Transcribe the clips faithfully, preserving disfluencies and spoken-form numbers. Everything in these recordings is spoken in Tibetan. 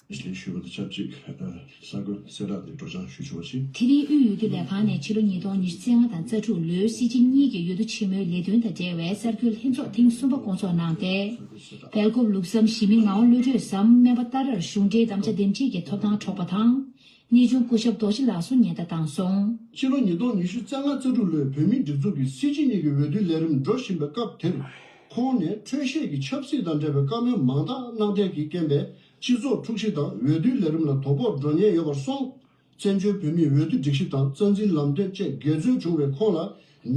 ལས་ཞུས་པ་དང་ཆབས་ཅིག་ཨ་གསར་འགོད་གསལ་བསྒྲགས་འདི་སྒྲོག་སྦྱང་ཞུ་ཆོག་པ་ཞིག་དེ་རིང་དབུས་འོས་བསྡུ་ལས་ཁང་ནས་ཕྱི་ལོ་ཉིས་སྟོང་ཉི་ཤུ་རྩ་ལྔ་དང་རྩ་དྲུག་ལོའི་སྲིད་སྤྱི་གཉིས་ཀྱི་འོས་བསྡུ་ཆེན་མོའི་ལས་དོན་དང་འབྲེལ་བའི་གསར་འགོད་ལྷན་ཚོགས་ཐེངས་གསུམ་པ་བསྐོང་ཚོགས་གནང་སྟེ། སྦེལ་ཀོབ་ལུགས་བསམ་གཞི་མི་ངག་དབང་བློ་གྲོས་སམ་སྨན་པ་ཏཱ་རར་གཞུང་འབྲེལ་དམ་བཅའ་འདེམས་བྱེད་ཀྱི་ཐོབ་ཐང་འཕྲོག་པ་དང་། གནས་ཆུང་སྐུ་ཞབས་རྡོ་རྗེ་ལགས་སུ་ཉེན་བརྡ་བཏང་སོང་། ཕྱི་ལོ་ཉིས་སྟོང་ཉི་ཤུ་རྩ་ལྔ་རྩ་དྲུག་ལོའི་བོད་མིའི་སྒྲིག་འཛུགས་ཀྱི་སྲིད་སྤྱི་གཉིས་ཀྱི་འོས་བསྡུའི་ལས་རིམ་འགྲོ་བཞིན་པའི་སྐབས་དེར། ཁོང་ནས་འཕྲོད་བཞེས་ཀྱི་ཆབ་སྲིད་དང་འབྲེལ་བའི་བཀའ་མོལ་མང་དག་གནང་ཐད་ཀྱི་རྐྱེན་པས་སྤྱི་ཚོགས་འཁྲུག་གཞི་དང་འོས་བསྡུའི་ལས་རིམ་ལ་དོ་ཕོག་འགྲོ་ཉེན་ཡོད་པར་སོང་། བཙན་བྱོལ་བོད་མིའི་འོས་བསྡུ་སྒྲིག་གཞི་དང་རྩ་འཛིན་ལམ་སྟོན་བཅས་འགལ་འཛོལ་བྱུང་བའི་ཁོང་ལ་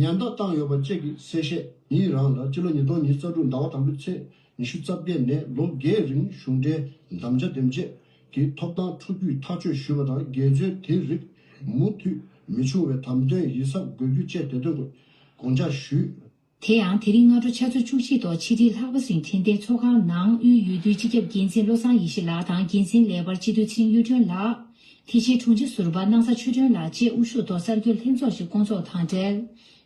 ཉེན་བརྡ་བཏང་ཡོད་པ་བཅས་ཀྱི་གསལ་བཤད། ཉིད་རང་ལ་སྤྱི་ལོ་ཉིས་སྟོང་ཉི་ཤུ་རྩ་དྲུག་ཟླ་བ་དང་པོའི་ཚེས་ཉི་ཤུ་རྩ་བརྒྱད་ནས་ལོ་བརྒྱད་རིང་གཞུང་འབྲེལ་དམ་བཅའ་འདེམས་བྱེད་ཀྱི་ཐོབ་ཐང་འཕྲོག་རྒྱུའི་ཐག་གཅོད་ཞུས་པ་དང་། འགལ་འཛོལ་དེའི་རིགས་མུ་མཐུད་མི་འབྱུང་བའི་དམ་དོན་ཡིད་གཟབ་དགོས་རྒྱུ་བཅས་དེ་དོན་དགོངས་འཇགས་ཞུས། དེ་ཡང་དེ་རིང་སྔ་དྲོ་ཆུ་ཚོད་བཅུ་གཅིག་ཐོག་ཕྱི་དྲིལ་ལྷག་པ་སེང་འཕྲིན་ལྡན་ཚོགས་ཁང་ནང་དབུས་འོས་བསྡུའི་སྤྱི་ཁྱབ་འགན་འཛིན་བློ་བཟང་ཡེ་ཤེས་ལགས་དང་། འགན་འཛིན་ལས་འཕར་སྤྱི་འཐུས་ཚེ་རིང་གཡུ་སྒྲོན་ལགས། དེ་བཞིན་དྲུང་ཆེ་ཟུར་པ་སྣང་ས་ཆོས་སྒྲོན་ལགས་བཅས་དབུ་བཞུགས་ཐོག་གསར་འགོད་ལྷན་ཚོགས་ཤིག་བསྐོང་ཚོགས་དང་འབྲེལ།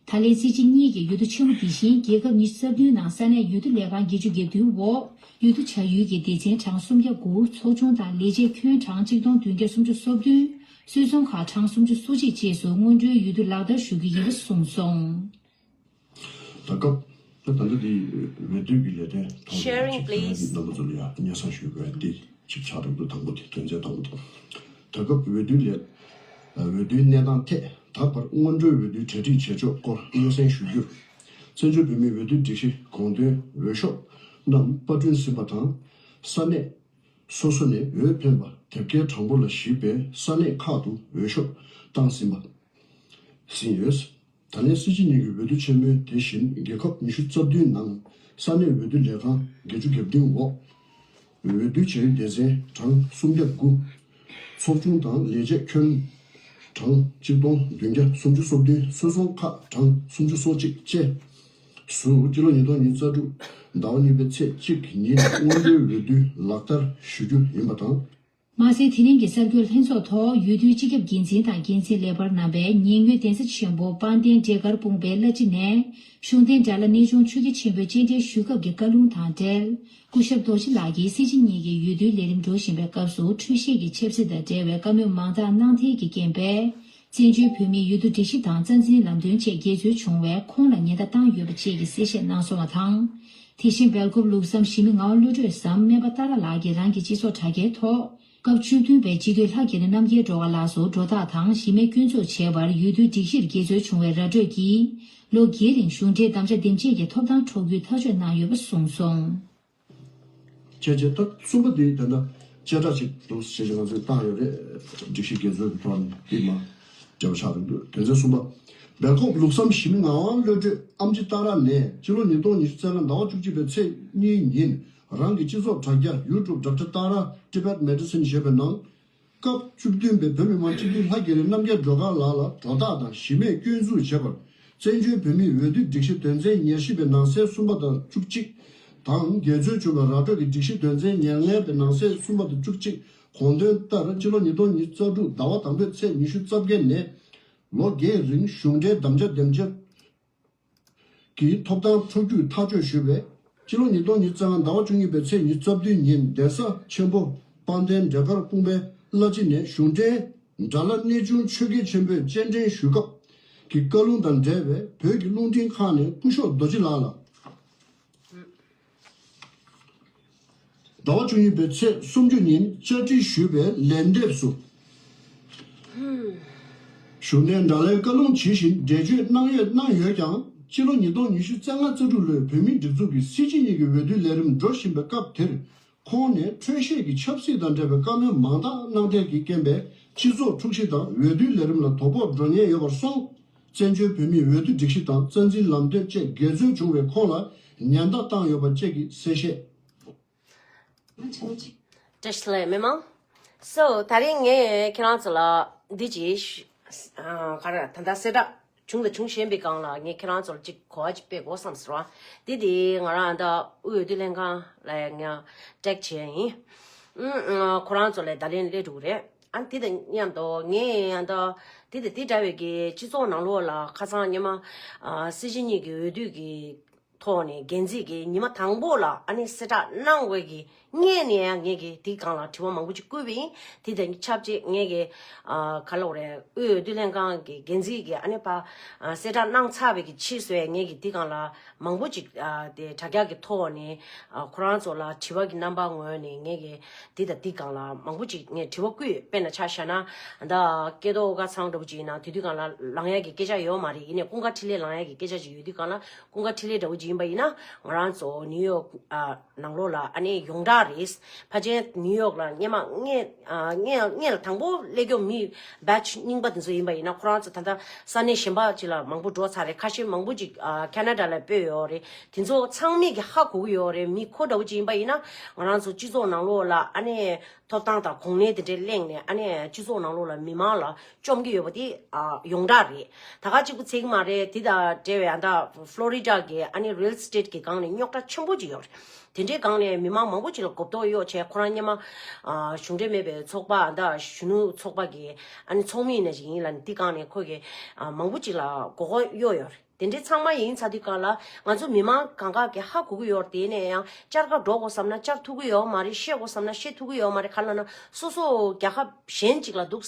ད་ལན་སྲིད་སྤྱི་གཉིས་ཀྱི་འོས་བསྡུ་ཆེན་མོ་འདི་བཞིན་རྒྱལ་ཁབ་ཉི་ཤུ་རྩ་བདུན་ནང་ས་གནས་འོས་བསྡུ་ལས་ཁང་བརྒྱད་ཅུ་གྱ་བདུན་འོག་འོས་བསྡུ་བྱ་ཡུལ་གྱི་སྡེ་ཚན་གྲངས་སུམ་བརྒྱ་དགུ། ཚོགས་ཆུང་དང་ལས་བྱེད་ཁྱོན་གྲངས་གཅིག་སྟོང་བདུན་བརྒྱ་སུམ་ཅུ་སོ་བདུན། སོད་ཚོང་ཁག་གྲངས་སུམ་ཅུ་སོ་གཅིག་བཅས་སུ་སྔོན་འགྲོའི་འོས་བསྡུ་ལག་བསྟར་ཞུ་རྒྱུ་ཡིན་པ་གསུངས་སོང་། ད་སྐབས་ད་ལྟ་འདི་འོས་བསྡུ་གི་ལས་དོན་ཐོག་ནས་Sharing, ཅིག་please. རྣམ་པ་ཚོ་ལ་ཡང་སྙན་སེང་ཞུ་དགོས་འདི་ཅིག་ཆགས་འགྲོ་འདུག་དང་པོ་དེ་དོན་ཚན་དང་པོ་དེ། ད་སྐབས་འོས་བསྡུ་ལས་འོས་བསྡུའི་གནས་སྟངས་ཐད་ད་བར་སྔོན་འགྲོའི་འོས་བསྡུའི་གྲ་སྒྲིག་བྱེད་ཕྱོགས་སྐོར་སྙན་སེང་ཞུ་རྒྱུར། བཙན་བྱོལ་བོད་མིའི་འོས་བསྡུ་སྒྲིག་གཞི་དགོངས་དོན་འོས་ཤོག་རྣམས་པར་སྐྲུན་ཟིན་པ་དང་། ས་གནས་སོ་སོ་ནས་འོས་འཕེན་པ་དེབ་སྐྱེལ་དྲང་པོ་ལ་གཞིགས་པའི་ས་གནས་ཁག་ཏུ་འོས་ཤོག་བཏང་ཟིན་པ་ཟིན་ཡོད། ད་ལན་སྲིད་སྤྱི་གཉིས་ཀྱི་འོས་བསྡུ་ཆེན་མོའི་དེ་བཞིན་རྒྱལ་ཁབ་ཉི་ཤུ་རྩ་བདུན་ནང་ས་གནས་འོས་བསྡུ་ལས་ཁང་བརྒྱད་ཅུ་གྱ་བདུན་འོག་འོས་བསྡུ་བྱ་ཡུལ་སྡེ་ཚན་གྲངས་སུམ་བརྒྱ་དགུ། ཚོགས་ཆུང་དང་ལས་བྱེད་ཁྱོན་གྲངས་གཅིག་སྟོང་བདུན་བརྒྱ་སུམ་ཅུ་སོ་བདུན། སོད་ཚོང་ཁག་གྲངས་སུམ་ཅུ་སོ་གཅིག་བཅས་སུ་སྤྱི་ལོ་ཉིས་སྟོང་ཉི་ཤུ་རྩ་དྲུག་ཟླ་བ་གཉིས་པའི་ཚེས་གཅིག་ཉིན་སྔོན་འགྲོའི་འོས་བསྡུ་ལག་བསྟར་ཞུ་རྒྱུ་ཡིན་པ་དང་། མ་ཟད་དེ་རིང་གི་གསར་འགོད་ལྷན་ཚོགས་ཐོག་འོས་བསྡུའི་སྤྱི་ཁྱབ་འགན་འཛིན་དང་འགན་འཛིན་ལས་འཕར་རྣམ་པས་ཉེ་སྔོན་གདན་ས་ཆེན་པོ་དཔལ་ལྡན་འབྲས་དཀར་སྤུངས་པའི་བླ་སྤྱི་ནས་གཞུང་བསྟེན་དགྲ་ལྷ་གནས་ཆུང་ཆོས་རྒྱལ་ཆེན་པོའི་སྤྱན་འདྲེན་ཞུ་སྐབས་ཀྱི་བཀའ་ལུང་དང་འབྲེལ། སྐུ་ཞབས་རྡོ་རྗེ་ལགས་ཀྱིས་སྲིད་སྤྱི་གཉིས་ཀྱི་འོས་བསྡུའི་ལས་རིམ་འགྲོ་བཞིན་པའི་སྐབས་སུ་འཕྲོད་བཞེས་ཀྱི་ཆབ་སྲིད་དང་འབྲེལ་བའི་བཀའ་མོལ་མང་དག་གནང་ཐལ་གྱི་རྐྱེན་པས། བཙན་བྱོལ་བོད་མིའི་འོས་བསྡུ་སྒྲིག་གཞི་དང་རྩ་འཛིན་ལམ་སྟོན་བཅས་འགལ་འཛོལ་བྱུང་བས་ཁོང་ལ་ཉེན་བརྡ་བཏང་ཡོད་པ་བཅས་ཀྱི་གསལ་བཤད་གནང་སོང་བ་དང་། དེ་བཞིན་སྦེལ་ཀོབ་ལུགས་བསམ་གཞི་མི་ངག་དབང་བློ་གྲོས་སམ་སྨན་པ་ཏཱ་ར་ལགས་ཀྱིས་རང་གི་སྤྱི་ཚོགས་དྲ་རྒྱའི་ཐོག་སྐབས་བཅུ་བདུན་པའི་སྤྱི་འཐུས་ལྷ་རྒྱ་རི་རྣམ་རྒྱལ་སྒྲོལ་དཀར་ལགས་སུ་སྒྲོ་བཏགས་དང་གཞི་མེད་སྐྱོན་འཛུགས་བྱས་པར་འོས་བསྡུའི་སྒྲིག་གཞིར་འགལ་འཛོལ་བྱུང་བའི་ར་སྤྲོད་ཀྱིས་ལོ་བརྒྱད་རིང་གཞུང་འབྲེལ་དམ་བཅའ་འདེམས་བྱེད་ཀྱི་ཐོབ་ཐང་འཕྲོག་རྒྱུའི་ཐག་གཅོད་གནང་ཡོད་པ་གསུངས་སོང་། བྱས་རྗེས་ད་གསུམ་པ་དེ་ད་ལྟ་བཅད་ཁྲ་ཅིག་ཏུ་ཞེས་ང་ཚོས་བཏང་ཡོད་རེད། སྒྲིག་གཞི་འགལ་འཛོལ་གྱི་ཐོག་ནས་དེ་མ་འབྲེལ་བ་ཆགས་འདུག་དོན་ཚན་གསུམ་པ། སྦེལ་ཀོབ་ལུགས་བསམ་གཞི་མི་ངག་དབང་བློ་གྲོས་ཨེམ་ཆི་ཏཱ་ར་ནས་སྤྱི་ལོ་ཉིས་སྟོང་ཉི་ཤུ་རྩ་ལྔ་ཟླ་བ་བཅུ་གཅིག་པའི་ཚེས་གཉིས་ཉིན་རང་གི་སྤྱི་ཚོགས་དྲ་རྒྱ་ཡུ་ཊུབ་Doctor Tara Tibet Medicine ཞེས་པའི་ནང་། སྐབས་བཅུ་བདུན་པའི་བོད་མི་མང་སྤྱི་འཐུས་ལྷ་རྒྱ་རི་རྣམ་རྒྱལ་སྒྲོལ་དཀར་ལགས་ལ་སྒྲོ་བཏགས་དང་གཞི་མེད་སྐྱོན་འཛུགས་བྱས་པར། བཙན་བྱོལ་བོད་མིའི་འོས་བསྡུ་སྒྲིག་གཞི་དོན་ཚན་ཉེར་བཞི་པའི་ནང་གསེས་གསུམ་པ་དང་བཅུ་གཅིག་དང་། འགལ་འཛོལ་བྱུང་བའི་ར་སྤྲོད་ཀྱི་སྒྲིག་གཞི་དོན་ཚན་ཉེར་ལྔ་པའི་ནང་གསེས་གསུམ་པ་དང་བཅུ་གཅིག་དགོངས་དོན་ལྟར། སྤྱི་ལོ་ཉིས་སྟོང་ཉི་ཤུ་རྩ་དྲུག་ཟླ་བ་དང་པོའི་ཚེས་ཉི་ཤུ་རྩ་བརྒྱད་ནས་ལོ་བརྒྱད་རིང་གཞུང་འབྲེལ་དམ་བཅའ་འདེམས་བྱེད་ཀྱི་ཐོབ་ཐང་འཕྲོག་རྒྱུའི་ཐག་གཅོད་ཞུས་པས། སྤྱི་ལོ་ཉིས་སྟོང་ཉི་ཤུ་རྩ་ལྔ་ཟླ་བ་བཅུ་གཉིས་པའི་ཚེས་ཉི་ཤུ་རྩ་བདུན་ཉིན་གདན་ས་ཆེན་པོ་དཔལ་ལྡན་འབྲས་དཀར་སྤུངས་པའི་བླ་སྤྱི་ནས་གཞུང་འབྲེལ་དགྲ་ལྷ་གནས་ཆུང་ཆོས་རྒྱལ་ཆེན་པོས་སྤྱན་འདྲེན་ཞུ་སྐབས་ཀྱི་བཀའ་ལུང་དང་འབྲེལ་བའི་བོད་ཀྱི་རླུང་འཕྲིན་ཁང་ནས་སྐུ་ཞབས་རྡོ་རྗེ་ལགས་ལ། ཟླ་བ་བཅུ་གཉིས་པའི་ཚེས་སུམ་ཅུ་ཉིན་བཅར་འདྲི་ཞུས་པའི་ལན་འདེབས་སུ། གཞུང་འབྲེལ་དགྲ་ལྷའི་བཀའ་ལུང་ཇི་བཞིན་འགྲེལ་བརྗོད་གནང་ཡོད་གནང་ཡོད་ཀྱང་། སྤྱི་ལོ་ཉིས་སྟོང་ཉི་ཤུ་རྩ་ལྔ་རྩ་དྲུག་ལོའི་བོད་མིའི་སྒྲིག་འཛུགས་ཀྱི་སྲིད་སྤྱི་གཉིས་ཀྱི་འོས་བསྡུའི་ལས་རིམ་འགྲོ་བཞིན་པའི་སྐབས་དེར། ཁོང་ནས་འཕྲོད་བཞེས་ཀྱི་ཆབ་སྲིད་དང་འབྲེལ་བའི་བཀའ་མོལ་མང་དག་གནང་ཐད་ཀྱི་རྐྱེན་པས་སྤྱི་ཚོགས་འཁྲུག་གཞི་དང་འོས་བསྡུའི་ལས་རིམ་ལ་དོ་ཕོག་འགྲོ་ཉེན་ཡོད་པར་སོང་། བཙན་བྱོལ་བོད་མིའི་འོས་བསྡུ་སྒྲིག་གཞི་དང་རྩ་འཛིན་ལམ་སྟོན་བཅས་འགལ་འཛོལ་བྱུང་བའི་ཁོང་ལ་ཉེན་བརྡ་བཏང་ཡོད་པ་བཅས་ཀྱི་གསལ་བཤད། བཀྲ་ཤིས་བདེ་ལེགས་མི་མང་། སོ་ད་རིང་ངས་ཁྱེད་རང་ཚོ་ལ་འདི་ཅིག་ཨ་ག་རེ་ད་ལྟ་གསལ་བསྒྲགས་བྱུང་དང་འབྱུང་བཞིན་པའི་སྒང་ལ་ངས་ཁྱེད་རང་ཚོ་ལ་ཅིག་གོ་བ་ཅིག་སྤེལ་དགོས་བསམ་ཟེར་བ། འདི་དེ་ང་རང་ད་དབུས་འོས་བསྡུ་ལྷན་ཁང་ལ་ཡང་ཀྲེག་བྱས་ཡིན། ཨུ་ཁོ་རང་ཚོ་ལ་བརྡ་ལན་སླེབས་འགྲོ་གི་རེད། ཨ་འདི་དང་མཉམ་དུ་ངས་ཡང་ད་འདི་དང་འདི་འདྲ་བའི་གི་སྤྱི་ཚོགས་ནང་ལོགས་ལ་ཁ་སང་ཉི་མ་ཨ་སྲིད་སྤྱི་གཉིས་ཀྱི་འོས་བསྡུ་གི་ཐོག་ནས་འགན་འཛིན་གྱིས་ཉི་མ་དང་པོ་ལ་ཨ་ནི་གསལ་བསྒྲགས་གནང་བའི་གི་ སྔས་ནས་ཡང་ངས་ཀྱི་དེའི་སྒང་ལ་དྲི་བ་མང་པོ་ཅིག་བསྐུར་བ་ཡིན། དེ་དང་ཆབས་ཅིག་ངས་ཀྱི་ཨ་ག་ལབ་དགོས་རེད། དབུས་འོས་བསྡུ་ལྷན་ཁང་གི་འགན་འཛིན་གྱིས་ཨ་ནི་ཕ་ཨ་གསལ་བསྒྲགས་གནང་ཚར་བའི་གི་ཕྱིས་སུ་ཡང་ངས་ཀྱི་དེའི་སྒང་ལ་མང་པོ་ཅིག་ཨ་དེ་དྲ་རྒྱ་གི་ཐོག་ནས་ཨ་ཁོ་རང་ཚོ་ལ་དྲི་བ་གི་རྣམ་པ་ངོས་ནས་ངས་ཀྱི་དེ་དང་དེའི་སྒང་ལ་མང་པོ་ཅིག་ངས་དྲི་བ་བསྐུར་ཡོད། དཔེར་ན་ཆ་བཞག་ན་ད་སྐལ་རྡོར་ཨོ་དཀར་ཚང་འདྲ་པོ་ཅིག་ཡིན་ན་དེ་དུས་སྒང་ལ་ལངས་ཡ་གི་སྐད་ཆ་ཡོད་མ་རེད། ཡིན་ནའི་ཀུན་དགའ་འཕྲིན་ལས་ལངས་ཡ་གི་སྐད་ཆ་ཅིག་ཡོད་དུས་སྒང་ལ་ཀུན་དགའ་འཕྲིན་ལས་འདྲ་པོ་ཅིག་ཡིན་པ་ཡིན་ན་ང་རང་ཚོ་ནིའུ་ཡོག་ཨ། ནང་ལོགས་ལ་ཨ་ནི་ཡོངས་གྲགས་རེད། ཕལ་ཆེར་ནིའུ་ཡོག་ལ་སྔས་མ་སྔས་ཨ་སྔས་སྔས་ལ་དང་པོ་སླེབས་མཁན་མི་batch་རྙིང་པ་དེ་ཚོ་ཡིན་པ་ཡིན་ན་ཁོ་རང་ཚོ་ད་ལྟ་ས་གནས་གཞན་པ་ཅིག་ལ་མང་པོ་འགྲོ་ཚར་རེད། ཁ་ཤས་མང་པོ་ཅིག་ཨ་ཁ་ན་ཌ་ལ་སྤོས་ཡོད་རེད། དེ་ཚོ་ཚང་མས་ཀྱི་ཧ་གོ་གི་ཡོད་རེད། མི་ཁོ་འདྲ་པོ་ཅིག་ཡིན་པ་ཡིན་ན་ང་རང་ཚོ་སྤྱི་ཚོགས་ནང་ལོགས་ལ་ཨ་ནི་ཐོབ་ཐང་དང་གོ་གནས་དེ་འདྲས་གླེང་ནས་ཨ་ནི་སྤྱི་ཚོགས་ནང་ལོགས་ལ་མི་མང་ལ་བཅོམ་གྱི་ཡོད་པ་དེ་ཨ་ཡོངས་གྲགས་རེད། ད་ག་གཅིག་པུ་ཚིག་མ་རེད། དེ་དང་འབྲེལ་བའི་ཨ་ད་ཕློ་རི་ཌ་གི་ཨ་ནི་རི་ཡལ་ཨེ་སི་ཊེ་ཊི་གི་སྒང་ནས་རྙོག་དྲ་ཆེན་པོ་ཅིག་ཡོད་རེད། དེ་འདྲའི་སྒང་ནས་མི་མང་མང་པོ་ཅིག་ལ་གོ་རྟོགས་གཡོག་བྱས། ཁོ་རང་སྔོན་མ་ཨ་གཞུང་འབྲེལ་མེད་པའི་ཚོགས་པ་ཨ་ད་གཞོན་ནུ་ཚོགས་པ་གི་ཨ་ནི་ཚོགས་མི་ཡིན་ན་ཅིག་ཡིན་ལ་ནི་དེ་སྒང་ནས་ཁོ་གི་ཨ་མང་པོ་ཅིག་ལ་མགོ་སྐོར་གཡོག་ཡོད་རེད། དེ་འདྲའི་ཚང་མ་ཡིན་ཚར་དུས་སྒང་ལ་ང་ཚོ་མི་མང་གང་ག་གི་ཧ་གོ་གི་ཡོད་རེད། དེ་ནས་ཡང་བཅར་ག་འགྲོ་དགོས་བསམ་ན་བཅར་ཐུབ་ཀྱི་ཡོད་མ་རེད། བཤད་དགོས་བསམ་ན་བཤད་ཐུབ་ཀྱི་ཡོད་མ་རེད། ག་ལབ་ན་སོ་སོ་རྒྱལ་ཁབ་གཞན་ཅིག་ལ་འདུག་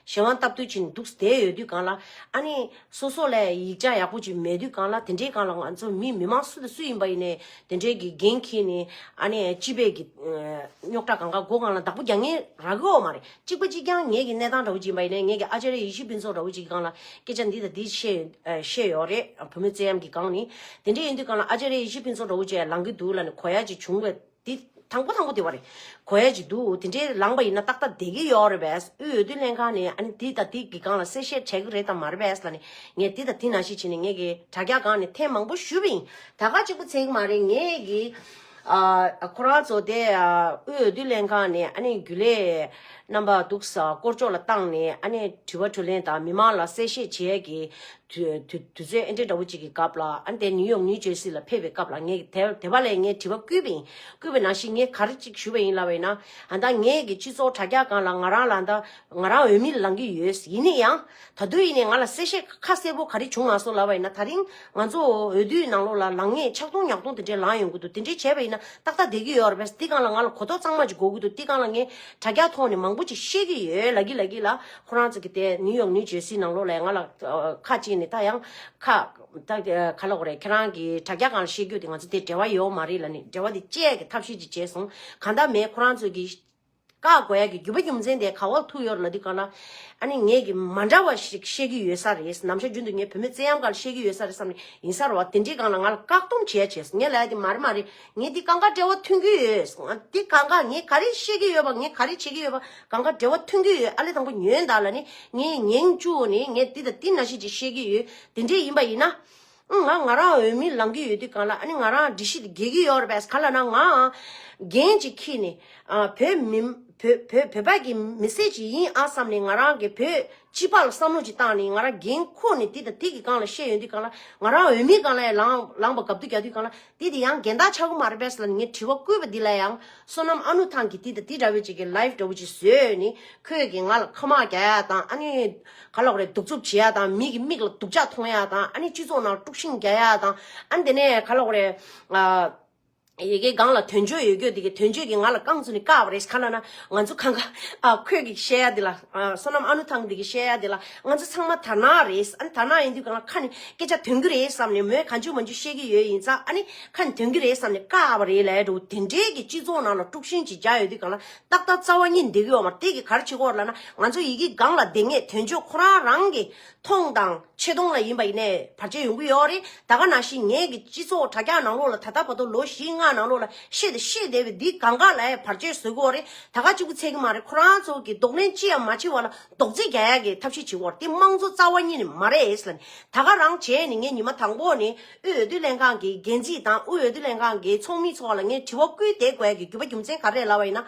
གཞན་དབང་སྟབས་བསྟུན་བྱས་ནས་འདུག་བསྡད་ཡོད་དུས་སྒང་ལ་ཨ་ནི་སོ་སོ་ལ་ཡིག་ཆ་ཡག་པོ་ཅིག་མེད་དུས་སྒང་ལ་དེ་འདྲའི་སྒང་ལ་ང་ཚོ་མི་མི་མང་སུ་དང་སུ་ཡིན་པ་ཡིན་ནའི་དེ་འདྲའི་གི་འགན་འཁྱེར་ནས་ཨ་ནི་སྤྱི་པའི་གི་རྙོག་དྲ་གང་ག་སྒོ་སྒང་ལ་བདག་པོ་རྒྱག་མཁན་རག་གི་ཡོད་མ་རེད། གཅིག་པ་གཅིག་རྐྱང་ངེད་ཀྱི་གནས་སྟངས་འདྲ་པོ་ཅིག་ཡིན་པ་ཡིན་ནའི་ངེད་ཀྱི་ཨ་ཅཱརྱ་ཡེ་ཤེས་ཕུན་ཚོགས་འདྲ་པོ་ཅིག་གི་སྒང་ལ་སྐད་ཆ་འདི་དང་འདི་བཤད་ཡོད་བཤད་ཡོད་རེད། བུད་མེད་བཙན་གཡེམ་གྱི་སྒང་ནས་དེ་འདྲ་ཡིན་དུས་སྒང་ལ་ཨ་ཅཱརྱ་ཡེ་ཤེས་ཕུན་ཚོགས་འདྲ་པོ་ཅིག་ལངས་ཀྱི་འདུག་ལབ་ནས་གོ་ཡ་ཅིག་བྱུང་བས། དེ་དང་པོ་དང་པོ་དེ་བ་རེད། གོ་ཡ་ཅིག་འདུག་དེ་འདྲའི་ལངས་པ་ཡིན་ན་ཏག་ཏག་བསྡད་ཀྱི་ཡོད་རེད་པས། དབུས་འོས་བསྡུ་ལྷན་ཁང་ནས་ཨ་ནི་དེ་དང་དེ་གི་སྒང་ལ་གསལ་བཤད་བྱེད་ཀྱི་རེད་དམ་མ་རེད་པས་ལབ་ནས་ངས་དེ་དང་དེ་ནང་བཞིན་བྱས་ནས་ངས་ཀྱི་དྲ་རྒྱ་སྒང་ནས་ཐེངས་མང་པོ་ཞུས་པ་ཡིན། ད་ག་གཅིག་པུ་ཚིག་མ་རེད། ངས་ཀྱི་ཨ་ཁོ་རང་ཚོ་དེ་ཨ་དབུས་འོས་བསྡུ་ལྷན་ཁང་ནས་ཨ་ནི་རྒྱུན་ལས་རྣམ་པ་འདུག་ས་སྐོར་ཅོག་ལ་བཏང་ནས་ཨ་ནི་དྲི་བ་དྲིས་ལན་དང་མི་མང་ལ་གསལ་བཤད་བྱེད་ཀྱི་དུས་དུས་དུས་ཚོད་ཨེ་འདྲ་འདྲ་བོ་ཅིག་གི་སྐབས་ལ་ཨ་ནི་དེ་ནིའུ་ཡོག་ནིའུ་ཇར་སི་ལ་ཕེབས་པའི་སྐབས་ལ་ངས་དེ་དེ་བ་ལས་ངས་དྲི་བ་བསྐུར་བ་ཡིན། བསྐུར་བའི་ནང་བཞིན་ངས་ག་རེ་ཅིག་ཞུས་པ་ཡིན་ལབ་པ་ཡིན་ན་ཨ་ད་ངས་ཀྱི་སྤྱི་ཚོགས་དྲ་རྒྱ་སྒང་ལ་ང་རང་ལ་ད་ང་རང་འོས་མི་ལངས་ཀྱི་ཡོད། ཡིན་ན་ཡང་ད་དུང་ཡིན་ནའི་ང་ལ་གསལ་བཤད་ཁ་གསལ་པོ་ག་རེ་བྱུང་མ་སོང་ལབ་པ་ཡིན་ན་ད་རིང་ང་ཚོ་འོས་བསྡུའི་ནང་ལོགས་ལ་ལངས་ངེས་ཆག་རྡུང་ཉག་རྡུང་དེ་འདྲས་ལངས་ཡོང་གི་འདུག་དེ་འདྲས་བྱས་པ་ཡིན་ན་ཏག་ཏག་བསྡད་ཀྱི་ཡོད་རེད་པས། དེ་སྒང་ལ་ང་ལ་གོ་རྟོགས་གཙང་མ་ཅིག་དགོས་ཀྱི་འདུག་དེ་སྒང་ལ་ངས་དྲ་རྒྱ་ཐོག་ནས་མང་པོ་ཅིག་བཤད་ཀྱི་ཡོད་ལབ་ཀྱི་ལབ་ཀྱི་ལ། ཁོ་རང་ཚོ་གི་དེ་ནིའུ་ཡོག་ནིའུ་ཇར་སི་ནང་ལོགས་ལ་ང་ལ་ཨ་ཁ་ཅིག་ནས་ད་ཡང་ཁ་ད་ག་ལབ་དགོས་རེད། ཁྱེད་རང་གི་དྲ་རྒྱ་སྒང་ལ་བཤད་རྒྱུ་དེ་ང་ཚོ་དེ་འབྲེལ་བ་ཡོད་མ་རེད་ལབ་ནས་འབྲེལ་བ་དེ་བཅད་ཀྱི་ཐབས་ཤེས་ཅིག་བྱས་སོང་། གང་ལྟར་མེད་ཁོ་རང་ཚོ་གི་བཀག་དགོས་ཡ་གི་རྒྱུ་མ་རྒྱུ་མཚན་དེ་ག་བར་ཐུག་ཡོད་རེད་ལབ་དུས་སྒང་ལ་ཨ་ནི་ངས་གི་མ་འདྲ་བ་ཞིག་བཤད་ཀྱི་ཡོད་ས་རེད། ནམ་ཞག་རྒྱུན་དུ་ངས་བུད་མེད་བཙན་གཡེམ་སྒང་ལ་བཤད་ཀྱི་ཡོད་ས་རེད་བསམ་ནས་ཡིན་ས་རེད་བ། དེ་འདྲའི་སྒང་ལ་ང་ལ་བཀག་སྡོམ་བྱས་བྱས་སོང་། ངས་ལབ་ཡ་དེ་མ་རེད་མ་རེད། ངས་འདི་གང་ག་འབྲེལ་བ་མཐུན་གྱི་ཡོད། འདི་གང་ག་ངས་ག་རེ་བཤད་ཀྱི་ཡོད་པ་ངས་ག་རེ་བྱེད་ཀྱི་ཡོད་པ་གང་ག་འབྲེལ་བ་མཐུན་གྱི་ཡོད། ཨ་ལས་དང་པོ་ཉོན་དང་ལབ་ནས་ངས་ཉན་བཅུག་ནས་ངས་འདི་དང་འདི་ནང་བཞིན་ཅིག་བཤད་ཀྱི་ཡོད། དེ་འདྲས་ཡིན་པ་ཡིན་ན་ང་ང་རང་འོས་མི་ལངས་ཀྱི་ཡོད་དུས་སྒང་ལ་ཨ་ནི་ང་རང་སྒྲིག་གཞི་དེ་འགལ་གྱི་ཡོད་རེད་པས། ག་ལབ་ན་ང་འགན་ཅིག་འཁྱེར་ནས་ཨ་བོད་མི་བོད་བོད་བོད་པ་གི་མི་སེར་ཅིག་ཡིན་ཨ་བསམ་ནས་ང་རང་གི་བོད་སྤྱི་པ་ལ་བསམ་བློ་ཅིག་བཏང་ནས་ང་རང་འགན་འཁུར་ནས་དེ་དང་དེ་གི་སྒང་ལ་བཤད་ཡོང་དུས་སྒང་ལ་ང་རང་འོས་མིའི་སྒང་ལ་ཡང་ལངས་ལངས་པ་གབ་ཏུ་རྒྱག་དུས་སྒང་ལ་དེ་དེ་ཡང་འགལ་ཟླ་ཆགས་ཀྱི་མ་རེད་པས་ལབ་ནས་ངས་དྲི་བ་བསྐུར་བ་འདི་ལ་ཡང་བསོད་ནམས་ཨ་ནུ་ཐང་གིས་དེ་དང་དེ་འདྲ་བའི་ཅིག་གི་ལའིབ་འདྲ་བོ་ཅིག་བཟོས་ནས་ཁོས་ཀྱིས་ང་ལ་ཁ་དམག་རྒྱག་ཡ་དང་ཨ་ནི་ག་ལབ་དགོས་རེད། གདུག་རྩུབ་བྱེད་ཡ་དང་མི་གི་མིག་ལ་སྡུག་ཅག་མཐོང་ཡ་དང་ཨ་ནི་སྤྱི་ཚོགས་ནང་དཀྲུག་ཤིང་རྒྱག་ཡ་དང་ཨ་ནི་དེ་ནས་ག་ལབ་དགོས་རེད། ཨ། ཡ་གི་སྒང་ལ་དོན་གཅོད་ཡོད་རྒྱུ་དེ་གི་དོན་གཅོད་ཀྱིས་ང་ལ་རྐང་བཙུགས་ནས་བཀག་པ་རེད། ག་ལབ་ན་ང་ཚོ་གང་ག་ཨ་ཁོས་ཀྱིས་བཤད་ཡ་དེ་ལ་ཨ་བསོད་ནམས་ཨ་ནུ་ཐང་དེ་གིས་བཤད་ཡ་དེ་ལ་ང་ཚོ་ཚང་མ་དར་ནག་རེད། ཨ་ནི་དར་ནག་ཡིན་དུས་གང་ལ་ཁ་ནས་སྐད་ཆ་ཐོན་གི་རེད་བསམ་ནས་མོས་གང་བྱུང་མང་བྱུང་བཤད་ཀྱི་ཡོད་ཡིན་ཙང་ཨ་ནི་ཁ་ནས་ཐོན་གི་རེད་བསམ་ནས་བཀག་པ་རེད་ལབ་ཡ་འདྲ་བོ་དེ་འདྲའི་གི་སྤྱི་ཚོགས་ནང་ལ་དཀྲུག་ཤིང་ཅིག་རྒྱག་ཡོད་དུས་གང་ལ་ཏག་ཏག་རྩ་བ་ཉིད་བསྡད་ཀྱི་ཡོད་མ་རེད། དེ་གི་ག་རེ་བྱེད་ཀྱི་ཡོད་རེད་ལབ་ན་ང་ཚོ་ཡ་གི་སྒང་ལ་བསྡད་མཁན་དོན་གཅོད་ཁོ་རང་རང་གི་མཐོང་དང་ཆེ་མཐོང་ལ་ཡིན་པ་ཡིན་ནའི་བར་ཆད་ཡོང་གི་ཡོད་རེད། ད་ག་ནང་བཞིན་ངས་ཀྱི་སྤྱི་ཚོགས་དྲ་རྒྱ་ནང་ལོགས་ལ་ད་ལྟ་བར་དུ་ལོ་བཞི་ལྔ་ནང་ལོགས་ལ་བཤད་དེ་བཤད་བསྡད་པའི་འདི་གང་ག་ལ་ཡང་བར་ཆད་བཟོ་གི་ཡོད་རེད། ད་ག་གཅིག་པུ་ཚད་ཀྱི་མ་རེད། ཁོ་རང་ཚོ་གི་གདོང་ལེན་ཅི་ཡང་མ་བྱེད་པ་ལ་རྡོག་རྫིས་རྒྱག་ཡ་གི་ཐབས་ཤེས་བྱེད་ཀྱི་ཡོད་རེད། དེ་དམངས་གཙོ་རྩ་བ་ཉིད་ནས་མ་རེད་ཟེར་ལབ་ནས་ད་ག་རང་བྱས་ནས་ངས་ཉི་མ་དང་པོ་ནས་དབུས་འོས་བསྡུ་ལྷན་ཁང་གི་འགན་འཛིན་དང་དབུས་འོས་བསྡུ་ལྷན་ཁང་གི་ཚོགས་མི་ཚོ་ལ་ངས་དྲི་བ་བསྐུལ་བསྡད་དགོས་ཡ་གི་རྒྱུ་མ་རྒྱུ་མཚན་ག་རེ་རེད་ལབ་པ་ཡིན་ན།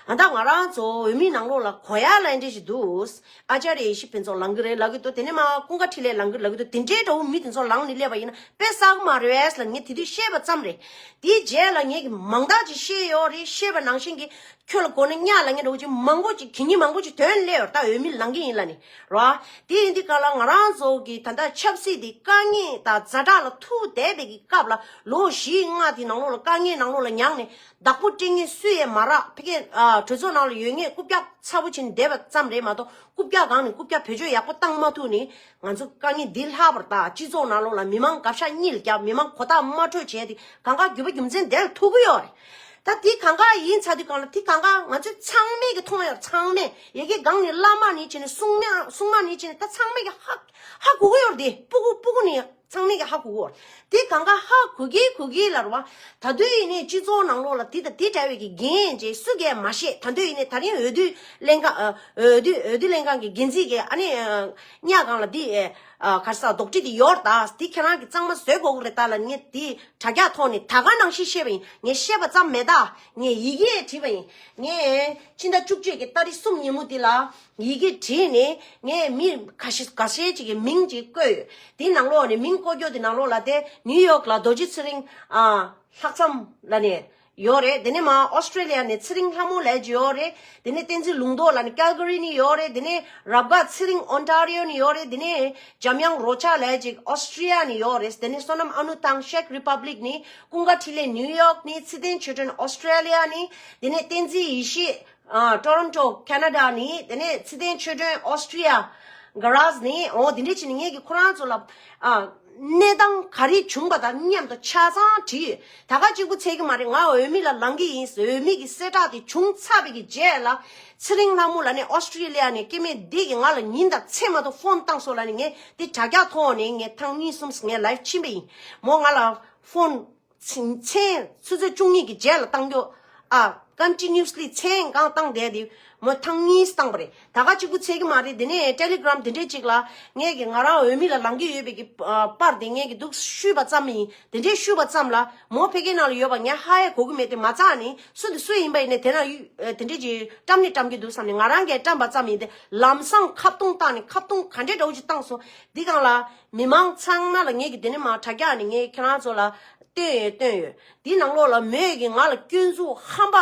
ད་ལྟ་ང་རང་ཚོ་འོས་མིའི་ནང་ལོགས་ལ་གོ་ཡ་ལ་འདྲ་ཞིག་འདུག་ཨ་ཅཱརྱ་ཡེ་ཤེས་ཕུན་ཚོགས་ལངས་ཀྱི་རེད་ལབ་ཀྱི་འདུག་དེ་ནས་མར་ཀུན་དགའ་འཕྲིན་ལས་ལངས་ཀྱི་ལབ་ཀྱི་འདུག་དེ་འདྲའི་འདྲ་བོ་མི་དེ་ཚོ་ལངས་ནས་སླེབས་པ་ཡིན་ན་དཔེ་བསགས་མ་རེད་ལབ་ངས་དེ་དུས་བཤད་པ་ཙམ་རེད། དེའི་རྗེས་ལ་ངས་ཀྱི་མང་དག་ཅིག་བཤད་ཡོད་རེད། བཤད་པ་ནང་བཞིན་གྱི་ཁྱོད་ལ་གོ་ན་སྙག་ལ་ངས་འདྲ་བོ་ཅིག་མང་པོ་ཅིག་གི་ཉིན་མང་པོ་ཅིག་དོན་སླེབས་ཡོད་ད་འོས་མི་ལངས་ཀྱི་ཡིན་ལབ་ནས་རོ། དེ་ཡིན་དུས་ག་ལ་ང་རང་ཚོ་གི་ད་ལྟ་ཆབ་སྲིད་དེ་དཀའ་ངལ་དང་ཛ་དྲག་ལ་ཐུག་བསྡད་པའི་གི་སྐབས་ལ་ལོ་བཞི་ལྔ་དེ་ནང་ལོགས་ལ་དཀའ་ངལ་ནང་ལོགས་ལ་མྱངས་ནས། བདག་པོ་སྤྲད་མཁན་སུ་ཡང་མ་རག་ཕ་གིའི་ཨ་གྲོས་ཚོགས་ནང་ལ་ཡོད་མཁན་རྐུབ་བཀྱག་ཚ་པོ་བྱས་ནས་བསྡད་པ་ཙམ་རེད་མ་གཏོགས་རྐུབ་བཀྱག་སྒང་ནས་རྐུབ་བཀྱག་བེད་སྤྱོད་ཡག་པོ་བཏང་མ་ཐུབ་ནས་ང་ཚོ་དཀའ་ངལ་འདི་ལྷག་པར་དང་སྤྱི་ཚོགས་ནང་ལོགས་ལ་མི་མང་དགག་བཞག་གཉིད་བརྒྱབ། མི་མང་གོ་ཐག་མ་ཆོད་བྱས་ཏེ་གང་ག་རྒྱུ་བ་རྒྱུ་མཚན་དེ་ལ་ཐུག་གི་ཡོད་རེད། ད་དེ་གང་ག་ཡིན་ཚར་དུས་གང་ལ་དེ་གང་ག་ང་ཚོས་ཚང་མས་ཀྱི་མཐོང་ཡོད། ཚང་མས་ཡ་གི་སྒང་ནས་བླ་མ་ནས་བྱས་ནས་སྲུང་མ་སྲུང་མ་ནས་བྱས་ནས་ད་ཚང་མས་ཀྱི་ཧ་ཧ་གོ་གི་ཡོད་རེད། དེ་སྤུ་གུ་སྤུ་གུ་ནས། ཚང་མས་ཀྱི་ཧ་གོ་གོ། དེ་གང་ག་ཧ་གོ་གི་གོ་གི་ལ་རུ་བ། ད་དུང་ཡིན་ནའི་སྤྱི་ཚོགས་ནང་ལོགས་ལ་དེ་དང་དེ་འདྲ་བའི་གི་འགན་ཅེས་སུ་གས་མ་ཤེས། ད་དུང་ཡིན་ནའི་ད་རིང་འོས་བསྡུ་ལྷན་ཁང་ཨ་འོས་བསྡུ་འོས་བསྡུ་ལྷན་ཁང་གི་འགན་འཛིན་གྱི་ཨ་ནི་ཨ་སྙག་སྒང་ལ་དེ་ཨ་ག་རེ་ཟ་རྡོག་ཁྲེས་དེ་ཡོད་རེད་ད། དེ་ཁྱེད་རང་གི་གཙང་མ་བཟོས་དགོས་གི་རེད་ད་ལ་ངས་དེ་དྲ་རྒྱ་ཐོག་ནས་ད་ག་ནང་བཞིན་བཤད་པ་ཡིན། ངས་བཤད་པ་ཙམ་མེད་ད། ངས་ཡི་གེ་བྲིས་པ་ཡིན། ངས་ཕྱི་ཟླ་བཅུ་གཅིག་གི་ཏ་རིག་གསུམ་ཉིན་མོ་དེ་ལ། ཡི་གེ་བྲིས་ནས་ངས་མི་ཁ་ཤས་ཁ་ཤས་ཅིག་གི་མིང་ཅིག་བཀོད་ཡོད། དེའི་ནང་ལོགས་ནས་མིང་བཀོད་རྒྱུ་དེ་ནང་ལོགས་ལ་དེ་ནིའུ་ཡོག་ལ་རྡོ་རྗེ་ཚེ་རིང་ཨ་ལྷག་བསམ་ལབ་ནས་ཡོད་རེད། དེ་ནས་མར་ཨོ་སི་ཀྲི་ལི་ཡ་ནས་ཚེ་རིང་ལྷ་མོ་ལབ་ཅིག་ཡོད་རེད། དེ་ནས་བསྟན་འཛིན་ལུང་རྟོགས་ལབ་ནས་ཀལ་ག་རི་ནས་ཡོད་རེད། དེ་ནས་རབ་དགའ་ཚེ་རིང་ཨོན་ཊ་རི་ཡོ་ནས་ཡོད་རེད། དེ་ནས་འཇམ་དབྱངས་རོ་ཅག་ལབ་ཅིག་ཨོ་སི་ཀྲི་ཡ་ནས་ཡོད་རེད། དེ་ནས་བསོད་ནམས་ཨ་ནུ་ཐང་ཤེག་རི་པབ་ལིག་ནས། ཀུན་དགའ་འཕྲིན་ལས་ནིའུ་ཡོག་ནས། ཚེ་བརྟན་ཆོས་སྒྲོན་ཨོ་སི་ཀྲི་ལི་ཡ་ནས། དེ་ནས་བསྟན་འཛིན་ཡེ་ཤེས། ཨ་ཊོ་རོན་ཊོ་ཁེ་ན་ཌ་ནས། དེ་ནས་ཚེ་བརྟན་ཆོས་སྒྲོན་ཨོ་སི་ཀྲི་ཡ་གྷ་རཱ་ཛི་ནས། འོ་དེ་འདྲས་བྱས་ནས་ངས་ཀྱི་ཁོ་རང་ཚོ་ལ་ཨ་གནས་སྟངས་ག་རེ་བྱུང་བ་དང་མཉམ་དུ་ཆ་ཚང་བྲིས་ཡོད། ད་ག་གཅིག་པུ་ཚད་ཀྱི་མ་རེད། ང་འོས་མི་ལ་ལངས་ཀྱི་ཡིན། འོས་མི་གི་གསལ་བསྒྲགས་དེ་བྱུང་ཚར་བའི་གི་རྗེས་ལ་ཚེ་རིང་ལྷ་མོ་ལབ་ནས་ཨོ་སི་ཀྲི་ལི་ཡ་ནས་སྐྱེ་དམན་འདི་གིས་ང་ལ་ཉིན་དང་མཚན་མ་གཏོགས་ཕོན་བཏང་སོང་ལབ་ནས་ངས་དེ་དྲ་རྒྱ་ཐོག་ནས་ངས་ཐེངས་གཉིས་གསུམ་ངས་ལའིབ་ཕྱིན་པ་ཡིན། མོ་ང་ལ་ཕོན། མཚན་མཚན་ཆུ་ཚོད་བཅུ་གཉིས་ཀྱི་རྗེས་ལ་བཏང་རྒྱུ། ཨ་ཀོན་ཊི་ནིའུ་སི་ལི་མཚན་གང་བཏང་བསྡད་དེ་མོ་ཐེངས་གཉིས་བཏང་པ་རེད། ད་ག་གཅིག་པུ་ཚད་ཀྱི་མ་རེད། དེ་ནས་ཊེ་ལི་གྷི་རམ་དེ་འདྲས་ཅིག་ལ་ངས་ཀྱི་ང་རང་འོས་མི་ལ་ལངས་ཀྱི་ཡོད་པའི་གི་ཨ་པར་དེ་ངས་ཀྱི་འདུག་བཤུས་པ་ཙམ་ཡིན། དེ་འདྲས་བཤུས་པ་ཙམ་ལ་མོ་ཕ་གིའི་ནང་ལ་ཡོད་པ་ངས་ཧ་ཡ་གོ་གི་མེད། དེ་མ་ཚང་ནི་སུ་དེ་སུ་ཡིན་པ་ཡིན་ནས་དེ་ན་ཡུ་ཨ་དེ་འདྲས་ཀྱི་བཀྲམ་ནི་བཀྲམ་གྱི་འདུག་བསམ་ནས་ང་རང་གིས་བཀྲམ་པ་ཙམ་ཡིན། དེ་ལམ་སང་ཁ་བརྡུང་བཏང་ནས་ཁ་བརྡུང་ག་འདྲས་འདྲ་བོ་ཅིག་བཏང་སོང་། འདི་སྒང་ལ་མི་མང་ཚང་མ་ལ་ངས་ཀྱི་དེ་ནས་མར་དྲ་རྒྱ་ནས་ངས་ཁྱེད་རང་ཚོ་ལ་བཏོན་ཡོད་བཏོན་ཡོད། འདི་ནང་ལོགས་ལ་མོས་ཀྱིས་ང་ལ་སྐྱོན་འཛུགས་ཧམ་པ་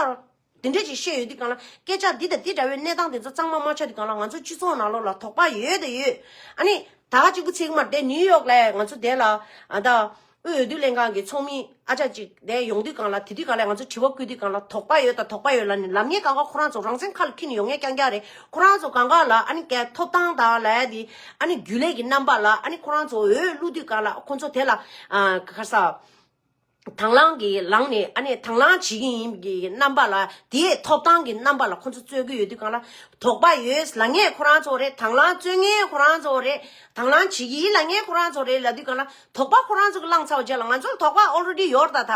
དེ་འདྲ་ཅིག་བཤད་ཡོད། འདི་སྒང་ལ་སྐད་ཆ་འདི་དང་འདི་འདྲ་བའི་གནས་སྟངས་དེ་ཚོ་གཙང་མ་མ་ཆགས་དུས་སྒང་ལ་ང་ཚོ་སྤྱི་ཚོགས་ནང་ལོགས་ལ་དོགས་པ་ཡོད་དང་ཡོད། ཨ་ནི་ད་ག་གཅིག་པུ་ཚིག་མར་དེ་ནིའུ་ཡོག་ལ་ང་ཚོ་དེ་ལ་ཨ་ད་དབུས་འོས་བསྡུ་ལྷན་ཁང་གི་ཚོགས་མི་ཨ་ཅག་ཅིག་དེ་ཡོང་དུས་སྒང་ལ་དེ་དུས་སྒང་ལ་ང་ཚོ་དྲི་བ་བཀོད་དུས་སྒང་ལ་དོགས་པ་ཡོད་དང་དོགས་པ་ཡོད་ལབ་ནས་ལབ་མཁན་གང་ག་ཁོ་རང་ཚོ་རང་བཙན་ཁ་ལ་འཁྱེར་ནས་ཡོང་མཁན་རྐྱང་རྐྱང་རེད། ཁོ་རང་ཚོ་གང་ག་ལ་ཨ་ནི་ཀའི་ཐོབ་ཐང་དང་ལབ་ཡ་དེ་ཨ་ནི་རྒྱུན་ལས་ཀྱི་རྣམ་པ་ལ་ཨ་ནི་ཁོ་རང་ཚོ་འོས་བླུག་དུས་སྒང་ལ་ཁོ་ཚོ་དེ་ལ་ཨ་ག་རེ་ཟ། དང་བླངས་ཀྱི་ལངས་ནས་ཨ་ནི་དང་བླངས་བྱེད་ཀྱི་ཡིན་གྱི་རྣམ་པ་ལ་དེའི་ཐོབ་ཐང་གི་རྣམ་པ་ལ་ཁོ་ཚོ་རྩོད་ཀྱི་ཡོད་དུས་སྒང་ལ་དོགས་པ་ཡོད་ལབ་མཁན་ཁོ་རང་ཚོ་རེད། དང་བླངས་རྩོད་མཁན་ཁོ་རང་ཚོ་རེད། དང་བླངས་བྱེད་ཀྱི་ཡིན་ལབ་མཁན་ཁོ་རང་ཚོ་རེད་ལབ་དུས་སྒང་ལ་དོགས་པ་ཁོ་རང་ཚོ་གི་བླངས་ཚར་བ་རྗེས་ལ་ང་ཚོར་དོགས་པ་ཨོལ་རེ་ཌི་ཡོད་རེད་ད། ད་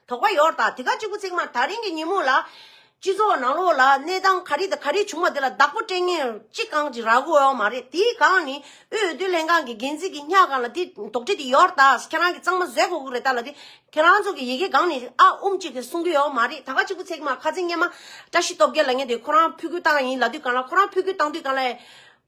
དོགས་པ་ཡོད་རེད་ད། དེ་ག་གཅིག་པུ་ཚིག་མ་ད་རིང་གི་ཉིན་མོ་ལ་སྤྱི་ཚོགས་ནང་ལོགས་ལ་གནས་སྟངས་ག་རེ་དང་ག་རེ་བྱུང་བ་དེ་ལ་བདག་པོ་སྤྲད་མཁན་གཅིག་གང་ཅིག་རག་གི་ཡོད་མ་རེད། དེའི་སྒང་ནི་དབུས་འོས་བསྡུ་ལྷན་ཁང་གི་འགན་འཛིན་གྱི་སྙག་སྒང་ལ་དེ་དོགས་འདྲི་དེ་ཡོད་རེད་ད། ཁྱེད་རང་གིས་གཙང་མ་བཟོས་དགོས་ཀྱི་རེད་ད་ལབ་དུས་ཁྱེད་རང་ཚོ་གི་ཡི་གེ་སྒང་ནས་ཨ་ཨུམ་གཅིག་གིས་གསུང་གི་ཡོད་མ་རེད། ད་ག་གཅིག་པུ་ཚིག་མ་ཁ་སང་སྔོན་མ་བཀྲ་ཤིས་སྟོབས་རྒྱལ་ལབ་མཁན་དེ་ཁོ་རང་ཕྲུ་གུ་བཏང་ཡིན་ལབ་དུས་སྒང་ལ་ཁོ་རང་ཕྲུ་གུ་བཏང་དུས་སྒང་ལ་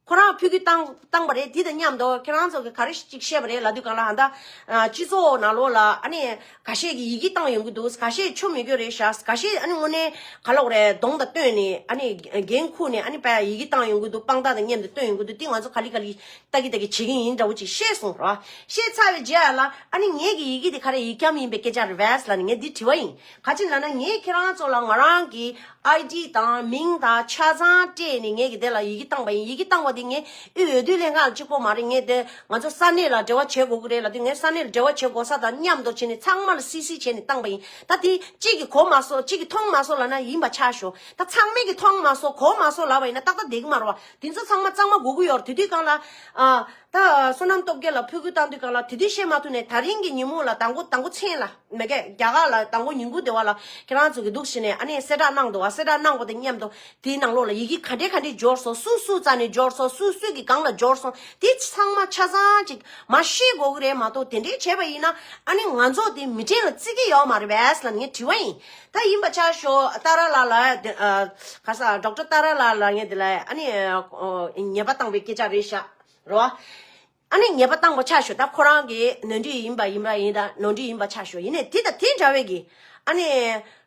ཁོ་རང་ཕྲུ་གུ་བཏང་བཏང་པ་རེད། དེ་དང་མཉམ་དུ་ཁྱེད་རང་ཚོ་གི་ག་རེ་ཅིག་བཤད་པ་རེད་ལབ་དུས་སྒང་ལ་ཨ་ད་ཨ་སྤྱི་ཚོགས་ནང་ལོགས་ལ་ཨ་ནི་ཁ་ཤས་ཀྱིས་ཡི་གེ་བཏང་ཡོང་གི་འདུག་ཁ་ཤས་ཆོ་མི་དགོས་རེད་ཤག་ཁ་ཤས་ཨ་ནི་དངོས་གནས་ག་ལབ་དགོས་རེད། གདོང་དང་བསྟན་ནས་ཨ་ནི་འགན་འཁུར་ནས་ཨ་ནི་པ་ཡི་གེ་བཏང་ཡོང་གི་འདུག་དཔང་རྟགས་དང་མཉམ་དུ་བཏོན་ཡོང་གི་འདུག་དེ་ང་ཚོ་ག་ལེ་ག་ལེ་ལྟ་གི་ལྟ་གི་བྱེད་ཀྱི་ཡིན་འདྲ་བོ་ཅིག་བཤད་སོང་ར། བཤད་ཚར་བའི་རྗེས་ལ་ཨ་ནི་ངེད་ཀྱི་ཡི་གེ་དེ་ག་རེ་ཡིག་རྐྱང་ཡིན་པའི་སྐད་ཆ་རེད་པས་ལབ་ནས་ངས་འདི་དྲི་བ་ཡིན། ག་ཅི་ལབ་ན་ངས་ཁྱེད་རང་ཚོ་ལ་ང་རང་གི་ཨའི་ཌི་དང་མིང་དང་ཆ་ཚང་སྤྲད་ནས་ངེད་ཀྱི་དེ་ལ་ཡི་གེ་བཏང་པ་ཡིན། ཡི་གེ་བཏང་བ་དེ་ངས་དབུས་འོས་བསྡུ་ལྷན་ཁང་གཅིག་པོ་མ་རེད། ངས་དེ་ང་ཚོ་ས་གནས་ལ་འབྲེལ་བ་བྱེད་དགོས་ཀྱི་རེད་ལབ་དུས་ངས་ས་གནས་ལ་འབྲེལ་བ་བྱེད་དགོས་ས་དང་མཉམ་དུ་བྱས་ནས་ཚང་མ་ལ་སིལ་སིལ་བྱས་ནས་བཏང་པ་ཡིན། ད་དེ་གཅིག་གིས་གོ་མ་སོང་། གཅིག་གིས་མཐོང་མ་སོང་ལབ་ན་ཡིན་པ་ཆགས་ཤོག་ད་ཚང་མས་ཀྱིས་མཐོང་མ་སོང་གོ་མ་སོང་ལབ་པ་ཡིན་ན་ཏག་ཏག་བསྡད་ཀྱི་མ་རེད་པ། དེ་ཚོ་ཚང་མ་གཙང་མ་དགོས་ཀྱི་ཡོད་རེད། དེ་དུས་སྒང་ལ་ཨ། ད་བསོད་ནམས་སྟོབས་རྒྱལ་ལ་ཕྲུ་གུ་བཏང་དུས་གང་ལ་དེ་དུས་བཤད་མ་ཐུབ་ནས། ད་རིང་གི་ཉིན་མོ་ལ་དང་པོ་དང་པོ་མཚན་ལ་མེད་ཀས་རྒྱ་གར་ལ་དང་པོ་ཉིན་གུང་དེ་བ་ལ་ཁྱེད་རང་ཚོ་གི་འདུག་ཞིག་ནས་ཨ་ནི་གསལ་བསྒྲགས་གནང་འདུག་བ། གསལ་བསྒྲགས་གནང་དགོས་དེ་སྙམ་དུ། དེའི་ནང་ལོགས་ལ་ཡི་གེ་ག་འདྲས་ག་འདྲས་འབྱོར་སོང་། སུ་སུ་རྩ་ནས་འབྱོར་སོང་། སུ་སུ་གི་སྒང་ལ་འབྱོར་སོང་། དེ་ཚང་མ་ཆ་ཚང་ཅིག་མ་ཤེས་དགོས་ཀྱི་རེད་མ་གཏོགས། དེ་འདྲས་བྱས་པ་ཡིན་ན་ཨ་ནི་ང་ཚོ་དེ་མི་གྲལ་ལ་བརྩི་གི་ཡོད་མ་རེད་པས་ལབ་ངས་དྲི་བ་ཡིན། ད་ཡིན་པ་ཆ་ཤོག་ཏཱ་ར་ལ་ལ་དེ་ཨ་ག་ས་ཌོག་ཊར་ཏཱ་ར་ལ་ལ་ངས་དེ་ལ་ཨ་ནི་ཨ་ཉེས་པ་བཏང་བའི་སྐད་ཆ་རེད་ཤག་རོ། ཨ་ནི་ཉེས་པ་བཏང་པ་ཆ་ཤོག་ད་ཁོ་རང་གི་ནོར་འཁྲུལ་ཡིན་པ་ཡིན་པ་ཡིན། ད་ནོར་འཁྲུལ་ཡིན་པ་ཆ་ཤོག་ཡིན་ནའི་དེ་དང་དེ་འདྲ་བའི་གི་ཨ་ནི་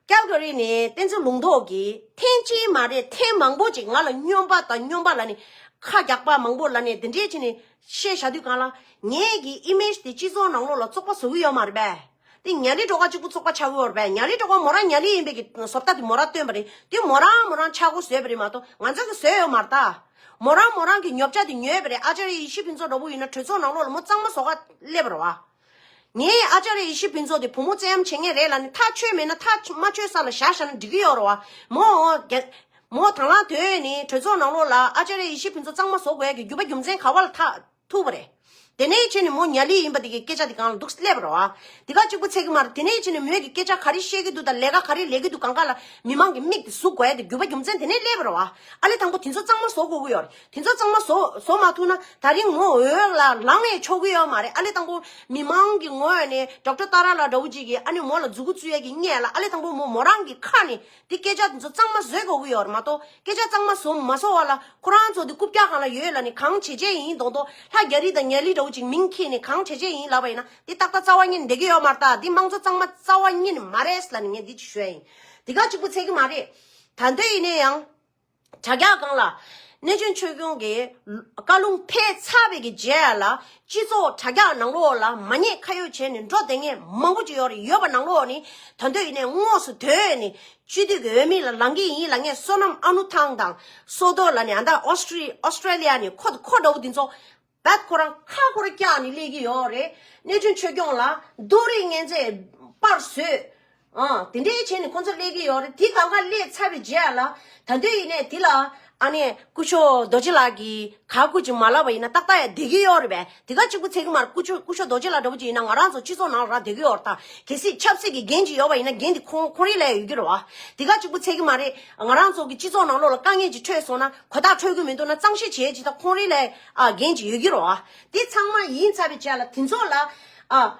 ཀལ་ག་རི་ནས་བསྟན་འཛིན་ལུང་རྟོགས་ཀྱིས་ཐེངས་གཅིག་མ་རེད། ཐེངས་མང་པོ་ཅིག་ང་ལ་སྨྱོན་པ་དང་སྨྱོན་པ་ལབ་ནས་ཁ་རྒྱག་པ་མང་པོ་ལབ་ནས་དེ་འདྲས་བྱས་ནས་བཤད་བཞག་དུས་གང་ལ་ངེད་ཀྱི་ཨི་མེ་ཇི་དེ་སྤྱི་ཚོགས་ནང་ལོགས་ལ་བཙོག་པ་བཟོ་གི་ཡོད་མ་རེད་པས། དེ་ཉ་ལི་སྒྲོལ་དཀར་གཅིག་པུ་བཙོག་པ་ཆགས་ཀྱི་ཡོད་རེད་པས། ཉ་ལི་སྒྲོལ་དཀར་མོ་རང་ཉ་ལི་ཡིན་པའི་གི་བཟོ་ལྟ་དེ་མོ་རང་བཏོན་པ་རེད། དེ་མོ་རང་མོ་རང་ཆག་སྒོ་བཟོས་པ་རེད་མ་གཏོགས་ང་ཚོ་གི་བཟོས་ཡོད་མ་རེད་ད། མོ་རང་མོ་རང་གི་ཉོབ་ཆ་དེ་ཉོས་པ་རེད། ཨ་ཅཱརྱ་ཡེ་ཤེས་ཕུན་ཚོགས་འདྲ་པོ་ཡིན་ན་གྲོས་ཚོགས་ནང་ལོགས་ལ་མོ་གཙང་མ་བཟོ་ག་སླེབས་པ་རེད་བ། ངས་ཨ་ཅཱརྱ་ཡེ་ཤེས་ཕུན་ཚོགས་དེ་བུ་མོ་བཙན་གཡེམ་བྱེད་མཁན་རེད་ལབ་ནས་ཐག་ཆོད་མེད་ན་ཐག་མ་ཆོད་ས་ལ་བཞག་བཞག་ན་འགྲིག་གི་ཡོད་རེད་བ། མོ་རྒྱ་མོ་དང་བླངས་དོན་ནི་གྲོས་ཚོགས་ནང་ལོགས་ལ་ཨ་ཅཱརྱ་ཡེ་ཤེས་ཕུན་ཚོགས་གཙང་མ་བཟོ་དགོས་ཡ་གི་རྒྱུ་བ་རྒྱུ་མཚན་ག་བ་ལ་ཐག་ཐུག་པ་རེད། དེ་ནས་ཕྱིན་ནས་མོ་ཉ་ལི་ཡིན་པ་དེ་གའི་སྐད་ཆ་དེ་གང་ལ་འདུག་སླེབས་པ་རེད་བ། དེ་ག་གཅིག་པུ་ཚད་གི་མ་རེད། དེ་ནས་ཕྱིན་ནས་མོས་ཀྱི་སྐད་ཆ་ག་རེ་བཤད་ཀྱི་འདུག་དང་ལས་ཀ་ག་རེ་ལས་ཀྱི་འདུག་གང་ག་ལ་མི་མང་གི་མིག་དེ་ཟུག་དགོས་ཡ་དེ་རྒྱུ་བ་རྒྱུ་མཚན་དེ་ནས་སླེབས་པ་རེད་བ། ཨ་ལས་དང་པོ་དེ་ཚོ་གཙང་མ་བཟོ་དགོས་ཀྱི་ཡོད་རེད། དེ་ཚོ་གཙང་མ་བཟོ་བཟོ་མ་ཐུབ་ན་ད་རིང་མོ་འོག་ལ་ལངས་ནས་ཆོག་གི་ཡོད་མ་རེད། ཨ་ལས་དང་པོ་མི་མང་གི་ངོས་ནས་ཌོག་ཊར་ཏཱ་ར་ལ་འདྲ་བོ་ཅིག་གིས་ཨ་ནི་མོ་ལ་མཛུ་གུ་བཙུགས་ཡ་གི་སྔོན་ལ་ཨ་ལས་དང་པོ་མོ་མོ་རང་གི་ཁ་ནས་དེ་སྐད་ཆ་དེ་ཚོ་གཙང་མ་བཟོ་དགོས་ཀྱི་ཡོད་རེད་མ་གཏོགས། སྐད་ཆ་གཙང་མ་བཟོ་མ་བཟོ་བ་ལ་ཁོ་རང་ཚོ་དེ་རྐུབ་བཀྱག་སྒང་ལ་ཡོད་ལབ་ནས་གང་བྱེད་བྱེད་ཡིན་མདོག་མདོག་ལྷ་རྒྱ་རི་དང་ཉ་ལི་འདྲ་བོ་ཅིག་མིང་ཁྱེར་ནས་གང་བྱེད་བྱེད་ཡིན་ལབ་པ་ཡིན་ན་དེ་ཏག་ཏག་རྩ་བ་ཉིད་ནས་བསྡད་ཀྱི་ཡོད་མ་རེད་ད། དེ་དམངས་གཙོ་གཙང་མ་རྩ་བ་ཉིད་ནས་མ་རེད་ལབ་ནས་ངས་འདི་ཅིག་ཞུ་ཡ་ཡིན། དེ་ག་གཅིག་པུ་ཚད་གི་མ་རེད། ད་འདོད་ཡིན་ནའི་ཡང་། དྲ་རྒྱ་སྒང་ལ་གནས་ཆུང་ཆོས་སྐྱོང་གི་བཀའ་ལུང་ཕེབས་ཚར་བའི་གི་རྗེས་ལ་སྤྱི་ཚོགས་དྲ་རྒྱ་ནང་ལོགས་ལ་མ་ཉེས་ཁ་གཡོགས་བྱས་ནས་འགྲོ་བསྡད་མཁན་མང་པོ་ཅིག་ཡོད་རེད། ཡོད་པ་ནང་ལོགས་ནས་ད་འདོད་ཡིན་ནའི་དངོས་སུ་ཐོན་ནས་སྤྱི་འཐུས་ཀྱི་འོས་མི་ལ་ལངས་ཀྱི་ཡིན་ལབ་མཁན་བསོད་ནམས་ཨ་ནུ་ཐང་དང་སོ་ཏོ་ལབ་ནས་ཨ་ད་ཨོ་སི་ཀྲི་ཨོ་སི་ཀྲི་ལི་ཡ་ནས་ཁོ་ཁོ་འདྲ་བོ་འདི་ཚོ་བད་ཁོ་རང་ཁ་ཁོ་རང་བཀྱག་ནས་སླེབས་ཀྱི་ཡོད་རེད། གནས་ཆུང་ཆོས་སྐྱོང་ལ་རྡོ་རིང་ངན་ཚད་པར་བཟོས། ཨ་དེ་འདྲའི་བྱས་ནས་ཁོ་ཚོ་སླེབས་ཀྱི་ཡོད་རེད། དེ་གང་ག་སླེབས་ཚར་བའི་རྗེས་ལ་ད་འདོད་ཡིན་ནའི་དེ་ལ་ཨ་ནི་སྐུ་ཞབས་རྡོ་རྗེ་ལགས་ཀྱིས་ག་སྐུ་ཅིག་མ་ལབ་པ་ཡིན་ན་ཏག་ཏག་ཡ་བསྡད་ཀྱི་ཡོད་རེད་པས། དེ་ག་གཅིག་པུ་ཚད་གི་མ་རེད། སྐུ་ཞབས་སྐུ་ཞབས་རྡོ་རྗེ་ལགས་འདྲ་བོ་ཅིག་ཡིན་ན་ང་རང་ཚོ་སྤྱི་ཚོགས་ནང་ལ་རང་བསྡད་ཀྱི་ཡོད་རེད། ད་གལ་སྲིད་ཆབ་སྲིད་ཀྱི་འགན་ཅིག་ཡོད་པ་ཡིན་ན་འགན་དེ་ཁོང་ཁོང་རང་ལ་ཡོད་ཀྱི་རེད་བ། དེ་ག་གཅིག་པུ་ཚད་གི་མ་རེད། ང་རང་ཚོ་གི་སྤྱི་ཚོགས་ནང་ལོགས་ལ་དཀའ་ངལ་ཅིག་འཕྲད་སོང་ན་གོ་རྟོགས་འཕྲོད་ཀྱི་མི་འདུག་ན་གཙང་བཤེར་བྱེད་ཅིག་ད་ཁོང་རང་ལ་ཨ་འགན་ཅིག་ཡོད་ཀྱི་རེད་བ། དེ་ཚང་མ་ཡིན་ཚར་བའི་རྗེས་ལ་དེ་ཚོ་ལ་ཨ།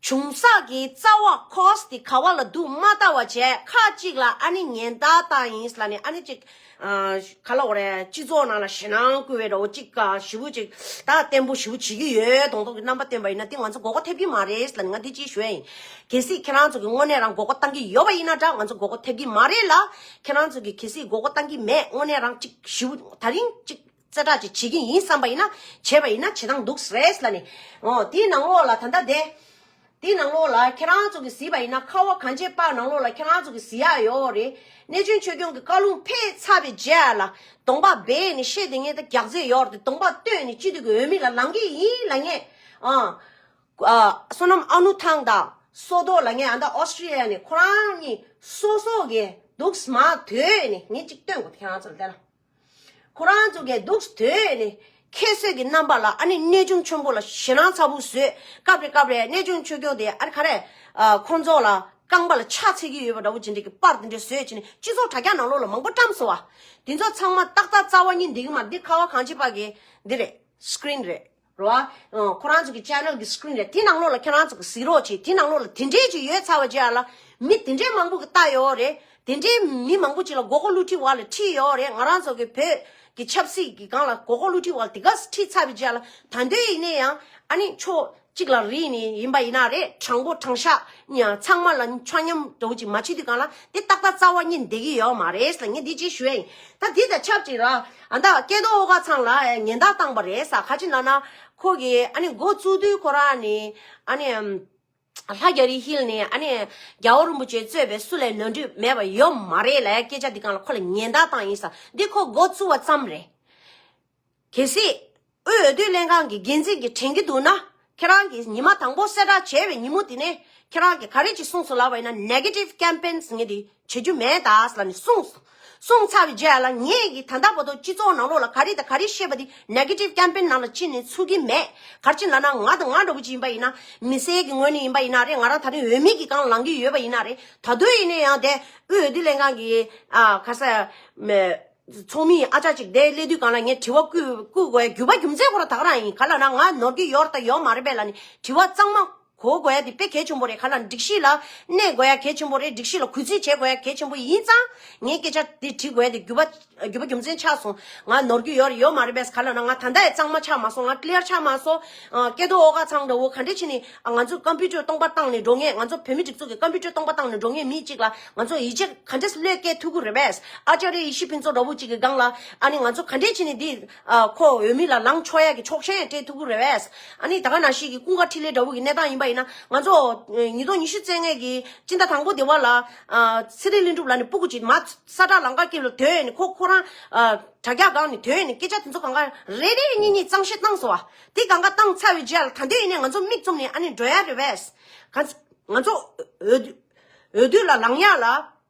བྱུང་ས་གི་རྩ་བ་ཁོ་སི་དེ་ག་བ་ལ་འདུག་མ་ལྟ་བ་བྱས་ཁ་ཅིག་ལ་ཨ་ནི་ཉེན་བརྡ་བཏང་ཡིན་ལབ་ནས་ཨ་ནི་ཅིག་ཨ་ག་ལ་འོ་རེད། སྤྱི་ཚོགས་ནང་ལ་ཞེད་སྣང་བསྐུལ་བའི་འདྲ་བོ་ཅིག་ག་ཞེ་པོ་ཅིག་ད་བརྟན་པོ་ཞེ་པོ་བྱེད་ཀྱི་ཡོད་མདོག་མདོག་གི་རྣམ་པ་བསྟན་པ་ཡིན་ན་དེ་ང་ཚོ་མགོ་སྐོར་ཐེབས་ཀྱི་མ་རེད་ལབ་ནས་ང་འདི་ཅིག་ཞུ་ཡ་ཡིན། གལ་སྲིད་ཁྱེད་རང་ཚོ་གི་དངོས་གནས་རང་མགོ་སྐོར་བཏང་གི་ཡོད་པ་ཡིན་ན་འདྲ། ང་ཚོ་མགོ་སྐོར་ཐེབས་ཀྱི་མ་རེད་ལ། ཁྱེད་རང་ཚོ་གི་གལ་སྲིད་མགོ་སྐོར་བཏང་གི་མེད། དངོས་གནས་རང་ཅིག་ཞེ་པོ་ད་རིང་ཅིག་རྩེ་གྲ་ཅིག་བྱེད་ཀྱི་ཡིན་བསམ་པ་ཡིན་ན་བྱས་པ་ཡིན་ན་བྱེད་སྟངས་འདུག་རེད་ལབ་ནས། འོ་དེའི་ནང་ལོགས་ལ་ད་ལྟ་དེ། དེའི་ནང་ལོགས་ལ་ཁྱེད་རང་ཚོ་གིས་གཟིགས་པ་ཡིན་ན་ཁ་བ་གངས་ཅན་པ་ནང་ལོགས་ལ་ཁྱེད་རང་ཚོ་གིས་གཟིགས་ཡག་ཡོད་རེད། གནས་ཆུང་ཆོས་སྐྱོང་གི་བཀའ་ལུང་ཕེབས་ཚར་བའི་རྗེས་ལ་གདོང་པ་སྦས་ནས་བཤད་དེ་ངས་ད་རྒྱག་རྩིས་ཡོད་རེད། གདོང་པ་སྟོན་ནས་སྤྱི་འཐུས་ཀྱི་འོས་མི་ལ་ལངས་ཀྱི་ཡིན་ལབ་མཁན། ཨ། ཨ། བསོད་ནམས་ཨ་ནུ་ཐང་དང་སོ་ཏོ་ལབ་མཁན་ཨ་ད་ཨོ་སི་ཀྲི་ལི་ཡ་ནས་ཁོ་རང་གཉིས་སོ་སོ་གིས་འདུག་མ་ཐོས་ནས་ངས་གཅིག་སྟོན་དགོས། ཁྱེད་རང་ཚོ་ལ་དེ་ལ། ཁོ་རང་ཚོ་གིས་འདུག་ཐོས་ནས་ཁྱད་གསོད་ཀྱི་རྣམ་པ་ལ་ཨ་ནི་གནས་ཆུང་ཆེན་པོ་ལ་ཞེད་སྣང་ཚ་པོ་བཟོས། སྐབས་རེ་སྐབས་རེ་གནས་ཆུང་ཆོས་སྐྱོང་དེ་ཨ་ནི་ག་རེ་ཨ་ཁོང་ཚོ་ལ་རྐང་པ་ལ་ཕྱག་འཚལ་གྱི་ཡོད་པ་འདྲ་བོ་ཅིག་འདྲ་གི་པར་དེ་འདྲ་བཟོས་བྱས་ནས་སྤྱི་ཚོགས་དྲ་རྒྱ་ནང་ལོགས་ལ་མང་པོ་བཀྲམ་སོང་བ། དེ་ཚོ་ཚང་མ་ཏག་ཏག་རྩ་བ་ཉིད་འདི་གི་མ་འདི་ཁ་བ་གངས་ཅན་པ་གི་འདི་རེད། སི་ཀི་རིན་རེད། རོ། ཨ། ཁོ་རང་ཚོ་གི་ཅེ་ནལ་གི་སི་ཀི་རིན་རེད། དེ་ནང་ལོགས་ལ་ཁྱེད་རང་ཚོ་གི་གཟིགས་རོགས་བྱེད། དེ་ནང་ལོགས་ལ་དེ་འདྲས་ཅིག་ཡོད་ཚར་བ་ཅིག་ཨ་ལ། མི་དེ་འདྲས་མང་པོ་གི་ལྟ་ཡོད་རེད། དེ་འདྲས་མི་མང་པོ་ཅིག་ལ་མགོ་སྐོར་བསླུ་བྲིད་བ་ལ་ཁྲིད་ཡོད་རེད། ང་རང་ཚོ་གི་བོད་ཀྱི་ཆབ་སྲིད་ཀྱི་སྒང་ལ་མགོ་སྐོར་བསླུ་བྲིད་བ་ལ་དེ་ག་ཁྲིད་ཚར་བ་ཅིག་ཨ་ལ། ད་འདོད་ཡིན་ནའི་ཡང་ཨ་ནི་ཕྱོགས་གཅིག་ལ་རིལ་ནས་ཡིན་པ་ཡིན་ན་རེད། དྲང་པོ་དྲང་བཞག་ཡང་ཚང་མ་ལ་ཆ་མཉམ་འདྲ་བོ་ཅིག་མ་བྱེད་དུས་གང་ལ་དེ་ཏག་ཏག་རྩ་བ་ཉིད་བསྡད་ཀྱི་ཡོད་མ་རེད་ཟེར་ངས་འདི་ཅིག་ཞུ་ཡ་ཡིན། ད་འདི་དང་ཆབས་ཅིག་ལ་ཨ་ད་སྐལ་རྡོར་ཨོ་དཀར་ཚང་ལ་ཉེན་བརྡ་བཏང་པ་རེད་ཟེར། ག་ཅི་ལབ་ན་ཁོ་གིས་ཨ་ནི་འགོ་བཙུགས་དུས་ཁོ་རང་ནི་ཨ་ནི་ལྷ་རྒྱ་རི་ཧིལ་ནས་ཨ་ནི་རྒྱལ་བ་རིན་པོ་ཆེ་གཙོས་པའི་སུ་ལས་ནོར་འཁྲུལ་མེད་པ་ཡོད་མ་རེད་ལབ་སྐད་ཆ་འདི་གང་ལ་ཁོ་ལ་ཉེན་བརྡ་བཏང་ཡིན་ཟེར། འདི་ཁོ་འགོ་བཙུགས་པ་ཙམ་རེད། གལ་སྲིད་དབུས་འོས་བསྡུ་ལྷན་ཁང་གི་འགན་འཛིན་གྱིས་དྲན་གྱི་འདུག་ན། ཁྱེད་རང་གིས་ཉི་མ་དང་པོ་གསལ་བསྒྲགས་བྱས་པའི་ཉིན་མོ་དེ་ནས་ཁྱེད་རང་གིས་ག་རེ་ཅིག་གསུངས་སོང་ལབ་པ་ཡིན་ན། negative campaigns ངས་དེ་བྱེད་རྒྱུ་མེད་ད་ཟེར་ལབ་ནས་གསུངས། གསུངས་ཚར་བའི་རྗེས་ལ་ངས་ཀྱིས་ད་ལྟ་བར་དུ་སྤྱི་ཚོགས་ནང་ལོགས་ལ་ག་རེ་དང་ག་རེ་བཤད་པ་དེ་negative campaign ནང་ལ་ཕྱིན་ནས་ཚུགས་ཀྱི་མེད། ག་རེ་ཅིག་ལབ་ན་ང་དང་ང་འདྲ་པོ་ཅིག་ཡིན་པ་ཡིན་ན། མི་སེར་གྱི་ངོས་ནས་ཡིན་པ་ཡིན་ན་རེད། ང་རང་ད་རིང་འོས་མི་གི་སྒང་ལངས་ཀྱི་ཡོད་པ་ཡིན་ན་རེད། ད་དུང་ཡིན་ན་ཡང་དེ་དབུས་འོས་བསྡུ་ལྷན་ཁང་གི་ཨ་ག་ས་མེ། ཚོགས་མི་ཨ་ཅག་ཅིག་དེ་སླེབས་དུས་སྒང་ལ་ངས་དྲི་བ་བསྐུལ་བསྐུལ་དགོས་ཡ་རྒྱུ་བ་རྒྱུ་མཚན་ཁོ་རང་ད་ག་རང་ཡིན། ག་ལབ་ན་ང་ནོར་གྱི་ཡོད་རེད་ད་ཡོད་མ་རེད་པས་ལབ་ནས་དྲི་བ་གཙང་མ་གོ་དགོས་ཡ་དེ་དཔེ་གལ་ཆེན་པོ་རེད། ག་ལབ་ན་སྒྲིག་གཞི་ལ་གནས་དགོས་ཡ་གལ་ཆེན་པོ་རེད། སྒྲིག་གཞི་ལ་གུས་བརྩི་བྱེད་དགོས་ཡ་གལ་ཆེན་པོ་ཡིན་ཙང་ངས་སྐད་ཆ་དེ་དྲི་དགོས་ཡ་དེ་རྒྱུ་བ་རྒྱུ་བ་རྒྱུ་མཚན་ཆགས་སོང་། ང་ནོར་གྱི་ཡོད་རེད་ཡོད་མ་རེད་པས། ག་ལབ་ན་ང་ད་ལྟ་ཡང་གཙང་མ་ཆགས་མ་སོང་། ང་clear ཆགས་མ་སོང་། ཨ་སྐལ་རྡོར་ཨོ་དཀར་ཚང་འདྲ་བོ་ག་འདྲས་བྱས་ནས་ཨ་ང་ཚོ་ཀམ་པུ་ཊར་སྟོང་པ་བཏང་ནས་འགྲོ་མཁན། ང་ཚོ་བོད་མི་སྒྲིག་འཛུགས་ཀྱི་ཀམ་པུ་ཊར་སྟོང་པ་བཏང་ནས་འགྲོ་མཁན་མི་གཅིག་ལ་ང་ཚོ་ཡིད་ཆེས་ག་འདྲས་བློས་བཀལ་ཐུབ་ཀྱི་རེད་པས། ཨ་ཅཱརྱ་ཡེ་ཤེས་ཕུན་ཚོགས་འདྲ་བོ་གཅིག་གི་སྒང་ལ་ཨ་ནི་ང་ཚོ་ག་འདྲས་བྱས་ནས་འདི་ཨ་ཁོ་འོས་མི་ལ་ལངས་ཆོག་ཡ་གི་ཆོག་མཆན་སྤྲད་ཐུབ་ཀྱི་རེད་པས། ཨ་ནི་ད་ག་ནང་བཞིན་གྱི་ཀུན་དགའ་འཕྲིན་ལས་འདྲ་བོ་གི་གནས་སྟངས་ཡིན་པ་ཡིན་ན། ང་ཚོ་ཉིས་སྟོང་ཉི་ཤུ་རྩ་ལྔ་གི་སྤྱི་ཟླ་དང་པོ་དེ་བ་ལ་ཨ་ཚེ་རིང་ལྷུན་གྲུབ་ལགས་ནས་སྤུ་གུ་གཅིག་མ་ས་བྲག་ལམ་ཁ་དཀྱིལ་ལ་དོན་ནས་ཁོ་ཁོ་རང་ཨ་དྲ་རྒྱ་སྒང་ནས་དོན་ནས་སྐད་ཆ་དེ་ཚོ་གང་ག་རེ་རེ་གཉིས་གཉིས་གཙང་བཤེར་བཏང་སོང་བ། དེ་གང་ག་བཏང་ཚར་བའི་རྗེས་ལ་ད་ལྟ་ཡིན་ནའི་ང་ཚོ་མིག་བཙུམ་ནས་ཨ་ནི་འགྲོ་ཡ་རེད་པས། ག་ང་ཚོ་འོས་འོས་བསྡུ་ལ་ལངས་ཡ་ལ་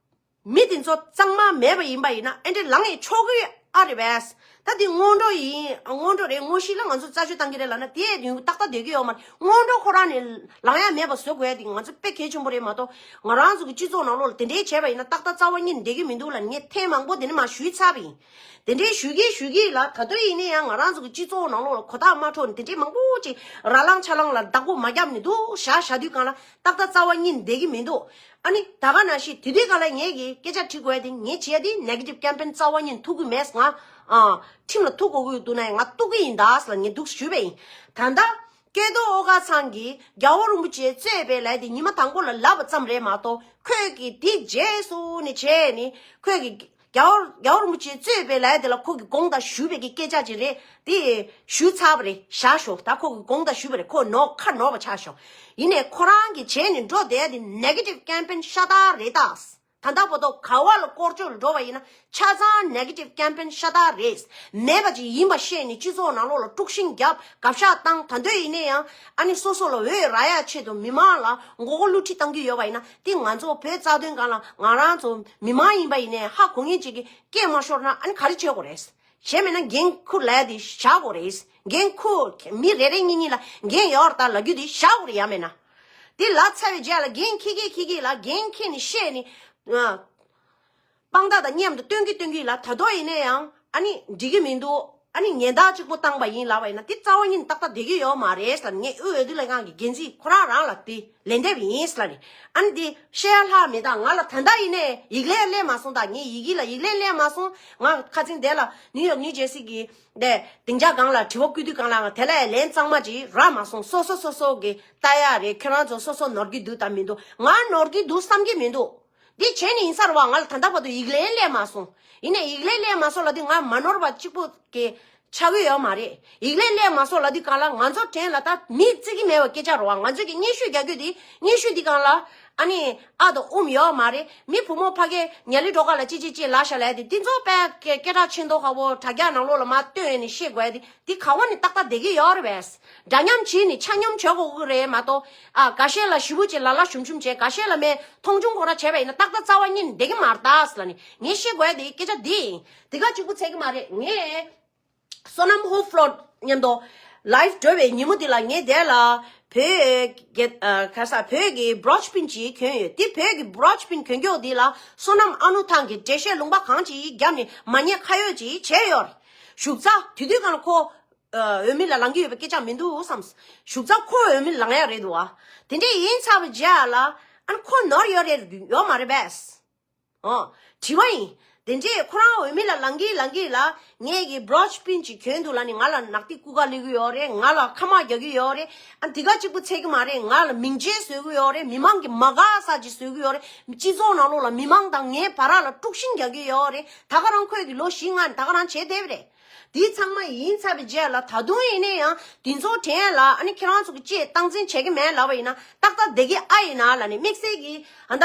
མི་དེ་ཚོ་གཙང་མ་མེད་པ་ཡིན་པ་ཡིན་ན་ཨེ་འདྲ་ལངས་ཡ་ཆོག་གི་ཨ་རེད་པས། ད་དེ་སྔོན་འགྲོ་ཡིན། སྔོན་འགྲོ་རེད། དངོས་གཞི་ལ་ང་ཚོ་རྩད་གཅོད་བཏང་གི་རེད་ལབ་ན་དེ་ཡིན་ཏག་ཏག་བསྡད་ཀྱི་ཡོད་མ་རེད། སྔོན་འགྲོ་ཁོ་རང་ནས་ལངས་ཡ་མེད་པ་བཟོ་དགོས་ཡ་དེ་ང་ཚོ་དཔེ་གལ་ཆེན་པོ་རེད་མ་གཏོགས། ང་རང་ཚོ་གི་སྤྱི་ཚོགས་ནང་ལོགས་ལ་དེ་འདྲའི་བྱས་པ་ཡིན་ན་ཏག་ཏག་རྩ་བ་ཉིད་ནས་བསྡད་ཀྱི་མི་འདུག་ལབ་ངས་ཐེངས་མང་པོ་དེ་ནས་མར་ཞུས་ཚར་བ་ཡིན། དེ་འདྲའི་ཞུ་གི་ཞུ་གི་ལ་ད་དུང་ཡིན་ན་ཡང་ང་རང་ཚོ་གི་སྤྱི་ཚོགས་ནང་ལོགས་ལ་གོ་རྟོགས་མ་འཕྲོད་ནས་དེ་འདྲའི་མང་པོ་ཅིག་ར་ལངས་ཆ་ལངས་ལ་བདག་པོ་མ་བརྒྱབ་ནས་འདུག་བཞག་བཞག་དུས་སྒང་ལ་ཏག་ཏག་རྩ་བ་ཉིད་ནས་བསྡད་ཀྱི་མི་འདུག་ཨ་ནི་ད་ག་ནང་བཞིན་དེ་དུས་སྒང་ལ་ངས་ཀྱི་སྐད་ཆ་དྲི་དགོས་ཡ་དེ་ངས་བྱས་ཏེ་negative campaign རྩ་བ་ཉིད་ཐུག་གི་མེད། ང་ཨ་ཁྲིམས་ལ་ཐུག་དགོས་ཀྱི་འདུག་ན་ཡང་ང་གཏུག་གི་ཡིན་ད་ཟེར་ལ་ངས་འདུག་ཞུས་པ་ཡིན། ད་ལྟ་སྐལ་རྡོར་ཨོ་དཀར་ཚང་གིས་རྒྱལ་བ་རིན་པོ་ཆེ་གཙོས་པའི་ལས་དེ་ཉི་མ་དང་པོ་ལ་ལབ་པ་ཙམ་རེད་མ་གཏོགས། ཁོས་ཀྱི་དེ་རྗེས་སུ་ནི་བྱས་ནི་ཁོས་ཀྱི་རྒྱལ་བ་རྒྱལ་བ་རིན་པོ་ཆེ་གཙོས་པའི་ལས་དེ་ལ་ཁོ་གི་དགོངས་དག་ཞུས་པའི་གི་སྐད་ཆ་ཅིག་རེད། དེ་ཞུས་ཚར་བ་རེད། བཞག་ཤོག་ད་ཁོ་གི་དགོངས་དག་ཞུས་པ་རེད། ཁོ་ནོར་ཁ་ནོར་བ་ཆགས་ཤོག་ཡིན་ནའི་ཁོ་རང་གི་བྱས་ནི་འགྲོ་བསྡད་དེ་negative campaign ཤ་སྟག་རེད་ད། ད་ལྟ་བར་དུ་ག་བ་ལ་སྐོར་སྐྱོད་ལ་འགྲོ་བ་ཡིན་ན་ཆ་ཚང་negative campaign ཤ་སྟག་རེད། མེད་པ་ཅིག་ཡིན་པ་ཤེས་ནས་སྤྱི་ཚོགས་ནང་ལོགས་ལ་དཀྲུག་ཤིང་བརྒྱབ་གབ་ཤ་བཏང་། ད་འདོད་ཡིན་ན་ཡང་ཨ་ནི་སོ་སོ་ལ་འོས་རག་ཡ་ཆེད་དུ་མི་མང་ལ་མགོ་སྐོར་བསླུ་བྲིད་བཏང་གི་ཡོད་པ་ཡིན་ན། དེ་ང་ཚོ་བོད་རྩ་དོན་སྒང་ལ་ང་རང་ཚོ་མི་མང་ཡིན་པ་ཡིན་ནའི་ཧ་གོ་མཁན་ཅིག་གིས་སྐད་མ་ཤོར་ན་ཨ་ནི་ག་རེ་བྱེད་དགོས་རེད། གཞན་མེད་ན་འགན་འཁུར་ལས་དེ་བཞག་དགོས་རེད། འགན་འཁུར་མི་རེ་རེ་གཉིས་གཉིས་ལ་འགན་ཡོད་རེད་ད་ལབ་རྒྱུ་དེ་བཞག་དགོས་རེད། ཡང་མེད་ན་དེ་ལབ་ཚར་བའི་རྗེས་ལ་འགན་འཁྱེར་གྱི་འཁྱེར་གྱི་ལ་འགན་འཁྱེར་ནས་བཤད་ནས་ཨ། དཔང་རྟགས་དང་མཉམ་དུ་སྟོན་གྱི་སྟོན་གྱི་ལ་ད་དོ་ཡིན་ན་ཡང་ཨ་ནི་འགྲིག་གི་མི་འདུག་ཨ་ནི་ཉེན་བརྡ་གཅིག་པོ་བཏང་པ་ཡིན་ལབ་པ་ཡིན་ན་དེ་རྩ་བ་ཉིད་ཏག་ཏག་བསྡད་ཀྱི་ཡོད་མ་རེད་ལབ། ངས་དབུས་འོས་བསྡུ་ལྷན་ཁང་གི་འགན་འཛིན་ཁོ་རང་རང་ལ་དེ་ལན་འདེབས་ཡིན་ལབ་ནས། ཨ་ནི་དེ་བཤད་ཡ་ལྷག་མེད་ད། ང་ལ་ད་ལྟ་ཡིན་ནའི་ཡིག་ལན་སླེབས་མ་སོང་ད། ངས་ཡི་གེ་ལ་ཡིག་ལན་སླེབས་མ་སོང་། ང་ཁ་སང་དེ་ལ་ནིའུ་ཡོག་ཉིའུ་ཇར་སི་གི་དེ་སྡིངས་ཆ་སྒང་ལ་དྲི་བ་བསྐུལ་དུས་སྒང་ལ་ང་དེ་ལ་ལན་གཙང་མ་ཅིག་རག་མ་སོང་། སོ་སོ་སོ་སོ་གི་ལྟ་ཡ་རེད། ཁྱེད་རང་ཚོ་སོ་སོ་ནོར་གྱི་འདུག་དང་མི་འདུག་ང་ནོར་གྱི་འདུག་བསམ་གྱི་མི་འདུག་འདི་བྱས་ནས་ཡིན་ས་རེད་བ། ང་ལ་ད་ལྟ་བར་དུ་ཡིག་ལན་སླེབས་མ་སོང་། ཡིན་ནའི་ཡིག་ལན་སླེབས་མ་སོང་ལབ་དུས་ང་མ་ནོར་བ་གཅིག་པོ་གི་ཆགས་ཀྱི་ཡོད་མ་རེད། ཡིག་ལན་སླེབས་མ་སོང་ལབ་དུས་སྒང་ལ་ང་ཚོ་དྲན་ལ་ད་མིས་བརྩི་གི་མེད་པ་སྐད་ཆ་རེད་བ། ང་ཚོ་གི་སྙན་ཞུ་རྒྱག་རྒྱུ་དེ་སྙན་ཞུ་འདི་སྒང་ལ་ཨ་ནི་ཨ་དང་ཨུམ་ཡོད་མ་རེད། མི་བུ་མོ་ཕ་གི་ཉ་ལི་སྒྲོལ་དཀར་ལ་ཅི་ཅི་ཅི་ལབ་ཤག་ལབ་དེ་དེ་ཚོ་དཔེ་སྐད་སྐད་གྲགས་ཆེན་མདོག་ཁ་པོ་དྲ་རྒྱ་ནང་ལོགས་ལ་མར་བཏོན་ནས་བཤད་དགོས་ཡ་དེ་འདི་ག་བ་ནས་ཏག་ཏག་བསྡད་ཀྱི་ཡོད་རེད་པས། འདྲ་མཉམ་བྱས་ནས་ཆ་མཉམ་བྱེད་དགོས་ཀྱི་རེད་མ་གཏོགས། ཨ་འགའ་ཤས་ལ་ཞེ་པོ་ཅིག་ལ་ལ་ཞུམ་ཞུམ་བྱས། འགའ་ཤས་ལ་མེད་མཐོང་ཆུང་ཁོ་རང་བྱས་པ་ཡིན་ན་ཏག་ཏག་རྩ་བ་ཉིད་ནས་བསྡད་ཀྱི་མ་རེད་ད་ཟེར་ལབ་ནས་ངས་བཤད་དགོས་ཡ་དེ་སྐད་ཆ་འདི་ཡིན། དེ་ག་གཅིག་པུ་ཚད་ཀྱི་མ་རེད། ངས་བསོད་ནམས་ཧོབ་ཕློ་མཉམ་དུ་ལའིབ་འགྲོ་བའི་ཉིན་མོ་འདི་ལ་ངས་དེ་ལ་བོད་ཀྱི་ཨ་ག་ས་བོད་ཀྱི་བྲོ་ཆི་པིན་ཅིག་གྱོན་ཡོད། དེ་བོད་ཀྱི་བྲོ་ཆི་པིན་གྱོན་མཁན་འདི་ལ་བསོད་ནམས་ཨ་ནུ་ཐང་གི་འགྲེལ་བཤད་ལུང་པ་གང་ཅིག་བརྒྱབ་ནས་མ་ཉེས་ཁ་གཡོགས་ཅིག་བྱས་ཡོད་རེད། བཞུགས་ཚར་དེ་དུས་སྒང་ལ་ཁོ། ཨ་འོས་མི་ལ་ལངས་ཀྱི་ཡོད་པའི་སྐད་ཆ་མི་འདུག་བསམ། བཞུགས་ཚར་ཁོ་འོས་མི་ལངས་ཡ་རེད་འདུག་བ། དེ་འདྲས་ཡིན་ཚར་བའི་རྗེས་ལ་ཨ་ནི་ཁོ་ནོར་ཡོད་རེད་ཡོད་མ་རེད་པས། ཨོ། དྲི་བ་ཡིན། དེ་འདྲས་ཁོ་རང་འོས་མི་ལ་ལངས་ཀྱི་ལངས་ཀྱི་ལ་ངས་ཀྱི་བྲོ་ཆི་པིན་ཅིག་གྱོན་འདུག་ལབ་ནི་ང་ལ་ནག་ཐིག་སྐུ་ཁ་སླེབས་ཀྱི་ཡོད་རེད། ང་ལ་ཁ་དམག་རྒྱག་གི་ཡོད་རེད། ཨ་འདི་ག་གཅིག་པུ་ཚད་ཀྱི་མ་རེད། ང་ལ་མིང་ཆད་བཟོ་གི་ཡོད་རེད། མི་མང་གི་མ་དགའ་ས་ཅིག་བཟོ་གི་ཡོད་རེད། སྤྱི་ཚོགས་ནང་ལོགས་ལ་མི་མང་དང་ངའི་བར་ལ་དཀྲུག་ཤིང་རྒྱག་གི་ཡོད་རེད། ད་ག་རང་ཁོས་ཀྱི་ལོ་བཞི་ལྔ་ནས་ད་ག་རང་བྱས་བསྡད་པ་རེད། དེ་ཚང་མ་ཡིན་ཚར་བའི་རྗེས་ལ་ད་དུང་ཡིན་ན་ཡང་དེ་ཚོ་དྲན་ལ་ཨ་ནི་ཁྱེད་རང་ཚོ་གི་ཅིག་སྟངས་འཛིན་བྱེད་ཀྱི་མེད་ལབ་པ་ཡིན་ན་ཏག་ཏག་བསྡད་ཀྱི་ཨ་ཡིན་ན་ལབ་ནས་དམིགས་བསལ་གྱི་ཨ་ད་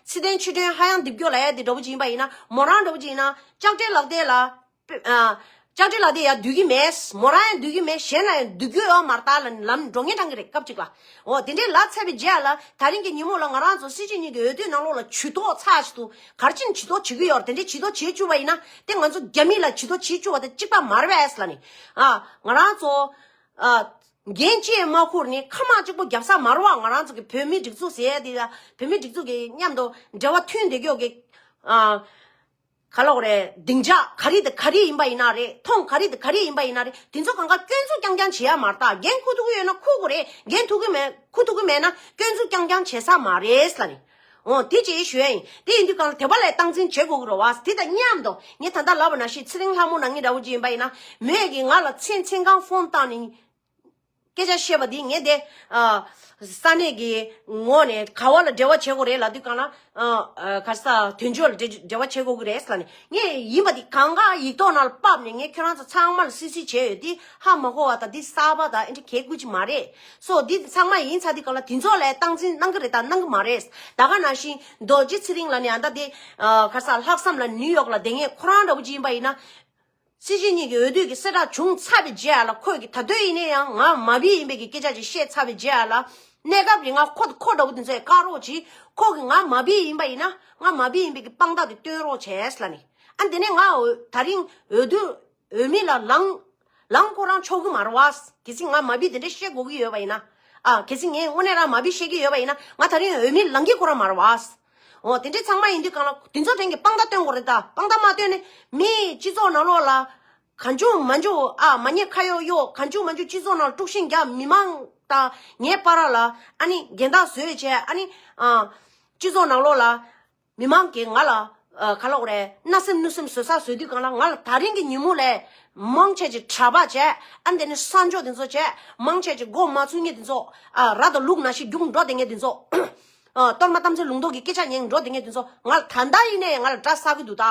ཚེ་བརྟན་ཆོས་སྒྲོན་ཧ་ཡང་རྡིབ་སྐྱོ་ལ་ཡ་དེ་འདྲ་པོ་ཅིག་ཡིན་པ་ཡིན་ན་མོ་རང་འདྲ་པོ་ཅིག་ཡིན་ན་ལྕགས་སྤྲེལ་ལག་དེ་ལ་ཨ་ ལྕགས་སྤྲེལ་ལགས་དེ་ཡང་སྡོད་ཀྱི་མེད། མོ་རང་ཡང་སྡོད་ཀྱི་མེད། གཞན་ལ་ཡང་སྡོད་རྒྱུ་ཡོད་མ་རེད། ད་ལ་ལམ་འགྲོ་ངེས་དྲང་གི་རེད། སྐབས་གཅིག་ལ། འོ་དེ་འདྲའི་ལ་ཚར་བའི་རྗེས་ལ་ད་རིང་གི་ཉིན་མོ་ལ་ང་རང་ཚོ་སྲིད་སྤྱི་གཉིས་ཀྱི་འོས་བསྡུའི་ནང་ལོགས་ལ་ཇུས་གཏོགས་ཚར་ཅིག་ཏུ་ག་རེ་བྱས་ནས་ཇུས་གཏོགས་བྱེད་ཀྱི་ཡོད་རེད། དེ་འདྲའི་ཇུས་གཏོགས་བྱེད་བཅུག་པ་ཡིན་ན་དེ་ང་ཚོ་རྒྱ་མི་ལ་ཇུས་གཏོགས་བྱེད་བཅུག་པ་དང་གཅིག་པ་མ་རེད་པས་ལབ་ནས། ཨ་ང་རང་ཚོ་ཨ་འགན་ཅི་ཡང་མ་འཁུར་ནས་ཁ་མང་གཅིག་པོ་རྒྱབ་ས་མ་རེད་པ། ང་རང་ཚོ་གི་བོད་མིའི་སྒྲིག་འཛུགས་ཟེར་ཡ་དེ་ལ་བོད་མིའི་སྒྲིག་འཛུགས་ཀྱི་མཉམ་དུ་འབྲེལ་བ་མཐུད་བསྡད་ཀྱི་ཡོད་ཀྱི་ཨ། ག་ལབ་དགོས་རེད། སྡིངས་ཆ་ག་རེ་དང་ག་རེ་ཡིན་པ་ཡིན་ན་རེད། མཐོང་ག་རེ་དང་ག་རེ་ཡིན་པ་ཡིན་ན་རེད། དེ་ཚོ་གང་ག་སྐྱོན་འཛུགས་རྐྱང་རྐྱང་བྱེད་ཡ་མ་རེད། ད་འགན་འཁུར་ཐུབ་ཀྱི་ཡོད་ན་འཁུར་དགོས་རེད། འགན་འཁུར་ཐུབ་ཀྱི་མེད། འཁུར་ཐུབ་ཀྱི་མེད་ན་སྐྱོན་འཛུགས་རྐྱང་རྐྱང་བྱེད་ས་མ་རེད་ལབ་ནས། འོ་དེ་ཅིག་ཞུ་ཡ་ཡིན། དེ་ཡིན་དུས་གང་ལ་དེ་པ་ལ་སྟངས་འཛིན་བྱེད་དགོས་ཀྱི་རེད་པ། དེ་དང་མཉམ་དུ་ངས་ད་ལྟ་ལབ་པ་ནང་བཞིན་ཚེ་རིང་ལྷ་མོ་ནང་ཉིད་འདྲ་བོ་ཅིག་ཡིན་པ་ཡིན་ན་མོས་ཀྱིས་ང་ལ་མཚན་མཚན་གང་ཕོན་བཏང་ནས། སྐད་ཆ་བཤད་པ་འདི་ངས་དེ་ཨ་ས་གནས་ཀྱི་ངོས་ནས་ག་བ་ལ་འབྲེལ་བ་བྱེད་དགོས་རེད་ལབ་དུས་གང་ལ་ཨ་ཨ་ག་རེ་ཟ་དོན་གཅོད་ལ་འབྲེལ་འབྲེལ་བ་བྱེད་དགོས་ཀྱི་རེད་ལབ་ནས། ངས་ཡིན་པ་འདི་གང་ག་ཡིག་ཐོག་ནང་ལ་ཕབ་ནས་ངས་ཁྱོད་རང་ཚོ་ཚང་མ་ལ་སིལ་སིལ་བྱས་ཡོད། འདི་ཧ་མ་གོ་བ་དང་འདི་གསར་པ་དང་ཨེ་འདྲ་གལ་དགོས་ཀྱི་མ་རེད། སོ་འདི་ཚང་མ་ཡིན་ཚར་དུས་གང་ལ་དེ་ཚོ་ལ་སྟངས་འཛིན་གནང་གི་རེད་དང་གནང་གི་མ་རེད། ད་ག་ནང་བཞིན་རྡོ་རྗེ་ཚེ་རིང་ལབ་ནས་ཨ་ད་དེ་ཨ་ག་རེ་ཟ་ལྷག་བསམ་ལ་ནིའུ་ཡོག་ལ་བསྡད་མཁན་ཁོ་རང་འདྲ་བོ་ཅིག་ཡིན་པ་ཡིན་ན། སྲིད་སྤྱི་གཉིས་ཀྱི་འོས་བསྡུ་གི་གསལ་བསྒྲགས་བྱུང་ཚར་བའི་རྗེས་ལ་ཁོས་ཀྱི་ད་དུང་ཡིན་ན་ཡང་ང་མ་བི་ཡིན་པའི་གི་སྐད་ཆ་ཅིག་བཤད་ཚར་བའི་རྗེས་ལ་གནས་སྐབས་ཀྱི་ང་ཁོ་ཁོ་འདྲ་བོ་དེ་ཚོས་བཀག་རོགས་གྱིས། ཁོ་གི་ང་མ་བི་ཡིན་པ་ཡིན་ན་ང་མ་བི་ཡིན་པའི་གི་དཔང་རྟགས་དེ་སྟོན་རོགས་བྱས་ལབ་ནས། ཨ་དེ་ནས་ང་འོས་ད་རིང་འོས་བསྡུ་འོས་མི་ལ་ལངས་ལངས་ཁོ་རང་ཆོག་གི་མ་རེད་པ། གལ་སྲིད་ང་མ་བི་དེ་འདྲ་བཤད་དགོས་ཀྱི་ཡོད་པ་ཡིན་ན། ཨ་གལ་སྲིད་ངས་དངོས་གནས་རང་མ་བི་བཤད་ཀྱི་ཡོད་པ་ཡིན་ན་ང་ད་རིང་འོས་མི་ལངས་ཀྱི་ཁོ་རང་མ་རེད་པ། འོ་དེ་འདྲའི་ཚང་མ་ཡིན་དུས་གང་ལ་དེ་ཚོ་དྲན་གྱི་དཔང་རྟགས་སྟོན་དགོས་རེད། ད་དཔང་རྟགས་མ་སྟོན་ནས་མིའི་སྤྱི་ཚོགས་ནང་ལོགས་ལ་གང་བྱུང་མང་བྱུང་ཨ་མ་ཉེས་ཁ་གཡོག་གཡོག་གང་བྱུང་མང་བྱུང་སྤྱི་ཚོགས་ནང་ལ་དཀྲུག་ཤིང་རྒྱག་མི་མང་དང་ངའི་བར་ལ་ཨ་ནི་འགལ་ཟླ་བཟོས་བྱས་ཨ་ནི་ཨ་སྤྱི་ཚོགས་ནང་ལོགས་ལ་མི་མང་གིས་ང་ལ་ཨ་ག་ལབ་དགོས་རེད། བརྣབ་སེམས་གནོད་སེམས་བཟོ་ས་བཟོས་དུས་གང་ལ་ང་ལ་ད་རིང་གི་ཉིན་མོ་ལས་མང་ཆེ་ཆེ་གྲྭ་པ་བྱས་ཨ་ནི་དེ་ནི་གསར་འབྱོར་དེ་ཚོ་བྱས་མང་ཆེ་ཆེ་མགོ་མ་ཚོས་མཁན་དེ་ཚོ་ཨ་ར་དང་ལུག་ནང་བཞིན་རྒྱུགས་འགྲོ་བསྡད་མཁན་དེ་ཚོ། ཨ་གཏོར་མ་གཏམ་ཚེ་ལུང་རྟོགས་ཀྱི་སྐད་ཆ་ཉན་འགྲོ་བསྡད་མཁན་དེ་ཚོ་ང་ལ་ད་ལྟ་ཡིན་ནའི་ང་ལ་དགྲ་ཟ་གི་འདུག་ད།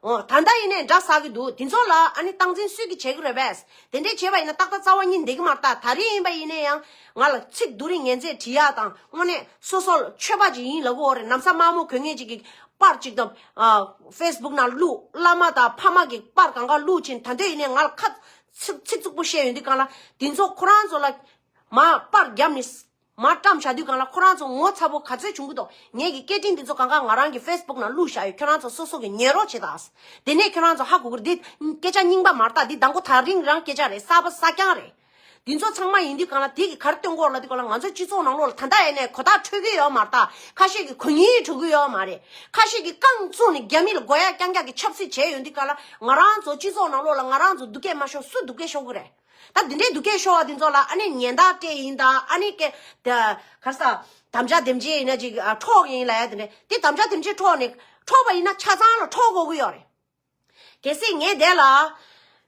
འོ་ད་ལྟ་ཡིན་ནའི་དགྲ་ཟ་གི་འདུག་དེ་ཚོ་ལ་ཨ་ནི་སྟངས་འཛིན་སུས་ཀྱིས་བྱེད་ཀྱི་རེད་པས། དེ་འདྲས་བྱས་པ་ཡིན་ན་ཏག་ཏག་རྩ་བ་ཉིད་བསྡད་ཀྱི་མ་རེད། ད་ད་རེས་ཡིན་པ་ཡིན་ནའི་ཡང་ང་ལ་ཚིག་སྡུག་རུས་ངན་ཚད་འབྲི་ཡག་དང་དངོས་གནས་སོ་སོ་ཆོས་པ་ཅིག་ཡིན་ལབ་ཀྱི་ཡོད་རེད། ལམ་སང་དམར་མོ་གོན་མཁན་ཅིག་གིས་པར་ཅིག་དང་ཨ་ཧྥེ་སི་བུག་ནང་བླུགས། བླ་མ་དང་ཕ་མ་གི་པར་གང་ག་བླུགས་ཕྱིན། ད་ལྟ་ཡིན་ནའི་ང་ལ་ཁ་ཚིག་ཚིག་རྩུབ་པོ་བཤད་ཡོང་དུས་གང་ལ་དེ་ཚོ་ཁོ་རང་ཚོ་ལ་མ་པར་བརྒྱབ་ནས། མར་བཀྲམ་བཞག་དུས་གང་ལ་ཁོ་རང་ཚོ་ངོ་ཚ་པོ་ག་ཚོད་བྱུང་གི་འདུག་ངེད་ཀྱི་སྐད་འཕྲིན་འདི་ཚོ་གང་ག་ང་རང་གི་ཧྥེ་སི་བུག་ནང་བླུགས་བཞག་ཡོད། ཁྱོད་རང་ཚོ་སོ་སོ་གི་ཉན་རོགས་བྱེད་དང་། དེ་ནས་ཁྱོད་རང་ཚོ་ཧ་གོ་གི་རེད། འདི་སྐད་ཆ་རྙིང་པ་མ་རེད། ད་འདི་དང་པོ་ད་རིང་རང་སྐད་ཆ་རེད། གསར་པ་གསར་རྐྱང་རེད། འདི་ཚོ་ཚང་མ་ཡིན་དུས་གང་ལ་དེ་གི་ག་རེ་སྟོན་གོ་ལབ་དུས་གང་ལ་ང་ཚོ་སྤྱི་ཚོགས་ནང་ལོགས་ལ་ད་ལྟ་ཡིན་ནའི་གོ་རྟགས་འཕྲོད་ཀྱི་ཡོད་མ་རེད། ད་ཁ་ཤས་ཀྱི་གུ་ཉིན་འགྲོ་གི་ཡོད་མ་རེད། ཁ་ཤས་ཀྱི་རྐང་བཙུགས་ནས་རྒྱ་མི་ལ་མགོ་ཡ་རྐྱང་རྐྱང་གི་ཆབ་སྲིད་བྱས་ཡོང་དུས་གང་ལ་ང་རང་ཚོ་སྤྱི་ཚོགས་ནང་ལོགས་ལ་ང་རང་ཚོ་སྡུག་སྐད་མ་ཤོར་སུ་སྡུག་སྐད་ཤོར་གི་རེད། ད་འདི་འདྲའི་སྡུག་སྐད་ཤོར་བ་འདི་ཚོ་ལ་ཨ་ནི་ཉེན་བརྡ་སྤྲད་ཡིན་ད། ཨ་ནི་སྐད་ད་ག་རེ་ཟ་དམ་བཅའ་དེམ་ཅིག་ཡིན་ན་ཅིག་ཨ་འཕྲོག་ཡིན་ལབ་ཡ་དེ་འདྲ། དེ་དམ་བཅའ་དེམ་ཅིག་འཕྲོག་ནས་འཕྲོག་པ་ཡིན་ན་ཆ་ཚང་ལ་འཕྲོག་དགོས་ཀྱི་ཡོད་རེད། གལ་སྲིད་ངས་དེ་ལ་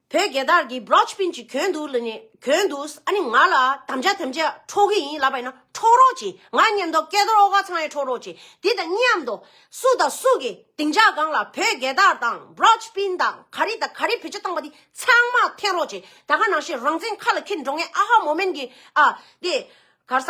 བོད་རྒྱལ་དར་གྱི་བྲོ་ཆི་པིན་ཅིག་གྱོན་འདུག་ལབ་ནས་གྱོན་འདུག་ཨ་ནི་ང་ལ་དམ་བཅའ་དེམ་ཅིག་འཕྲོག་གི་ཡིན་ལབ་པ་ཡིན་ན་འཕྲོག་རོགས་གྱིས། ང་མཉམ་དུ་སྐལ་རྡོར་ཨོ་དཀར་ཚང་ཡང་འཕྲོག་རོགས་གྱིས། དེ་དང་མཉམ་དུ་སུ་དང་སུ་གིས་སྡིངས་ཆ་སྒང་ལ་བོད་རྒྱལ་དར་དང་བྲོ་ཆི་པིན་དང་ག་རེ་དང་ག་རེ་བེད་སྤྱོད་བཏང་པ་དེ་ཚང་མ་འཐེན་རོགས་བྱེད། ད་ག་ནང་བཞིན་རང་བཙན་ཁ་ལ་འཁྱེར་འགྲོ་མཁན་ཨ་ཧ་མོ་མེན་གྱི་ཨ་དེ་ག་རེ་ཟ་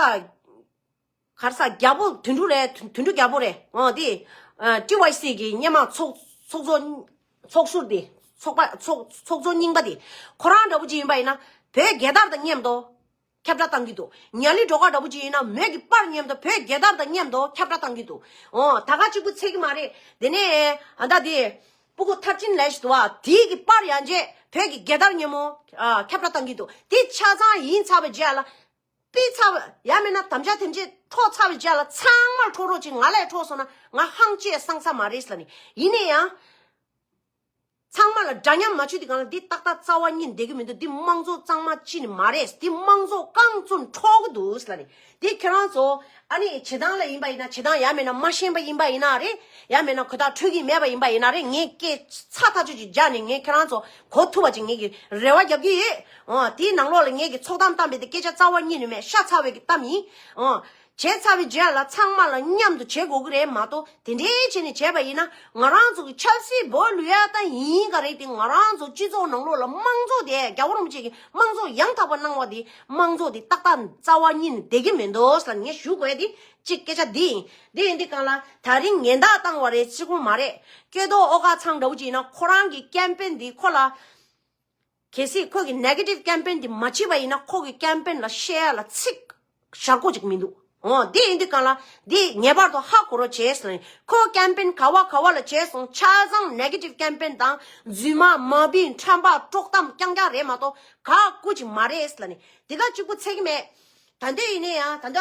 ག་རེ་ཟ་རྒྱལ་པོ་དོན་གྲུབ་རེད། དོན་དོན་གྲུབ་རྒྱལ་པོ་རེད། འོ་དེ་ཨ་ཊི་ཝའི་སི་གི་སྔོན་མ་ཚོགས་ཚོགས་གཙོ་ཚོགས་ཟུར་དེ་ཚོགས་པ་ཚོགས་ཚོགས་གཙོ་རྙིང་པ་དེ་ཁོ་རང་འདྲ་པོ་ཅིག་ཡིན་པ་ཡིན་ན་བོད་རྒྱལ་དར་དང་མཉམ་དུ་ཁྱབ་བསྒྲགས་བཏང་གི་འདུག་ཉ་ལི་སྒྲོལ་དཀར་འདྲ་པོ་ཅིག་ཡིན་ན་མོས་ཀྱི་པར་མཉམ་དུ་བོད་རྒྱལ་དར་དང་མཉམ་དུ་ཁྱབ་བསྒྲགས་བཏང་གི་འདུག་འོ་ད་ག་གཅིག་པུ་ཚད་ཀྱི་མ་རེད། དེ་ནས་ཨ་ད་དེ་སྤུ་གུ་མཐར་ཕྱིན་ལས་ཞིག་འདུག་བ། དེའི་གི་པར་ཡང་རྗེས་བོད་ཀྱི་རྒྱལ་དར་མཉམ་མོ་ཨ་ཁྱབ་བསྒྲགས་བཏང་གི་འདུག་དེ་ཆ་ཚང་ཡིན་ཚར་བའི་རྗེས་ལ་པི་ཚར་བ་ཡང་མིན་ན་དམ་བཅའ་དེ་འདྲས་འཕྲོག་ཚར་བའི་རྗེས་ལ་ཚང་མར་འཕྲོག་རོགས་ཅིག་ང་ལས་འཕྲོག་སོང་ན་ང་ཧང་ཅེས་སང་ས་མ་རེད་ལབ་ནི་ཡིན་ནའི་ཡང་། ཚང་མ་ལ་འདྲ་མཉམ་མ་བྱུང་དུས་གང་ལ་འདི་ཏག་ཏག་རྩ་བ་ཉིད་བསྡད་ཀྱི་མི་འདུག་འདི་དམངས་གཙོ་གཙང་མ་ཅི་ནི་མ་རེད། འདི་དམངས་གཙོ་རྐང་བཙུགས་འཕྲོག་གི་འདུག་ལབ་ནི་འདི་ཁྱེད་རང་ཚོ་ཨ་ནི་བྱེད་སྟངས་ལ་ཡིན་པ་ཡིན་ན་བྱེད་སྟངས་ཡང་མིན་ན་མ་ཤེས་པ་ཡིན་པ་ཡིན་ན་རེད། ཡང་མིན་ན་གོ་རྟོགས་འཕྲོད་ཀྱི་མེད་པ་ཡིན་པ་ཡིན་ན་རེད། ངས་སྐད་ཚ་ཐག་ཆོད་ཅིག་རྒྱག་ནས་ངས་ཁྱེད་རང་ཚོ་གོ་ཐུབ་པ་ཅིག་ངས་ཀྱི་རེ་བ་རྒྱབ་ཀྱི་ཡོད། འོ་དེའི་ནང་ལོགས་ལ་ངས་ཀྱི་ཚོགས་གཏམ་བཏང་བའི་དེ་སྐད་ཆ་རྩ་བ་ཉིད་ནས་མེད། ཤ་ཚ་བའི་གི་གཏམ་ཡིན། འོ། བྱས་ཚར་བའི་རྗེས་ལ་ཚང་མ་ལ་མཉམ་དུ་བྱེད་དགོས་ཀྱི་རེད་མ་གཏོགས་དེ་འདྲའི་བྱས་ནས་བྱས་པ་ཡིན་ན་ང་རང་ཚོ་གི་ཆབ་སྲིད་བོད་ལུས་ཡ་ད་ཡིན་ག་རེད་དེ། ང་རང་ཚོ་སྤྱི་ཚོགས་ནང་ལོགས་ལ་དམངས་གཙོ་དེ་རྒྱལ་བ་རིན་པོ་ཆེ་གི་དམངས་གཙོ་ཡང་དག་པ་གནང་བ་དེ་དམངས་གཙོ་དེ་ཏག་ཏག་རྩ་བ་ཉིད་ནས་བསྡད་ཀྱི་མི་འདུག་ཟེར་ངས་ཞུ་དགོས་དེ་གཅིག་སྐད་ཆ་འདི་ཡིན། འདི་ཡིན་དུས་གང་ལ་ད་རིང་ཉེན་བརྡ་བཏང་བ་རེད་ཅིག་པོ་མ་རེད། སྐལ་རྡོར་ཨོ་དཀར་ཚང་འདྲ་བོ་ཅིག་ཡིན་ན་ཁོ་རང་གི་ཀེམ་པེན་འདི་ཁོ་ལ། གལ་སྲིད་ཁོ་གི་negative campaign་དེ་མ་བྱེད་པ་ཡིན་ན་ཁོ་གི་campaign་ལ་བཤད་ཡ་ལ་ཚིག་ཞར་གོ་ཅིག་མི་འདུག་འོ་འདི་ཡིན་དུས་གང་ལ་འདི་ངེས་པར་དུ་ཧ་གོ་རོགས་བྱས་ཟེར་ནས་ཁོ་campaign་ག་བ་ག་བ་ལ་བྱས་སོང་ཆ་ཚང་negative campaign་དང་རྫུན་མ་མ་བི་ཁྲམ་པ་དཀྲོག་གཏམ་རྐྱང་རྐྱང་རེད་མ་གཏོགས་ག་སྐུ་ཅིག་མ་རེད་ཟེར་ནས་འདི་ག་གཅིག་པུ་ཚད་ཀྱི་མེད། ད་འདོད་ཡིན་ནའི་ཡང་ད་ལྟ་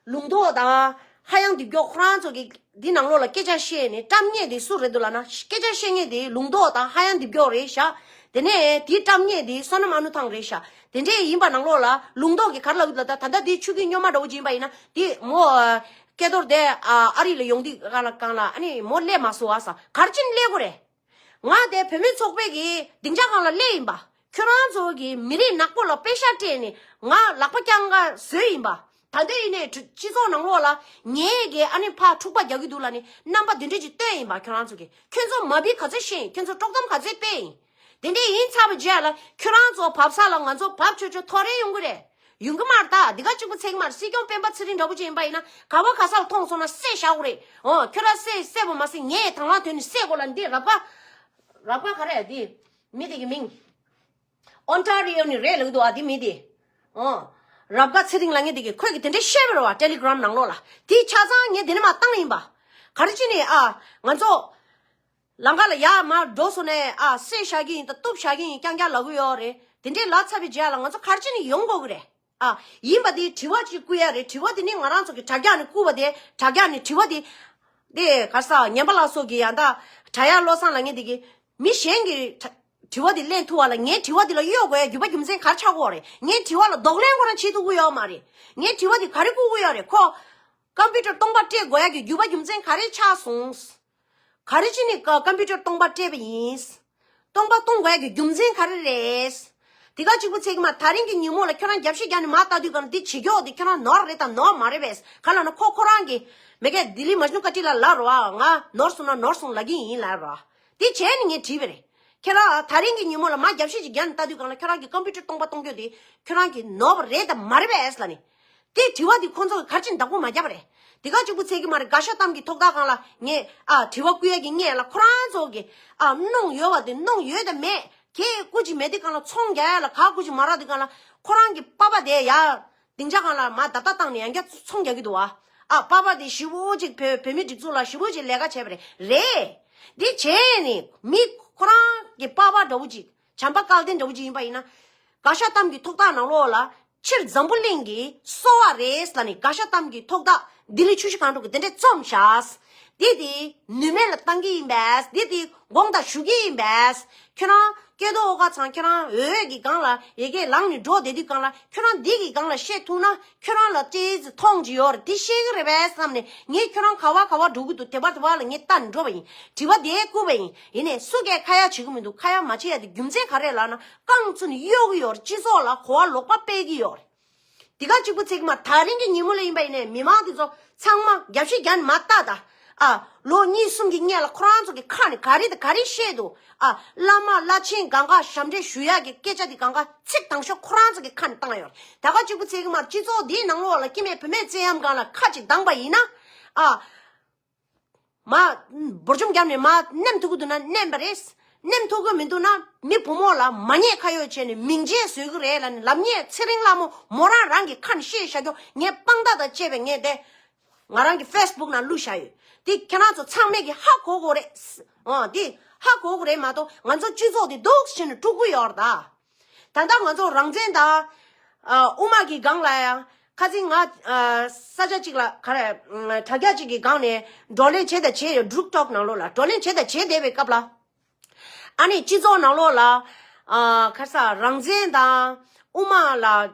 ལུང་རྟོགས་དང་ཧ་ཡང་འདི་མགྱོགས་ཁོ་རང་ཚོ་གི་འདི་ནང་ལོགས་ལ་སྐད་ཆ་བཤད་ནས་བཀྲམ་མཁན་དེ་སུ་རེད་འདུག་ལབ་ན་སྐད་ཆ་བཤད་མཁན་དེ་ལུང་རྟོགས་དང་ཧ་ཡང་འདི་མགྱོགས་རེད་ཤག་དེ་ནས་དེ་བཀྲམ་མཁན་དེ་བསོད་ནམས་ཨ་ནུ་ཐང་རེད་ཤག་དེ་འདྲས་ཡིན་པ་ནང་ལོགས་ལ་ལུང་རྟོགས་ཀྱི་ག་རེ་ལབ་ཡོད་ལབ་ད་ད་ལྟ་དེ་ཆུ་སྐྱིད་སྨྱོན་མ་འདྲ་བོ་ཅིག་ཡིན་པ་ཡིན་ན་དེ་མོ་སྐལ་རྡོར་དེ་ཨ་རི་ལ་ཡོང་དུས་གང་ལ་གང་ལ་ཨ་ནི་མོ་སླེབས་མ་སོང་ཨ་ས་ག་རེ་བྱས་ནས་སླེབས་དགོས་རེད། ང་དེ་བུད་མེད་ཚོགས་པའི་གི་སྡིངས་ཆ་སྒང་ལ་སླེབས་ཡིན་པ། ཁྱོད་རང་ཚོ་གི་མི་རིགས་ནག་པོ་ལ་པེ་ཤ་སྤྲད་ནས་ང་ལག་པ་བརྐྱང་ག་བཟོས་ཡིན་པ། ད་འདོད་ཡིན་ནའི་སྤྱི་ཚོགས་ནང་ལོགས་ལ་ངས་གི་ཨ་ནི་ཕར་འཁྲུག་པ་རྒྱག་གི་འདུག་ལབ་ནས་རྣམ་པ་འདི་འདྲས་ཅིག་སྟོན་ཡིན་པ། ཁྱོད་རང་ཚོ་གི་ཁྱོད་ཚོ་མ་བི་ག་ཚོད་ཤེས་ཡིན། ཁྱོད་ཚོ་དཀྲོག་གཏམ་ག་ཚོད་སྤེལ་ཡིན། དེ་འདྲས་ཡིན་ཚར་བའི་རྗེས་ལ་ཁྱོད་རང་ཚོ་བབས་ས་ལ་ང་ཚོ་བབས་ཆོག་ཆོག་ཐོ་རེ་ཡོང་གི་རེད། ཡོང་གི་མ་རེད་ད། འདི་ག་གཅིག་པུ་ཚད་ཀྱི་མ་རེད། སྲིད་སྐྱོང་སྤེན་པ་ཚེ་རིང་འདྲ་པོ་ཅིག་ཡིན་པ་ཡིན་ན་ག་བ་ག་ས་ལ་མཐོང་སོང་ན་བསད་བཞག་དགོས་རེད། འོ་ཁྱོད་རང་བསད་བསད་པ་མ་ཟད་ངས་དང་བླངས་དོན་ནི་བསད་དགོས་ལ། འདི་རབ་དགའ་རབ་དགའ་ག་རེ་འདི་མི་དེ་གི་མིང་ཨོན་ཊ་རི་ཡོ་ནི་རེད་ལབ་ཀྱི་འདུག་ཨ། འདི་མི་དེ་འོ་རབ་དགའ་ཚེ་རིང་ལབ་མཁན་དེ་གི་ཁོས་གི་དེ་འདྲ་བཤད་པ་རེད་བ། ཊེ་ལི་གྷི་རམ་ནང་ལོགས་ལ། དེ་ཆ་ཚང་ངས་དེ་ནས་མར་བཏང་ཡིན་པ། ག་རེ་བྱས་ནས་ཨ་ང་ཚོ་ལམ་ཁ་ལ་ཡར་མར་འགྲོ་སོང་ནས་ཨ་བསད་བཞག་གི་ཡིན་ད་གཏུབ་བཞག་གི་ཡིན་རྐྱང་རྐྱང་ལབ་གི་ཡོད་རེད། དེ་འདྲས་ལབ་ཚར་བའི་རྗེས་ལ་ང་ཚོ་ག་རེ་བྱས་ནས་ཡོང་དགོས་གི་རེད། ཨ་ཡིན་པ་དེ་དྲི་བ་ཅིག་བསྐུར་ཡ་རེད། དྲི་བ་དེ་ནི་ང་རང་ཚོ་གི་དྲ་རྒྱ་ནས་བསྐུར་བ་དེ་དྲ་རྒྱ་ནས་དྲི་བ་དེ་དེ་ག་རེ་ཟ་ཉན་པ་ལགས་སོགས་ཀྱི་ཡང་ད་དྲ་ཡག་བློ་བཟང་ལབ་མཁན་དེ་གི་མི་གཞན་གྱི་དྲ་དྲི་བ་དེ་ལེན་ཐུབ་པ་ལ་ངའི་དྲི་བ་དེ་ལ་གཡོལ་དགོས་ཡ་རྒྱུ་བ་རྒྱུ་མཚན་ག་རེ་ཆགས་ཀྱི་ཡོད་རེད། ངའི་དྲི་བ་ལ་གདོང་ལེན་ཁོ་རང་བྱེད་ཐུབ་ཀྱི་ཡོད་མ་རེད། ངའི་དྲི་བ་དེ་ག་རེ་བསྐུར་གྱི་ཡོད་རེད། ཁོ་ཀམ་པུ་ཊར་སྟོང་པ་སྤྲད་དགོས་ཡ་གི་རྒྱུ་བ་རྒྱུ་མཚན་ག་རེ་ཆགས་སོང་། ག་རེ་བྱས་ནས་ཀ་ཀམ་པུ་ཊར་སྟོང་པ་སྤྲད་པ་ཡིན། སྟོང་པ་གཏོང་དགོས་ཡ་གི་རྒྱུ་མཚན་ག་རེ་རེད། དེ་ག་གཅིག་པུ་ཚད་ཀྱི་མ། ད་རིང་གི་ཉིན་མོ་ལ་ཁྱོད་རང་རྒྱབ་བཤད་རྒྱག་ནས་མར་ལྟ་དུས་གང་འདི་བྱེད་ཀྱོག་དེ་ཁྱོད་རང་ནོར་རེད་དང་ནོར་མ་རེད་པས། ག་ལ་ན་ཁོ་ཁོ་རང་གི་མེ་ཀའི་ལྡི་ལི་མ་ཇུ་ནུ་ཀ་ཏི་ལ་ལབ་རོགས་ཨ། ང་ནོར་སོང་ན་ནོར་སོང་ལབ་ཀྱི་ཡིན་ལབ་རོགས་ཨ། དེ་བྱས་ནས་ངས་དྲིས་པ་རེད། ཁྱེད་རང་ད་རིང་གི་ཉིན་མོ་ལ་མར་རྒྱབ་བཤད་ཅིག་རྒྱག་ནས་ལྟ་དུས་གང་ལ་ཁྱོད་རང་གི་ཀམ་པུ་ཊར་སྟོང་པ་གཏོང་རྒྱུ་དེ་ཁྱོད་རང་གི་ནོར་བ་རེད་དམ་མ་རེད་པས་ལབ་ནས། དེ་དྲི་བ་དེ་ཁོང་ཚོ་གིས་ག་རེ་བྱས་ནས་བདག་པོ་མ་བརྒྱབ་པ་རེད། དེ་ག་གཅིག་པུ་ཚད་ཀྱི་མ་རེད། དགའ་ཤ་གཏམ་གྱི་ཐོག་ཐག་སྒང་ལ་ངས་ཨ་དྲི་བ་བསྐུར་ཡས་ཀྱི་སྔོན་ལ་ཁོ་རང་ཚོ་གིས་ཨ་གནོང་ཡོད་པ་དེ་གནོང་ཡོད་དམ་མེད་ཁྱེད་བསྐུར་གྱི་མེད་དུས་སྒང་ལ་ཚོང་རྒྱག་ཡས་ལ་ག་བསྐུར་གྱི་མ་རེད། དུས་སྒང་ལ་ཁོ་རང་གི་པ་ཕ་དེ་ཡ་སྡིངས་ཆ་སྒང་ལ་མར་བརྡབ་བརྡབ་བཏང་ནས་ཡང་བསྐྱར་ཚོང་རྒྱག་གི་འདུག་ཨ། ཨ་པ་ཕ་དེ་ཞེ་པོ་ཅིག་བོད་བོད་མི་སྒྲིག་འཛུགས་ལ་ཞེ་པོ་ཅིག་ལས་ཀ་བྱས་པ་རེད། རེད། འདི་བྱས་ནས་མི་ཁོ་རང་གི་པ་ཕ་འདྲ་བོ་ཅིག་བྱམས་པ་བསྐལ་ལྡན་འདྲ་བོ་ཅིག་ཡིན་པ་ཡིན་ན། དགའ་ཤ་གཏམ་གྱི་ཐོག་ཐག་ནང་ལོགས་ལ་ཕྱིར་འཛམ་བུ་གླིང་གི་སོ་པ་རེད་ལབ་ནས་དགའ་ཤ་གཏམ་གྱི་ཐོག་ཐག་ལྡི་ལི་ཆུ་བཞི་སྒང་དྲུག་གི་དེ་འདྲས་རྩོམ་བཞག་འདི་དེ་ནུས་མེད་ལ་བཏང་གི་ཡིན་པས། འདི་དེ་དགོངས་དག་ཞུ་གི་ཡིན་པས། ཁྱོད་རང་སྐལ་རྡོར་ཨོ་དཀར་ཚང་ཁྱོད་རང་འོས་ཀྱི་སྒང་ལ་ཡ་གི་ལངས་ནས་འགྲོ་བསྡད་དུས་སྒང་ལ་ཁྱོད་རང་འདི་གི་སྒང་ལ་བཤད་ཐུབ་ན་ཁྱོད་རང་ལ་ཏོག་ཙམ་མཐོང་རྒྱུ་ཡོད་རེད། དེ་ཤེས་ཀྱི་རེད་པས་བསམ་ནས་ངས་ཁྱོད་རང་ག་བ་ག་བ་འགྲོ་གི་འདུག་དེ་བར་དེ་བར་ལ་ངས་ལྟ་ནས་འགྲོ་བ་ཡིན། དྲི་བ་དེ་བསྐུར་བ་ཡིན། ཡིན་ནས་སུ་གས་ཁ་ཡ་བྱེད་ཀྱི་མི་འདུག་ཁ་ཡ་མ་བྱེད་ཡ་དེ་རྒྱུ་མཚན་ག་རེ་ལབ་ན་རྐང་བཙུགས་ནས་གཡོག་གི་ཡོད་རེད། སྤྱི་ཚོགས་ལ་གོ་བ་ལོག་པ་སྤེལ་གྱི་ཡོད་རེད། དེ་ག་གཅིག་པུ་ཚད་ཀྱི་མ། ད་རིང་གི་ཉིན་མོ་ལ་ཡིན་པ་ཡིན་ནའི་མི་མང་དེ་ཚོ་ཚང་མ་རྒྱབ་བཤད་རྒྱག་ནས་མར་ལྟ་ད། ཨ་ལོ་གཉིས་གསུམ་གྱི་སྔོན་ལ་ཁོ་རང་ཚོ་གི་ཁ་ནས་ག་རེ་དང་ག་རེ་བཤད་འདུག་ཨ་བླ་མ་བླ་ཆེན་གང་ག་ཞབས་འདྲེན་ཞུ་ཡག་གི་སྐད་ཆ་དེ་གང་ག་ཚིག་དང་ཤོག་ཁོ་རང་ཚོ་གི་ཁ་ནས་བཏང་ཡོད་རེད། ད་ག་གཅིག་པུ་ཚད་ཀྱི་མ། སྤྱི་ཚོགས་འདིའི་ནང་ལོགས་ལ་སྐྱེ་དམན་བུད་མེད་བཙན་གཡེམ་སྒང་ལ་ཁ་ཅིག་བཏང་པ་ཡིན་ན། ཨ། མ། འབུར་འཇོམས་བརྒྱབ་ནས་མ་མནན་ཐུབ་ཀྱི་འདུག་ན་མནན་པ་རེད། མནན་ཐུབ་ཀྱི་མི་འདུག་ན་མི་བུ་མོ་ལ་མ་ཉེས་ཁ་གཡོགས་བྱས་ནས་མིང་ཆད་བཟོ་གི་རེད་ལབ་ནས་ལབ་མཁན་ཚེ་རིང་ལྷ་མོ་མོ་རང་རང་གི་ཁ་ནས་བཤད་བཞག་རྒྱུ་ངས་དཔང་རྟགས་དང་བཅས་པའི་ངས་དེ་ང་རང་གི་ཕེ་སི་བུག་ནང་བླུགས་བཞག་ཡོད། དེ་ཁྱེད་རང་ཚོ་ཚང་མས་ཀྱི་ཧ་གོ་དགོས་རེད། འོ་དེ་ཧ་གོ་དགོས་རེད་མ་གཏོགས་ང་ཚོ་སྤྱི་ཚོགས་དེ་སྡུག་བྱས་ནས་དཀྲུག་གི་ཡོད་རེད་ད། ད་ལྟ་ང་ཚོ་རང་བཙན་དང་། ཨ། དབུ་མ་གི་སྒང་ལ་ཡང་ཁ་སང་ང་ཨ་ས་ཆ་གཅིག་ལ་ག་རེ་དྲ་རྒྱ་གཅིག་གི་སྒང་ནས་བགྲོ་གླེང་བྱས་དང་བྱས་ཡོད། འབྲུག་ཊོག་ནང་ལོགས་ལ་བགྲོ་གླེང་བྱས་དང་བྱས་བསྡད་པའི་སྐབས་ལ། ཨ་ནི་སྤྱི་ཚོགས་ནང་ལོགས་ལ་ཨ་ག་རེ་ཟ་རང་བཙན་དང་དབུ་མ་ལ་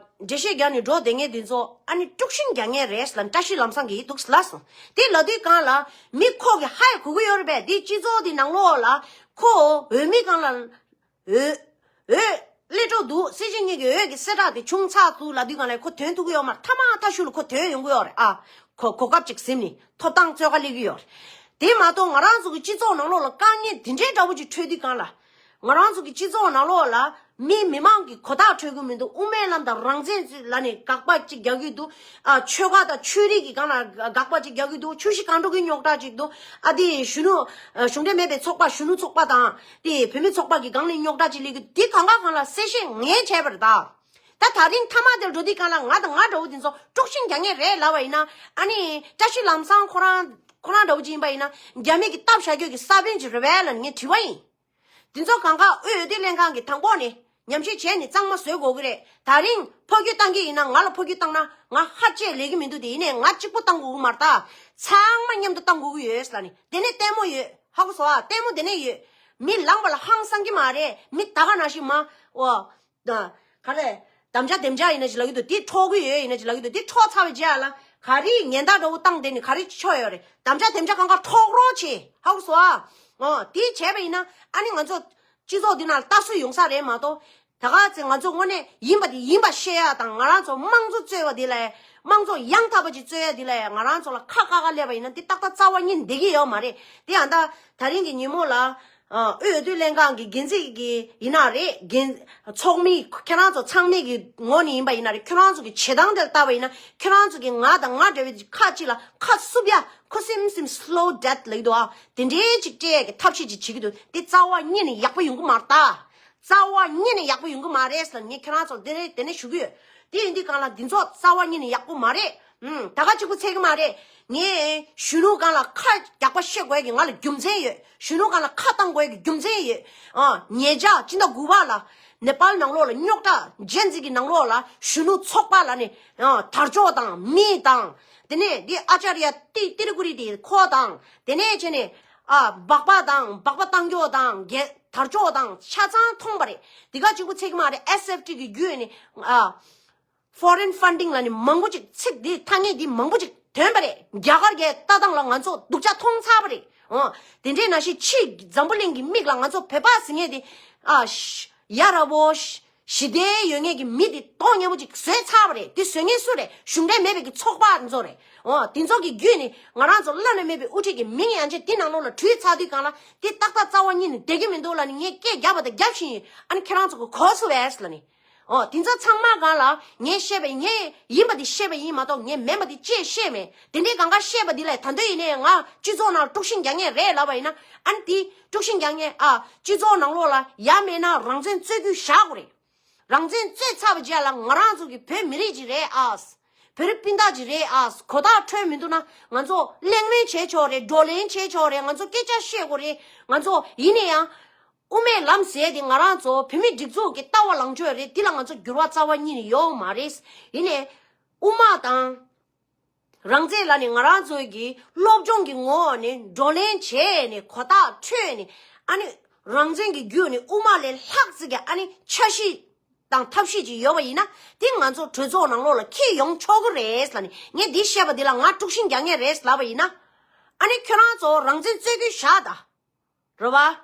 འགྲེལ་བཤད་རྒྱག་ནས་འགྲོ་བསྡད་མཁན་དེ་ཚོ་ཨ་ནི་དཀྲུག་ཤིང་རྒྱག་མཁན་རེད་ལབ་བཀྲ་ཤིས་ལམ་བཟང་གིས་འདུག་ལབ་སོང་། དེ་ལབ་དུས་སྒང་ལ་མི་ཁོ་གི་ཧ་ཡ་གོ་གི་ཡོད་རེད་པས། དེ་སྤྱི་ཚོགས་དེ་ནང་ལོགས་ལ་ཁོ་འོས་མི་སྒང་ལ། འོས། འོས། སླེབས་འགྲོ་འདུག་སྲིད་སྤྱི་གཉིས་ཀྱི་འོས་ཀྱི་གསལ་བསྒྲགས་དེ་བྱུང་ཚར་འདུག་ལབ་དུས་སྒང་ལ་ཁོ་ཐོན་ཐུབ་ཀྱི་ཡོད་མ་རེད། མཐའ་མ་མཐའ་གཞུག་ལ་ཁོ་ཐོན་ཡོང་གི་ཡོད་རེད་ཨ། ཁོ་གོ་སྐབས་ཅིག་ཟིན་ནས་ཐོབ་ཐང་རྩོད་ག་སླེབས་ཀྱི་ཡོད་རེད། དེ་མ་གཏོགས་ང་རང་ཚོ་གི་སྤྱི་ཚོགས་ནང་ལོགས་ལ་དཀའ་ངལ་འདི་འདྲའི་འདྲ་བོ་ཅིག་འཕྲད་དུས་སྒང་ལ། ང་རང་ཚོ་གི་སྤྱི་ཚོགས་ནང་ལོགས་ལ་ མི་མི་མང་གི་གོ་བརྡ་འཕྲོད་ཀྱི་མི་འདུག་དབུ་མའི་ལམ་དང་རང་བཙན་ལ་ནི་དགག་པ་ཅིག་རྒྱག་གི་འདུག་ཨ་ཆོལ་ཁ་དང་ཆོས་རིག་གི་སྒང་ལ་དགག་པ་ཅིག་རྒྱག་གི་འདུག་ཆུ་བཞི་སྒང་དྲུག་གི་རྙོག་དྲ་ཅིག་འདུག་ཨ་དེ་གཞོན་ནུ་ཨ་གཞུང་འབྲེལ་མེད་པའི་ཚོགས་པ་གཞོན་ནུ་ཚོགས་པ་དང་དེ་བུད་མེད་ཚོགས་པ་གི་སྒང་ལ་རྙོག་དྲ་ཅིག་སླེབས་ཀྱི་འདུག་དེ་གང་ག་གང་ལ་གསལ་བཤད་ངས་བྱས་པ་རེད་ད། ད་ད་རིང་མཐའ་མ་དེར་འགྲོ་དུས་སྒང་ལ་ང་དང་ང་འདྲ་བོ་དེ་ཚོ་དཀྲུག་ཤིང་རྒྱག་མཁན་རེད་ལབ་པ་ཡིན་ན། ཨ་ནི་བཀྲ་ཤིས་ལམ་བཟང་ཁོ་རང་ཁོ་རང་འདྲ་བོ་ཅིག་ཡིན་པ་ཡིན་ན་རྒྱ་མི་གི་སྟབས་བཞག་རྒྱུ་གི་ས་བོན་ཅིག་རེད་པས་ལབ་ངས་དྲི་བ་ཡིན། དེ་ཚོ་གང་ག་དབུས་འོས་བསྡུ་ལྷན་ཁང་གི་དང་པོ་ནས་ཉམས་ཞིབ་བྱས་ནས་གཙང་མ་བཟོ་དགོས་ཀྱི་རེད། ད་རིང་ཕོ་རྒྱུད་བཏང་གི་ཡིན་ན་ང་ལ་ཕོ་རྒྱུད་བཏང་ན་ང་ཧ་ཅང་ལས་ཀྱི་མི་འདུག་དེ་ཡིན་ནས་ང་གཅིག་པོ་བཏང་དགོས་ཀྱི་མ་རེད་ད། ཚང་མ་མཉམ་དུ་བཏང་དགོས་ཀྱི་ཡོད་ལབ་ནས་དེ་ནས་ལྟད་མོ་ཡོད། ཧ་གོ་སོང་ཨ། ལྟད་མོ་དེ་ནས་ཡོད། མི་ལངས་པ་ལ་ཧང་སང་གི་མ་རེད། མི་ད་ག་ནང་བཞིན་མ་འོ། ད་ག་རེ། དམ་བཅའ་དེམ་བཅའ་ཡིན་ན་ཅིག་ལབ་ཀྱི་འདུག་དེ་འཕྲོག་གི་ཡོད་ཡིན་ན་ཅིག་ལབ་ཀྱི་འདུག་དེ་འཕྲོག་ཚར་བའི་རྗེས་ལ་ག་རེ་ཉེན་བརྡ་འདྲ་བོ་བཏང་བསྡད་ནས་ག་རེ་ཆོག་ཡོད་རེད། དམ་བཅའ་དེམ་བཅའ་གང་ག་འཕྲོག་རོགས་བྱེད། ཧ་གོ་སོང་ཨ། འོ་དེ་བྱས་པ་ཡིན་ན་ཨ་ནི་ང་ཚོ་སྤྱི་ཚོགས་འདི་ནང་ལ་ལྟ་སྲོལ་ཡོང་ས་རེད་མ་གཏོགས། ད་ག་ཚེ་ང་ཚོ་དངོས་གནས་ཡིན་པ་དེ་ཡིན་པ་བཤད་ཡ་དང་ང་རང་ཚོ་དམངས་གཙོ་རྩོད་པ་འདི་ལ་དམངས་གཙོ་ཡང་དག་པ་ཅིག་རྩོད་ཡ་འདི་ལ་ང་རང་ཚོ་ལ་ཁ་བཀག་ག་སླེབས་པ་ཡིན་ན་འདི་ཏག་ཏག་རྩ་བ་ཉིད་ནས་བསྡད་ཀྱི་ཡོད་མ་རེད། དེ་ཡང་ད་ད་རིང་གི་ཉིན་མོ་ལ། ཨ། དབུས་འོས་བསྡུ་ལྷན་ཁང་གི་འགན་འཛིན་གྱི་ཡིན་ན་རེད། འགན་ཚོགས་མི་ཁྱེད་རང་ཚོ་ཚང་མའི་གི་ངོས་ནས་ཡིན་པ་ཡིན་ན་རེད། ཁྱེད་རང་ཚོ་གི་བྱེད་སྟངས་དེ་ལ་བལྟས་པ་ཡིན་ན་ཁྱེད་རང་ཚོ་གི་ང་དང་ང་འདྲ་བའི་ཁ་ཅིག་ལ་ཁ་བསུབ་ཡ་ཁུ་སིམ་སིམ་slow death ལབ་ཀྱི་འདུག་ཨ། དེ་འདྲའི་ཅིག་སྤྲད་ཀྱི་ཐབས་ཤེས་ཅིག་བྱེད་ཀྱི་འདུག་དེ་རྩ་བ་ཉིད་ནས་ཡག་པོ་ཡོང་གི་མ་རེད་ད། རྩ་བ་ཉིད་ནས་ཡག་པོ་ཡོང་གི་མ་རེད་ཟེར་ངས་ཁྱེད་རང་ཚོར་དེ་རེད་དེ་ནས་ཞུ་གི་ཡོད། དེ་ཡིན་དུས་སྒང་ལ་འདི་ཚོ་རྩ་བ་ཉིད་ནས་ཡག་པོ་མ་རེད། ཨུམ། ད་ག་གཅིག་པུ་ཚད་ཀྱི་མ་རེད། ངས་གཞོན་ནུ་སྒང་ལ་ཁ་རྒྱག་པ་བཤད་དགོས་ཀྱི་ང་ལ་རྒྱུ་མཚན་ཡོད། གཞོན་ནུ་སྒང་ལ་ཁ་བཏང་དགོས་ཀྱི་རྒྱུ་མཚན་ཡོད། ཨ། ཉེ་ཆར་སྤྱི་ཟླ་དགུ་པ་ལ་ནེ་པཱལ་ནང་ལོགས་ལ་རྙོག་དྲ་ཇེན་ཛི་གི་ནང་ལོགས་ལ་གཞོན་ནུ་ཚོགས་པ་ལ་ནི། ཨ། དར་ལྕོག་དང་མི་དང་། དེ་ནས་འདི་ཨ་ཅཱརྱ་ཏི་ཏི་རི་ཀུ་རི་དེ་ཁོ་དང་། དེ་ནས་བྱས་ནས། ཨ། སྦག་སྦག་དང་སྦག་སྦག་བཏང་རྒྱུ་དང་རྒྱན་དར་ལྕོག་དང་ཆ་ཚང་མཐོང་པ་རེད། དེ་ག་གཅིག་པུ་ཚད་ཀྱི་མ་རེད། ཨེས་ཨེཕ་ཊི་གི་བརྒྱུད་ནས། ཨ། ཕོ་རེན་ཕན་ཌིང་ལ་ནི་མང་པོ་ཅིག་ཚིག་འདི་ཐ་སྙད་འདི་མང་པོ་ཅིག་ཐོན་པ་རེད། རྒྱ་གར་གྱི་ལྟ་སྟངས་ལ་ང་ཚོ་སྡུག་ཅག་མཐོང་ཚར་བ་རེད། འོ། དེ་འདྲའི་ནང་བཞིན་ཕྱིའི་འཛམ་བུ་གླིང་གི་མིག་ལ་ང་ཚོ་བོད་པ་ཟེར་མཁན་དེ། ཨ། ཡ་རབས་པོ། ཞི་བདེ་ཡོད་མཁན་གྱི་མི་དེ་མདོག་ཉེས་པོ་ཅིག་བཟོས་ཚར་བ་རེད། དེ་བཟོ་མཁན་སུ་རེད། གཞུང་འབྲེལ་མེད་པའི་གི་ཚོགས་པ་ཚོ་རེད། འོ། དེ་ཚོ་གི་བརྒྱུད་ནས་ང་རང་ཚོ་བླ་ན་མེད་པའི་དབུ་ཁྲིད་ཀྱི་མིང་ཡང་ཅིག་དེ་ནང་ལོགས་ལ་བྲུས་ཚར་དུས་སྒང་ལ་དེ་ཏག་ཏག་རྩ་བ་ཉིད་ནས་བསྡད་ཀྱི་མི་འདུག་ལབ་ནས་ངས་སྐད་རྒྱབ་པ་དང་རྒྱབ་བཞིན་ཡོད། ཨ་ནི་ཁྱེད་རང་ཚོ་གི་གོ་སོང་བས་ལབ་ནས། འོ། དེ་ཚོ་ཚང་མ་སྒང་ལ་ངས་བཤད་པ་ངས་ཡིན་པ་དེ་བཤད་པ་ཡིན་མ་གཏོགས་ངས་མིན་པ་དེ་ཅིག་བཤད་མེད། དེ་འདྲའི་སྒང་ག་བཤད་པ་དེ་ལས་ད་འདོད་ཡིན་ནའི་ང་སྤྱི་ཚོགས་ནང་དཀྲུག་ཤིང་རྒྱག་མཁན་རེད་ལབ་པ་ཡིན་ན། ཨ་ནི་དེ་དཀྲུག་ཤིང་རྒྱག་མཁན། ཨ། སྤྱི་ཚོགས་ནང་ལོགས་ལ་ཡ་མེད་ན་རང་བཙན་རྩོད་རྒྱུ་བཞག་དགོས་རེད། རང་བཙན་རྩོད་ཚར་བའི་རྗེས་ལ་ང་རང་ཚོ་གི་བོད་མི་རིགས་ཅིག་རེད་ཨ། བོད་རིགས་སྤུན་ཟླ་ཅིག་རེད་ཨ། གོ་བརྡ་འཕྲོད་མི་འདུག་ན་ང་ཚོ་གླེང་མོལ་བྱེད་ཆོག་རེད། བགྲོ་གླེང་བྱེད་ཆོག་རེད། ང་ཚོ་སྐད་ཆ་བཤད་དགོས་རེད། ང་ཚོ་ཡིན་ན་ཡང་། དབུ་མའི་ལམ་ཟེར་དེ་ང་རང་ཚོ་བོད་མི་སྒྲིག་འཛུགས་ཀྱི་ལྟ་བ་ལངས་ཕྱོགས་རེད། དེ་ལ་ང་ཚོ་འགྱུར་བ་རྩ་བ་ཉིད་ནས་ཡོང་མ་རེད། ཡིན་ནའི། དབུ་མ་དང་། རང་བཙན་ལ་ནི་ང་རང་ཚོའི་གི་སློབ་སྦྱོང་གི་ངོ་བོ་ནས་བགྲོ་གླེང་བྱས་ནས་གོ་བརྡ་འཕྲོད་ནས། ཨ་ནི་རང་བཙན་གྱི་བརྒྱུད་ནས་དབུ་མ་ལས་ལྷག་ཙིག་གི་ཨ་ནི་འཆར་གཞི་དང་ཐབས་ཤེས་ཅིག་ཡོད་པ་ཡིན་ན་དེ་ང་ཚོ་གྲོས་ཚོགས་ནང་ལོགས་ལ་འཁྱེར་ཡོང་ཆོག་གི་རེད་ལབ་ནས། ངས་འདི་བཤད་པ་འདི་ལ་ང་དཀྲུག་ཤིང་རྒྱག་མཁན་རེད་ལབ་པ་ཡིན་ན། ཨ་ནི་ཁྱོད་རང་ཚོ་རང་བཙན་རྩོད་རྒྱུ་བཞག་ད། རེད་བ།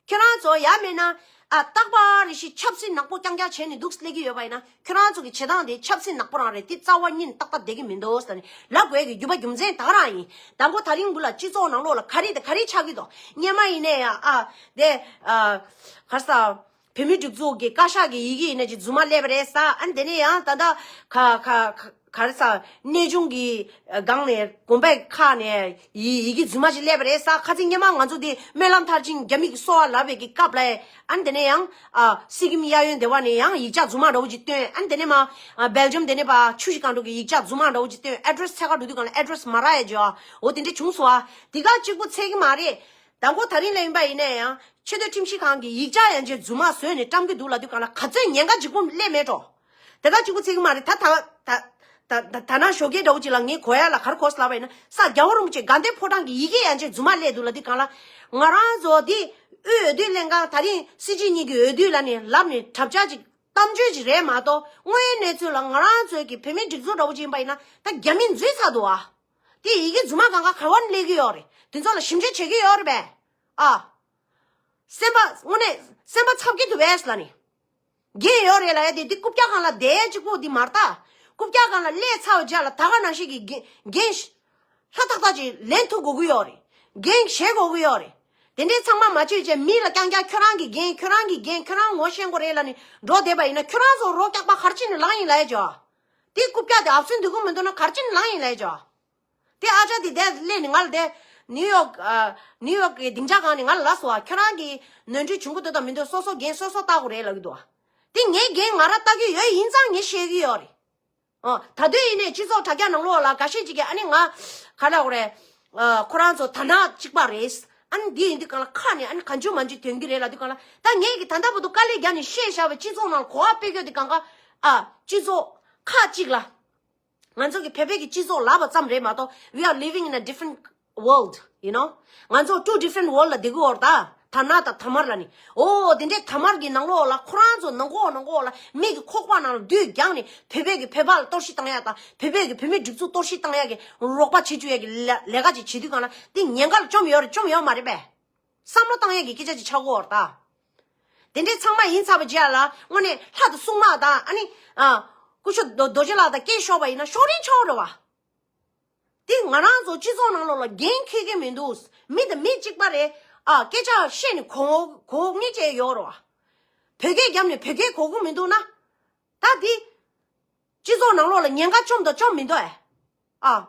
ཁྱེད་རང་ཚོ་ཡ་མེད་ན། ཨ། རྟག་པར་རེ་ཞིག་ཆབ་སྲིད་ནག་པོ་རྐྱང་རྐྱང་བྱས་ནས་འདུག་སླེབས་ཀྱི་ཡོད་པ་ཡིན་ན། ཁྱེད་རང་ཚོ་གི་བྱེད་སྟངས་དེ་ཆབ་སྲིད་ནག་པོ་རང་རེད། དེ་རྩ་བ་ཉིད་ནས་ཏག་ཏག་བསྡད་ཀྱི་མི་འདུག་ཟེར་ནས་ལབ་དགོས་ཀྱི་རྒྱུ་བ་རྒྱུ་མཚན་ད་ག་རང་ཡིན། དང་པོ་ད་རིང་འདི་ལ་སྤྱི་ཚོགས་ནང་ལོགས་ལ་ག་རེ་དང་ག་རེ་ཆགས་ཀྱི་འདུག་སྔོན་མ་ཡིན་ནའི་ཡང་། ཨ། དེ། ཨ། ག་རེ་ཟ། བོད་མིའི་སྒྲིག་འཛུགས་ཀྱི་བཀའ་ཤག་གི་ཡི་གེ་ཡིན་ན་ཅིག་རྫུན་མ་སླེབས་པ་རེད་ཟེ། ཨ་ནི་དེ་ནས་ཡང་ད་ལྟ་ག་ག་ག་ག་རེ་ཟེ། གནས་ཆུང་གི་སྒང་ནས་དགོན་པའི་ཁག་ནས་ཡི་ཡི་གེ་རྫུན་མ་ཅིག་སླེབས་པ་རེད་ཟེ། ཁ་སང་སྔོན་མ་ང་ཚོ་དེ་སྨོན་ལམ་མཐར་ཕྱིན་རྒྱ་མི་གིས་གསོལ་བ་ལབ་པའི་གི་སྐབས་ལ། ཨ་ནི་དེ་ནས་ཡང་། ཨ། སི་ཀིམ་གཡས་གཡོན་དེ་བ་ནས་ཡང་ཡིག་ཆ་རྫུན་མ་འདྲ་བོ་ཅིག་བཏོན། ཨ་ནི་དེ་ནས་མར། ཨ། སྦེལ་ཇམ་དེ་ནས་ཕར་ཆུ་བཞི་སྒང་དྲུག་གི་ཡིག་ཆ་རྫུན་མ་འདྲ་བོ་ཅིག་བཏོན། ཨེ་ཌི་རེ་སི་ཚད་ག་འགྲོ་དུས་སྒང་ལ་ཨེ་ཌི་རེ་སི་མ་རག་ཡ་ཅིག་འོ་དེ་འདྲ་བྱུང་སོང་ཨ། དེ་ག་གཅིག་པུ་ཚད་ཀྱི་མ་རེད། དང་པོ་ད་རིང་ལ་ཡིན་པ་ཡིན་ན་ཡང་ཆེས་མཐོའི་ཁྲིམས་ཞིབ་ཁང་གིས་ཡིག་ཆ་ཡན་ཆད་རྫུན་མ་བཟོས་ནས་བཀྲམ་གྱི་འདུག་ལབ་དུས་སྒང་ལ་ག་ཚོད་ཉེན་ཁ་ལྗིད་པོ་སླེབས་མེད་འགྲོ། དེ་ག་གཅིག་པུ་ཚད་ཀྱི་མ་རེད། ད་ད་ད་ད་ད་ད་ནང་ཞོགས་ཀས་འདྲ་བོ་ཅིག་ལ་ངས་གོ་ཡ་ལ་ག་རེ་གོ་སོང་ལབ་པ་ཡིན་ན། ས་རྒྱལ་བ་རིན་པོ་ཆེ་དགའ་ལྡན་ཕོ་བྲང་གི་ཡི་གེ་ཡན་ཆད་རྫུན་མ་སླེབས་འདུག་ལབ་དུས་སྒང་ལ། ང་རང་ཚོ་འདི་དབུས་འོས་བསྡུ་ལྷན་ཁང་ད་རིང་སྲིད་སྤྱི་གཉིས་ཀྱི་འོས་བསྡུ་ལ་ནི་ལབ་ནས་གྲབས་ཆག་ཅིག་གཏམ་བརྗོད་ཅིག་རེད་མ་གཏོགས། དངོས་ཡོད་གནས་ཚུལ་ལ་ང་རང་ཚོའི་གི་བོད་མིའི་སྒྲིག་འཛུགས་འདྲ་བོ་ཅིག་ཡིན་པ་ཡིན་ན་ད་རྒྱ་མིས་འཛུལ་ཚར་འདུག་ཨ། དེ་ཡི་གེ་རྫུན་མ་གང་ག་ག་བ་ནས་སླེབས་ཀྱི་ཡོད་རེད། དེ་ཚོ་ལ་ཞིབ་འཇུག་བྱེད་ཀྱི་ཡོད་རེད་པས། ཨ། སེམས་པ་དངོས་གནས་སེམས་པ་འཚབ་ཀྱི་འདུག་པས་ལབ་ནས། འགན་ཡོད་རེད་ལབ་ཡ་དེ་འདི་རྐུབ་བཀྱག་སྒང་ལ་བསྡད་ཡ་གཅིག་པོ་འདི་མ་རེད་ད། རྐུབ་བཀྱག་སྒང་ལ་སླེབས་ཚར་བའི་རྗེས་ལ་ད་ག་ནང་བཞིན་གྱི་འགན་འགན་ལྷ་ཏག་ཏག་ཅིག་ལེན་ཐུབ་དགོས་ཀྱི་ཡོད་རེད། འགན་བཞེས་དགོས་ཀྱི་ཡོད་རེད། དེ་འདྲའི་ཚང་མ་མ་བྱེད་བྱས་མི་ལ་རྐྱང་རྐྱང་ཁྱོད་རང་གི་འགན། ཁྱོད་རང་གི་འགན། ཁྱོད་རང་ངོ་ཤེས་དགོས་རེད་ལབ་ནས་འགྲོ་བསྡད་པ་ཡིན་ན། ཁྱོད་རང་ཚོ་རོ་སྐྱག་པ་ག་རེ་བྱས་ནས་ལངས་ཡིན་ལབ་ཡ་ཅོ། དེ་རྐུབ་བཀྱག་དེ་ཨབ་སེན་འདུག་གི་མི་འདུག་ན་ག་རེ་བྱས་ནས་ལངས་ཡིན་ལབ་ཡ་ཅོ། དེ་ཨ་ཅག་དེ་དེར་སླེབས་ནས་ང་ལ་དེ་ནིའུ་ཡོག་ཨ། ནིའུ་ཡོག་གི་སྡིངས་ཆ་སྒང་ནས་ང་ལ་ལབ་སོང་ཨ། ཁྱོད་རང་གི་ནོར་འཁྲུལ་བྱུང་གི་འདུག་དང་མི་འདུག་སོ་སོ་འགན་སོ་སོ་བལྟ་དགོས་རེད་ལབ་ཀྱི་འདུག་ཨ། དེ་ངའི་འགན་ང་རང་བལྟ་གི་ཡོད། ཡིན་ཙང་ངས་བཤད་ཀྱི་ཡོད་རེད། ཨ། ད་དུང་ཡིན་ནའི་སྤྱི་ཚོགས་དྲ་རྒྱ་ནང་ལོགས་ལ་འགའ་ཤས་ཅིག་གིས་ཨ་ནི་ང་ག་ལབ་དགོས་རེད། ཨ། ཁོ་རང་ཚོ་དར་ནག་གཅིག་པ་རེད། ཨ་ནི་འདི་ཡིན་དུས་སྒང་ལ་ཁ་ནས་ཨ་ནི་གང་བྱུང་མང་བྱུང་ཐོན་གྱི་རེད་ལབ་དུས་སྒང་ལ། ད་ངས་ཀྱིས་ད་ལྟ་བར་དུ་དཀའ་ལས་བརྒྱབ་ནས་བཤད་བཞག་པའི་སྤྱི་ཚོགས་ནང་གོ་བ་སྤེལ་དགོས་དུས་སྒང་ག་ཨ། སྤྱི་ཚོགས་ཁག་ཅིག་ལ། ང་ཚོ་གི་བོད་པའི་གི་སྤྱི་ཚོགས་ལབ་པ་ཙམ་རེད་མ་གཏོགས། We are living in a different world, you know. ང་ཚོ་two different world ལ་བསྡད་ཀྱི་ཡོད་རེད་ད། དར་ནག་དང་དར་དམར་ལབ་ནི། ཨོ་དེ་འདྲའི་དར་དམར་གྱི་ནང་ལོགས་ལ་ཁོ་རང་ཚོ་ནང་ཁོག་ནང་ཁོག་ལ་མི་གི་ཁོག་པ་ནང་ལ་བདུད་རྒྱག་ནི། བོད་པའི་གི་བོད་པ་ལ་གཏོར་བཤིག་བཏང་ཡ་དང་། བོད་པའི་གི་བོད་མི་སྒྲིག་འཛུགས་གཏོར་བཤིག་བཏང་ཡ་གི་རོགས་པ་བྱེད་བཅུག་ཡ་གི་ལས་ལས་ཀ་ཅིག་བྱེད་དུས་སྒང་ལ། དེ་ཉེན་ཁ་ལ་བཅོམ་ཡོད་རེད་བཅོམ་ཡོད་མ་རེད་པས། བསམ་བློ་བཏང་ཡས་ཀྱི་སྐད་ཆ་ཅིག་ཆགས་ཀྱི་ཡོད་རེད་ད། དེ་འདྲའི་ཚང་མ་ཡིན་ཚར་བའི་རྗེས་ལ་དངོས་གནས་ལྷ་དང་སྲུང་མ་དང་ཨ་ནི། ཨ། སྐུ་ཞབས་རྡོ་རྡོ་རྗེ་ལགས་དང་སྐད་ཤོར་བ་ཡིན་ན་ཤོར་རིན་ཆོག་རེད་བ། དེ་ང་རང་ཚོ་སྤྱི་ཚོགས་ནང་ལོགས་ལ་འགན་འཁྱེར་གྱི་མི་འདུག་མི་དང་མི་གཅིག་པ་རེད། ཨ། སྐད་ཆ་བཤད་ནས་གོ་གོ་ངེས་བྱས་ཡོད་རེད་བ། བོད་སྐད་བརྒྱབ་ནས་བོད་སྐད་གོ་གི་མི་འདུག་ན། ད་དེ། སྤྱི་ཚོགས་ནང་ལོགས་ལ་ཉེན་ཁ་བཅོམ་དང་བཅོམ་མི་འདུག་ཨེ། ཨ།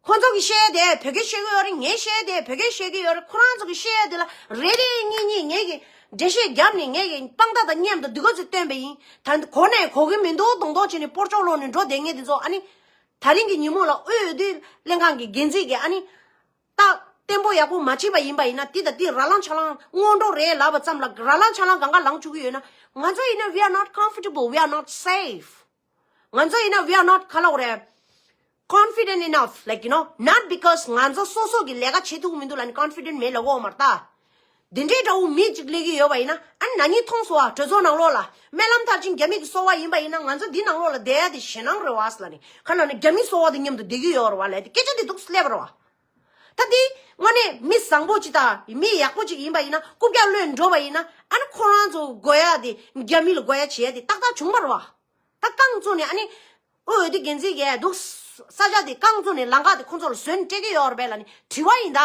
ཁོ་ཚོ་གིས་བཤད་དེ་བོད་སྐད་བཤད་ཀྱི་ཡོད་རེད། ངས་བཤད་དེ་བོད་སྐད་བཤད་ཀྱི་ཡོད་རེད། ཁོ་རང་ཚོ་གིས་བཤད་དེ་ལ་རེ་རེ་གཉིས་གཉིས་ངས་ཀྱི་འགྲེལ་བཤད་བརྒྱབ་ནས་ངས་ཀྱི་དཔང་རྟགས་དང་མཉམ་དུ་འདི་ག་ཚོད་བཏོན་པ་ཡིན། ད་གོ་ནས་གོ་གི་མི་འདུག་མདོག་མདོག་བྱས་ནས་སྤོར་ཆོག་ལོག་ནས་འགྲོ་བསྡད་མཁན་དེ་ཚོ་ཨ་ནི། ད་རིང་གི་ཉིན་མོ་ལ་དབུས་འོས་བསྡུ་ལྷན་ཁང་གི་འགན་འཛིན་གྱིས་ཨ་ནི། ད་བརྟན་པོ་ཡག་པོ་མ་བྱས་པ་ཡིན་པ་ཡིན་ན། འདི་དང་འདི་ར་ལང་ཆ་ལང་སྔོན་འགྲོ་རེད་ལབ་པ་ཙམ་ལ་ར་ལང་ཆ་ལང་གང་ག་ལངས་བཅུག་གི་ཡོད་ན། ང་ཚོ་ཡིན་ན་we are not comfortable, we are not safe. ང་ཚོ་ཡིན་ན་we are not ག་ལབ་དགོས་རེད། Confident enough, like, you know, not because ང་ཚོ་སོ་སོ་གི་ལས་ཀ་བྱེད་ཐུབ་ཀྱི་མི་འདུག་ལབ་ནས་confident མེད་ལབ་ཀྱི་ཡོད་མ་རེད་ད། འདི་འདྲའི་འདྲ་བོ་མི་གཅིག་སླེབས་ཀྱི་ཡོད་པ་ཡིན་ན། ཨ་ནི་ན་ནིང་མཐོང་སོང་ཨ། གྲོས་ཚོགས་ནང་ལོགས་ལ་སྨོན་ལམ་མཐར་ཕྱིན་རྒྱ་མི་གི་སོ་པ་ཡིན་པ་ཡིན་ན། ང་ཚོ་འདི་ནང་ལོགས་ལ་བསྡད་ཡ་དེ་ཞེད་སྣང་རེད་བ་ཟེར་ལབ་ནས། ག་ལབ་ན་རྒྱ་མི་སོ་པ་དང་མཉམ་དུ་བསྡད་ཀྱི་ཡོད་རེད་བ་ལབ་དེ་སྐད་ཆ་དེ་འདུག་སླེབས་པ་རེད་བ། ད་དེ་དངོས་གནས་མི་བཟང་པོ་ཅིག་དང་མི་ཡག་པོ་ཅིག་ཡིན་པ་ཡིན་ན། རྐུབ་བཀྱག་གློད་འགྲོ་བ་ཡིན་ན། ཨ་ནི་ཁོ་རང་ཚོ་དགོས་ཡ་དེ་རྒྱ་མི་ལ་དགོས་ཡ་བྱེད་ཡ་དེ་ཏག་ཏག་བྱུང་བ་རེད་བ། ད་རྐང་བཙུགས་ནས་ཨ་ནི། དབུས་འོས་བསྡུ་འགན་འཛིན་གྱིས་འདུག་ས་ཆ་དེ་རྐང་བཙུགས་ནས་ལམ་ཁ་དེ་ཁོང་ཚོ་ལ་བཟོས་ནས་སྤྲད་ཀྱི་ཡོད་རེད་པས་ལབ་ནས་དྲི་བ་ཡིན་ད།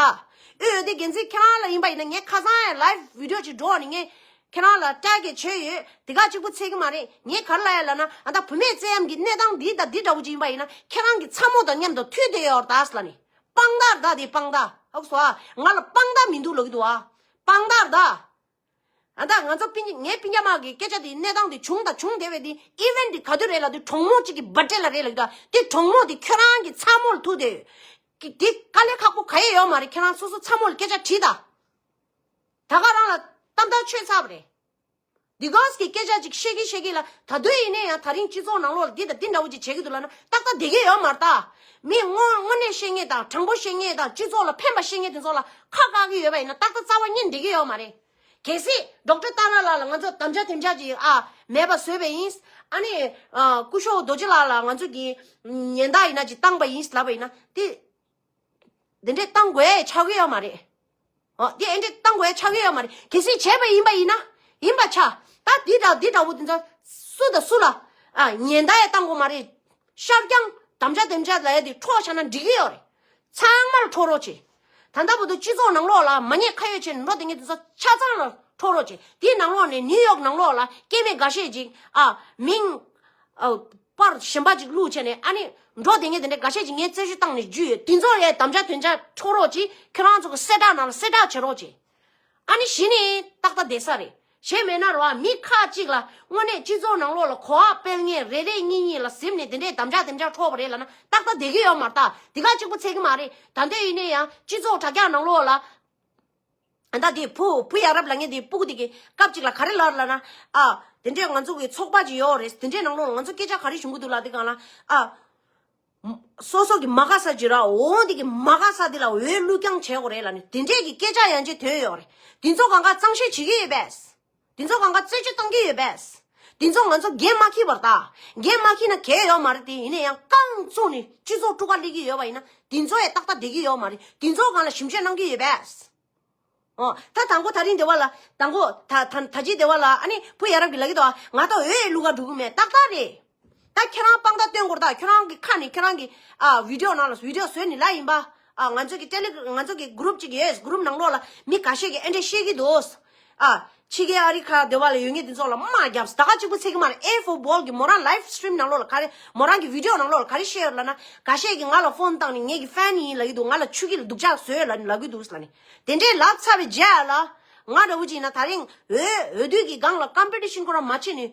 དབུས་འོས་བསྡུ་འགན་འཛིན་ཁྱེད་རང་ལ་ཡིན་པ་ཡིན་ན། ངས་ཁ་སང་ཡང་live video ཅིག་འགྲོ་བ་ནས་ངས་ཁྱེད་རང་ལ་བཀྲ་རྒྱ་བྱས་ཡོད། དེ་ག་གཅིག་པུ་ཚད་ཀྱི་མ་རེད། ངས་ག་རེ་ལབ་ཡ་ལབ་ན། ཨ་ད་བུད་མེད་བཙན་གཡེམ་གྱི་གནས་སྟངས་འདི་དང་འདི་འདྲ་བོ་ཅིག་ཡིན་པ་ཡིན་ན། ཁྱེད་རང་གི་ཚ་མོ་དང་མཉམ་དུ་མཐུད་བསྡད་ཡོད་རེད་ད་ཟེར་ལབ་ནས། དཔང་རྟགས་རེད་ད། དེ་དཔང་རྟགས། ཧ་གོ་སོང་ཨ། ང་ལ་དཔང་རྟགས་མི་འདུག་ལབ་ཀྱི་འདུག་ཨ། དཔང་རྟགས་རེད་ད། ཨ་ད་ང་ཚོ་སྤུན་ངའི་སྤུན་ཀྱག་མ་གི་སྐད་ཆ་དེ་གནས་སྟངས་དེ་བྱུང་དང་བྱུང་བསྡད་པའི་དེ་event དེ་ག་དུས་རེད་ལབ་དུས། གྲོགས་མོ་གཅིག་གི་birthday ལ་རེད་ལབ་ཀྱི་འདུག་དེ་གྲོགས་མོ་དེ་ཁྱོད་རང་གི་ཚ་མོ་ལ་ཐུག་དེ། དེ་དཀའ་ལས་ཁག་པོ་ག་ཡེ་ཡོད་མ་རེད། ཁྱེད་རང་སོ་སོ་ཚ་མོ་ལ་སྐད་ཆ་དྲིས་དང་། ད་ག་རང་ལ་གཏམ་ཐག་ཆོད་ཚར་བ་རེད། དེ་ག་གི་སྐད་ཆ་ཅིག་བཤད་ཀྱི་བཤད་ཀྱི་ལ། ད་དུང་ཡིན་ནའི་ཡང་དེ་རིང་སྤྱི་ཚོགས་ནང་ལོགས་ལ་འདི་དང་འདི་འདྲ་བོ་ཅིག་བྱེད་ཀྱི་འདུག་ལབ་ན་ཏག་ཏག་བསྡད་ཀྱི་ཡོད་མ་རེད་ད། མི་དངོས་དངོས་གནས་བཤད་མཁན་དང་། དྲང་པོ་བཤད་མཁན་དང་། སྤྱི་ཚོགས་ལ་ཕན་པ་བཤད་མཁན་དེ་ཚོ་ལ་ཁ་བཀག་གི་ཡོད་པ་ཡིན་ན་ཏག་ཏག་རྩ་བ་ཉིད་འགྲིག་གི་ཡོད་མ་རེད། གལ་སྲིད་ཌོག་ཊར་ཏཱ་ར་ལགས་ལ་ང་ཚོ་དམ་བཅའ་དེམ་བཅའ་ཅིག་ཨ་མེད་པ་བཟོས་པ་ཡིན། ཨ་ནི་ཨ་སྐུ་ཞབས་རྡོ་རྗེ་ལགས་ལ་ང་ཚོ་གི་ཉེན་བརྡ་ཡིན་ན་ཅིག་བཏང་པ་ཡིན་ལབ་པ་ཡིན་ན། དེ་འདི་འདྲས་བཏང་དགོས་ཆགས་ཀྱི་ཡོད་མ་རེད། ཨོ་དེ་འདྲས་བཏང་དགོས་ཆགས་ཀྱི་ཡོད་མ་རེད། གལ་སྲིད་བྱས་པ་ཡིན་པ་ཡིན་ན། ཡིན་པ་ཆ། ད་འདི་འདྲ་འདི་འདྲ་བོ་དེ་ཚོ་སུ་དང་སུ་ལ་ཨ་ཉེན་བརྡ་ཡང་བཏང་དགོས་མ་རེད། ཤར་རྐྱང་དམ་བཅའ་དེམ་བཅའ་ལབ་ཡ་དེ་འཕྲོག་བཞག་ན་འགྲིག་གི་ཡོད་རེད། ཚང་མ་ལ་འཕྲོག་རོགས་བྱེད། ད་ལྟ་བར་དུ་སྤྱི་ཚོགས་ནང་ལོགས་ལ་མ་ཉེས་ཁ་གཡོགས་བྱས་ནས་འགྲོ་བསྡད་མཁན་དེ་ཚོ་ཆ་ཚང་ལ་འཕྲོག་རོགས་བྱེད། དེའི་ནང་ལོགས་ནས་ནིའུ་ཡོག་ནང་ལོགས་ལ་སྐྱེ་དམན་འགའ་ཤས་ཅིག་ཨ་མིང་ཨ་པར་གཞན་པ་ཅིག་བླུགས་བྱས་ནས་ཨ་ནི་འགྲོ་བསྡད་མཁན་དེ་འདྲ་འགའ་ཤས་ཅིག་ངས་རྩད་ཞིབ་བཏང་ནས་རྒྱུས་ཡོད། དེ་ཚོ་ཡའི་དམ་བཅའ་དེམ་བཅའ་འཕྲོག་རོགས་བྱེད། ཁྱེད་རང་ཚོ་གི་གསལ་བསྒྲགས་ནང་ལ་གསལ་བསྒྲགས་བྱེད་རོགས་བྱེད། ཨ་ནི་གཞི་ནས་ཏག་ཏག་བསྡད་ས་རེད། གཞན་མེད་ན་རོ་ཨ་མི་ཁག་ཅིག་ལ་དངོས་གནས་སྤྱི་ཚོགས་ནང་ལོགས་ལ་གོ་བ་སྤེལ་མཁན་རེ་རེ་གཉིས་གཉིས་ལ་གཟིམ་ནས་དེ་འདྲའི་དམ་བཅའ་དེམ་བཅའ་འཕྲོག་པ་རེད་ལབ་ན་ཏག་ཏག་བསྡད་ཀྱི་ཡོད་མ་རེད་ད། དེ་ག་གཅིག་པུ་ཚད་ཀྱི་མ་རེད། ད་འདོད་ཡིན་ནའི་ཡང་སྤྱི་ཚོགས་དྲ་རྒྱ་ནང་ལོགས་ལ། ཨ་ད་དེ་བུ་བུ་ཡ་རབས་ལབ་མཁན་དེ་སྤུ་གུ་དེ་གི་སྐབས་གཅིག་ལ་ག་རེ་ལབ་ལབ་ན། ཨ་དེ་འདྲའི་ང་ཚོ་གི་ཚོགས་པ་ཅིག་ཡོད་རེད། དེ་འདྲའི་ནང་ལོགས་ལ་ང་ཚོ་སྐད་ཆ་ག་རེ་བྱུང་གི་འདུག་ལབ་དུས་སྒང་ལ། ཨ། སོ་སོ་གི་མ་དགའ་ས་ཅིག་ར་འོང་དེ་གི་མ་དགའ་ས་དེ་ལ་འོས་བླུགས་རྐྱང་བྱེད་དགོས་རེད་ལབ་ནས་དེ་འདྲས་ཀྱི་སྐད་ཆ་ཡང་ཅིག་ཐོན་ཡོད་རེད། དེ་ཚོ་གང་ག་གཙང་བཤེར་བྱེད་ཀྱི་ཡོད་པས། དེ་ཚོ་གང་ག་རྩད་གཅོད་གཏོང་གི་ཡོད་པས། དེ་ཚོ་ང་ཚོ་འགན་མ་འཁྱེར་བར་ད། འགན་མ་འཁྱེར་ན་གལ་ཡོད་མ་རེད་དེ། ཡིན་ན་ཡང་རྐང་བཙུགས་ནས་སྤྱི་ཚོགས་དཀྲུག་ཁ་སླེབས་ཀྱི་ཡོད་པ་ཡིན་ན་དེ་ཚོ་ཡང་ཏག་ཏག་བསྡད་ཀྱི་ཡོད་མ་རེད། དེ་ཚོ་སྒང་ལ་ཞིབ་དཔྱད་གནང་གི་ཡོད་པས། ཨོ། ད་དང་པོ་དེ་རིང་དེ་བ་ལ་དང་པོ་ད་ད་ད་ཅི་དེ་བ་ལ་ཨ་ནི་བུ་ཡ་རབས་ཀྱི་ལབ་ཀྱི་འདུག་ང་ད་འོས་བླུག་ག་འགྲོ་གི་མེད། ཏག་ཏག་རེད། ད་ཁྱེད་རང་དཔང་རྟགས་སྟོན་དགོས་རེད་ད། ཁྱེད་རང་གི་ཁ་ནས་ཁྱེད་རང་གི་ཨ་བི་ཌིའོ་ནང་ལ་བི་ཌིའོ་བཟོས་ནས་ལབ་ཡིན་པ། ཨ། ང་ཚོ་གི་ཊེ་ལི་ང་ཚོ་གི་གུ་རུབ་ཅིག་ཡོད། གུ་རུབ་ནང་ལོགས་ལ་མི་ཁ་ཤས་ཀྱིས་ཨེ་འདྲ་བཤད་ཀྱི་འདུག་ཨ། ཕྱི་རྒྱལ་ཨ་རི་ཁ་སྡེ་བ་ལ་ཡོད་མཁན་དེ་ཚོ་ལ་དམག་བརྒྱབ། ད་ག་གཅིག་པུ་ཚིག་གི་མ་རེད། ཨེ་ཕོར་བྷོལ་གི་མོ་རང་ལའིབ་སི་ཊི་རིམ་ནང་ལོགས་ལ་ག་རེ། མོ་རང་གི་བི་ཌི་ཡོ་ནང་ལོགས་ལ་ག་རེ་བཤད་ཡོད་ལབ་ན། ཁ་ཤས་ཀྱིས་ང་ལ་ཕོན་བཏང་ནས་ངེད་ཀྱི་ཕེན་ཡིན་ལབ་ཀྱི་འདུག་ང་ལ་ཆུ་སྐྱིད་ལ་སྡུག་ཅག་བཟོས་ལབ་ནས་ལབ་ཀྱི་འདུག་ལབ་ནས། དེ་འདྲའི་ལབ་ཚར་བའི་རྗེས་ལ། ང་འདྲ་བོ་ཅིག་ཡིན་ན་ད་རིང་འོས་འོས་བསྡུ་གི་སྒང་ལ་ཀམ་པི་ཊི་ཤན་ཁོ་རང་མ་བྱེད་ནས།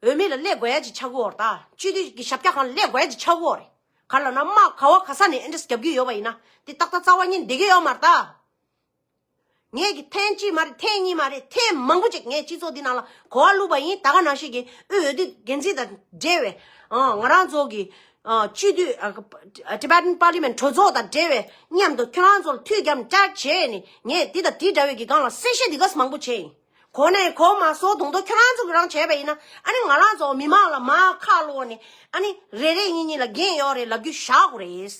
འོས་མི་ལ་སླེབས་དགོས་ཡ་ཅིག་ཆགས་ཀྱི་ཡོད་རེད་ད། སྤྱི་འཐུས་ཀྱི་ཞབས་བཀྱག་སྒང་ལ་སླེབས་དགོས་ཡ་ཅིག་ཆགས་ཀྱི་ཡོད་རེད། ག་ལབ་ན་དམག་ག་བ་ག་ས་ནས་ཨེ་འདྲས་རྒྱབ་ཀྱི་ཡོད་པ་ཡིན་ན་དེ་ཏག་ཏག་རྩ་བ་ཉིད་བསྡད་ཀྱི་ཡོད་མ་རེད་ད། ངས་ཀྱི་ཐེངས་གཅིག་མ་རེད། ཐེངས་གཉིས་མ་རེད། ཐེངས་མང་པོ་ཅིག་ངས་སྤྱི་ཚོགས་འདི་ནང་ལ་གོ་བ་བླུགས་པ་ཡིན། ད་ག་ནང་བཞིན་གྱི་དབུས་འོས་བསྡུ་འགན་འཛིན་དང་འབྲེལ་བའི། ཨ། ང་རང་ཚོ་གི། ཨ། སྤྱི་འཐུས། ཨ། Tibetan Parliament གྲོས་ཚོགས་དང་འབྲེལ་བའི་མཉམ་དུ་ཁྱོད་རང་ཚོར་ཐུགས་བརྒྱབ་ནས་བཀྲ་བྱས་ནས། ངས་འདི་དང་འདི་འདྲ་བའི་གི་སྒང་ལ་གསལ་བཤད་འདི་ག་མང་པོ་བྱས་ཡིན། གོ་ནས་གོ་མ་སོང་དུང་དུ་ཁྱོད་རང་ཚོ་གི་རང་བྱས་པ་ཡིན་ན། ཨ་ནི་ང་རང་ཚོ་མི་མང་ལ་མར་ཁ་ལོག་ནས། ཨ་ནི་རེ་རེ་གཉིས་གཉིས་ལ་འགན་ཡོད་རེད་ལབ་རྒྱུ་བཞག་དགོས་རེད།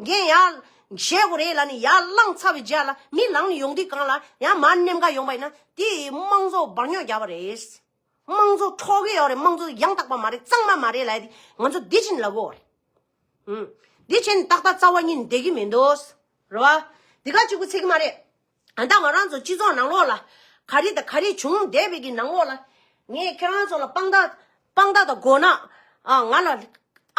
འགན་ཡར་བཞེས་དགོས་རེད་ལབ་ནས་ཡར་བླངས་ཚར་བའི་རྗེས་ལ་མི་ལངས་ནས་ཡོང་དུས་སྒང་ལ་ཡང་མར་གནོན་འགག་ཡོང་པ་ཡིན་ན་དེ་དམངས་གཙོ་འབར་ཉོག་རྒྱག་པ་རེད། དམངས་གཙོ་འཕྲོག་གི་ཡོད་རེད། དམངས་གཙོ་ཡང་དག་པ་མ་རེད། གཙང་མ་མ་རེད་ལབ་ཡ་དེ་ང་ཚོ་འདི་བྱིན་ལབ་དགོས་རེད། ཨུམ། འདི་བྱས་ནས་ཏག་ཏག་རྩ་བ་ཉིད་བསྡད་ཀྱི་མི་འདུག་རེད་བ། འདི་ག་གཅིག་པུ་ཚིག་གི་མ་རེད། ཨ། ད་ང་རང་ཚོ་སྤྱི་ཚོགས་ནང་ལོགས་ལ་ག་རེ་དང་ག་རེ་བྱུང་བསྡད་པའི་གི་ནང་ལོགས་ལ། ངས་ཁྱེད་རང་ཚོ་ལ་དཔང་རྟགས་དཔང་རྟགས་དང་དགོས་ན། ཨ། ང་ལ་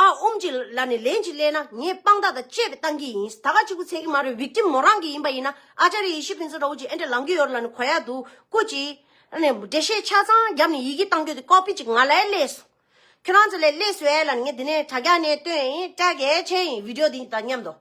ཨ་ཨུམ་གཅིག་ལབ་ནས་ལན་གཅིག་སླེབས་ན་ངས་དཔང་རྟགས་དང་བཅས་པའི་བཏང་གི་ཡིན། ད་ག་གཅིག་པུ་ཚིག་གི་མ་རེད། བིག་ཊིམ་མོ་རང་གི་ཡིན་པ་ཡིན་ན་ཨ་ཅར་ཡེ་ཤེས་ཕུན་ཚོགས་འདྲ་བོ་ཅིག་ཨེ་འདྲ་ལངས་ཀྱི་ཡོད་རེད་ལབ་ནས་གོ་ཡ་འདུག་སྐུ་མཁྱེན། ཨ་ནི་འགྲེལ་བཤད་ཆ་ཚང་བརྒྱབ་ནས་ཡི་གེ་བཏང་རྒྱུ་དེ་ཀོ་པི་ཅིག་ང་ལ་སླེབས་སོང་། ཁྱོད་རང་ཚོ་ལ་སླེབས་སོང་ཨེ་ལབ་ནས་ངས་དེ་ནས་དྲ་རྒྱ་ནས་བཏོན་ཡིན། དྲ་རྒྱ་བྱས་ཡིན། བི་ཌི་ཡོ་དེ་དང་མཉམ་དུ།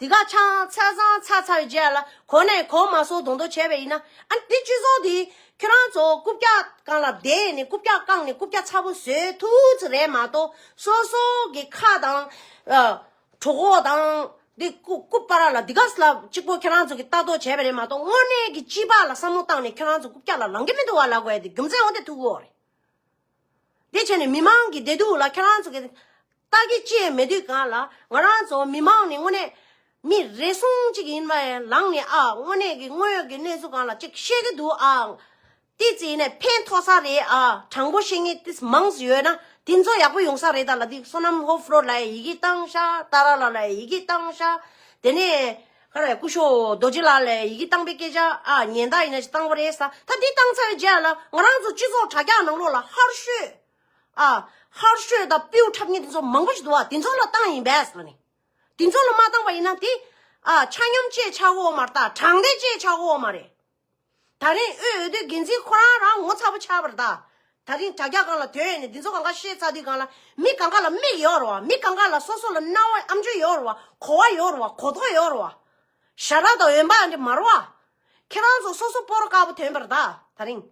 དེ་ག་ཆ་ཚང་ཚར་ཚར་བའི་རྗེས་ལ་གོ་ནས་གོ་མ་སོང་དོང་དོ་བྱས་པ་ཡིན་ན། ཨ་ནི་དེ་སྤྱི་ཚོགས་དེ་ཁྱོད་རང་ཚོ་རྐུབ་བཀྱག་སྒང་ལ་བསྡད་ནས་རྐུབ་བཀྱག་བཀང་ནས་རྐུབ་བཀྱག་ཚ་པོ་བཟོས་ཐུབ་ཚོད་རེད་མ་གཏོགས། སོ་སོ་གི་ཁ་དང་། ཨ། གྲོད་ཁོག་དང་། འདི་རྐུ་རྐུབ་བར་ལ་འདི་ག་ལ་གཅིག་པོ་ཁྱེད་རང་ཚོ་གི་ལྟ་རྟོག་བྱས་པ་རེད་མ་གཏོགས། དངོས་གནས་ཀྱི་སྤྱི་པ་ལ་བསམ་བློ་བཏང་ནས་ཁྱེད་རང་ཚོ་རྐུབ་བཀྱག་ལ་ལངས་ཀྱི་མི་འདུག་བ་ལབ་དགོས་ཡ་དེ་རྒྱུ་མཚན་འོ་དེ་ཐུག་གི་ཡོད་རེད། དེ་བྱས་ནས་མི་མང་གི་བདེ་སྡུག་ལ་ཁྱེད་རང་ཚོ་གི་ལྟ་གི་ཅི་ཡང་མེད་དུས་སྒང་ལ། ང་རང་ཚོ་མི་མང་ནི་དངོས་གནས་མི་རེ་ཟུང་གཅིག་ཡིན་པ་ཡང་ལངས་ནས། ཨ། དངོས་གནས་ཀྱི་དངོས་ཡོད་ཀྱི་གནས་ཚུལ་སྒང་ལ་ཅིག་བཤད་ཀྱི་འདུག་ཨ། ཏི་ཙི་ནས་ཕན་ཐོགས་ས་རེད་ཨ། དྲང་པོ་བཤད་མཁན་ཏིས་མང་ཙི་ཡོད་ན་དེ་ཚོ་ཡག་པོ་ཡོང་ས་རེད་ད་ལ། དེ་བསོད་ནམས་ཧོབ་རོ་ལ་ཡི་གེ་བཏང་ཤག་ཏཱ་ར་ལ་ལ་ཡི་གེ་བཏང་ཤག་དེ་ནས་ག་རེ། སྐུ་ཞབས་རྡོ་རྗེ་ལགས་ལ་ཡི་གེ་བཏང་པའི་སྐད་ཆ་ཨ། ཉེན་བརྡ་ཡིན་ན་ཞིག་བཏང་བ་རེད་ས། ད་འདི་བཏང་ཚར་བའི་རྗེས་ལ་ང་རང་ཚོ་སྤྱི་ཚོགས་དྲ་རྒྱ་ནང་ལོགས་ལ་ཧར་ཤོད་ཨ། ཧར་ཤོད་དང་སྤྲེའུ་འཁྲབ་མཁན་དེ་ཚོ་མང་པོ་ཞིག་འདུག་ཨ། དེ་ཚོ་ལ་བཏང་ཡིན་པས་ལ་ནི། དེ་ཚོ་ལ་མ་བཏང་པ་ཡིན་ན་དེ་ཨ། ཆ་སྙོམས་བཅས་ཆགས་ཀྱི་ཡོད་མ་རེད་ད། དྲང་བདེན་བཅས་ཆགས་ཀྱི་ཡོད་མ་རེད། ད་རིང་དབུས་འོས་བསྡུའི་འགན་འཛིན་ཁོ་རང་རང་ངོ་ཚ་པོ་ཆགས་པ་རེད་ད། ད་རིང་དྲ་རྒྱ་སྒང་ལ་ཐོན་ནས་འདི་ཚོ་གང་ག་བཤད་ཚར་དུས་སྒང་ལ། མི་གང་ག་ལ་མིག་ཡོད་རེད་བ། མི་གང་ག་ལ་སོ་སོ་ལ་རྣ་བ་ཨམ་ཅོག་ཡོད་རེད་བ། གོ་བ་ཡོད་རེད་བ། གོ་རྟོགས་ཡོད་རེད་བ། ཞྭ་ར་དང་འོན་པ་འདི་མ་རེད་བ། ཁྱེད་རང་ཚོ་སོ་སོ་སྤོ་རོ་དཀར་པོ་ཐོན་པ་རེད་ད། ད་རིང་།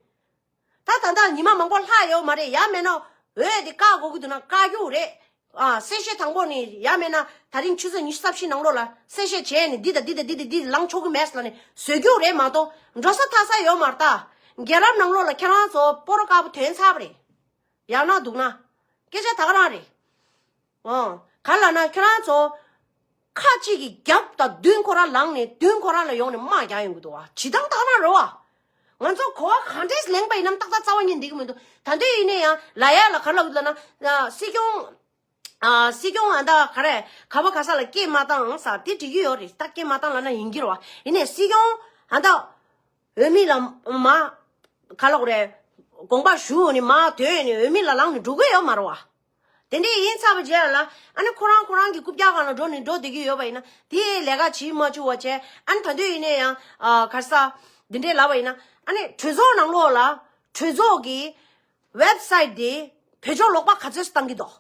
ད་ད་ལྟ་ཉི་མ་མང་པོ་ལྷག་ཡོད་མ་རེད། ཡང་མིན་ན་འོས་དེ་བཀག་དགོས་ཀྱི་འདུག་ན་བཀག་རྒྱུ་རེད། ཨ། གསལ་བཤད་དང་པོ་ནི་ཡང་མིན་ན་ད་རིང་ཆུ་ཚོད་ཉི་ཤུ་རྩ་བཞི་ནང་ལོགས་ལ་གསལ་བཤད་བྱས་ནས་འདི་དང་འདི་དང་འདི་དང་འདི་ལངས་ཆོག་གི་མེད་ལབ་ནས་བཟོ་རྒྱུ་རེད་མ་གཏོགས་འགྲོ་ས་ཐར་ས་ཡོད་མ་རེད་ད། རྒྱལ་རབས་ནང་ལོགས་ལ་ཁྱེད་རང་ཚོ་སྤོ་རོ་དཀར་པོ་ཐོན་ཚར་བ་རེད། ཡང་ན་འདུག་ན། སྐད་ཆ་ད་ག་རང་རེད། ཨོ། ག་ལབ་ན་ཁྱོད་རང་ཚོ་ཁ་གཅིག་གིས་རྒྱབ་དང་མདུན་ཁོ་རང་ལངས་ནས་མདུན་ཁོ་རང་ལ་ཡོང་ནས་དམག་རྒྱག་ཡོང་གི་འདུག་བ། ཇི་ལྟར་ད་ག་རང་རེད་བ། ང་ཚོ་གོ་བ་གང་འདྲས་ལེན་པ་ཡིན་ནམ་ཏག་ཏག་རྩ་བ་ཉིད་འགྲིག་གི་མི་འདུག་ད་དུང་ཡིན་ན་ཡང་ལ་ཡ་ལ་ག་ལབ་ལབ་ན། ཨ། སྲིད་སྐྱོང་། ཨ། སྲིད་སྐྱོང་ཨ་ད་ག་རེ་ག་བ་ག་ས་ལ་སྐད་མ་བཏང་ས་དེ་འགྲིག་གི་ཡོད་རེད། ད་སྐད་མ་བཏང་ལབ་ན་ཡིན་གྱི་རེད་བ། ཡིན་ནའི་སྲིད་སྐྱོང་ཨ་ད། འོས་མི་ལ་མ། ག་ལབ་དགོས་རེད། དགོངས་པ་ཞུ་ནས་མ་དོན་ནས་འོས་མི་ལ་ལངས་ནས་འགྲོ་གི་ཡོད་མ་རེད་བ། དེ་འདྲས་ཡིན་ཚར་བ་རྗེས་ལ་ཨ་ནི་ཁོ་རང་ཁོ་རང་གི་རྐུབ་བཀྱག་སྒང་ལ་འགྲོ་ནས་འགྲོ་བསྡད་ཀྱི་ཡོད་པ་ཡིན་ན་དེ་ལས་ཀ་བྱེད་མ་བཅུག་པ་བྱས། ཨ་ནི་ད་དུང་ཡིན་ན་ཡང་ཨ་ག་རེ་ཟ། འདི་འདྲས་ལབ་པ་ཡིན་ན་ཨ་ནི་གྲོས་ཚོགས་ནང་ལོགས་ལ་གྲོས་ཚོགས་ཀྱི་ཝེབ་སའིཊ་དེ་བེད་སྤྱོད་ལོག་པ་ག་ཚོད་བཏང་གི་འདུག་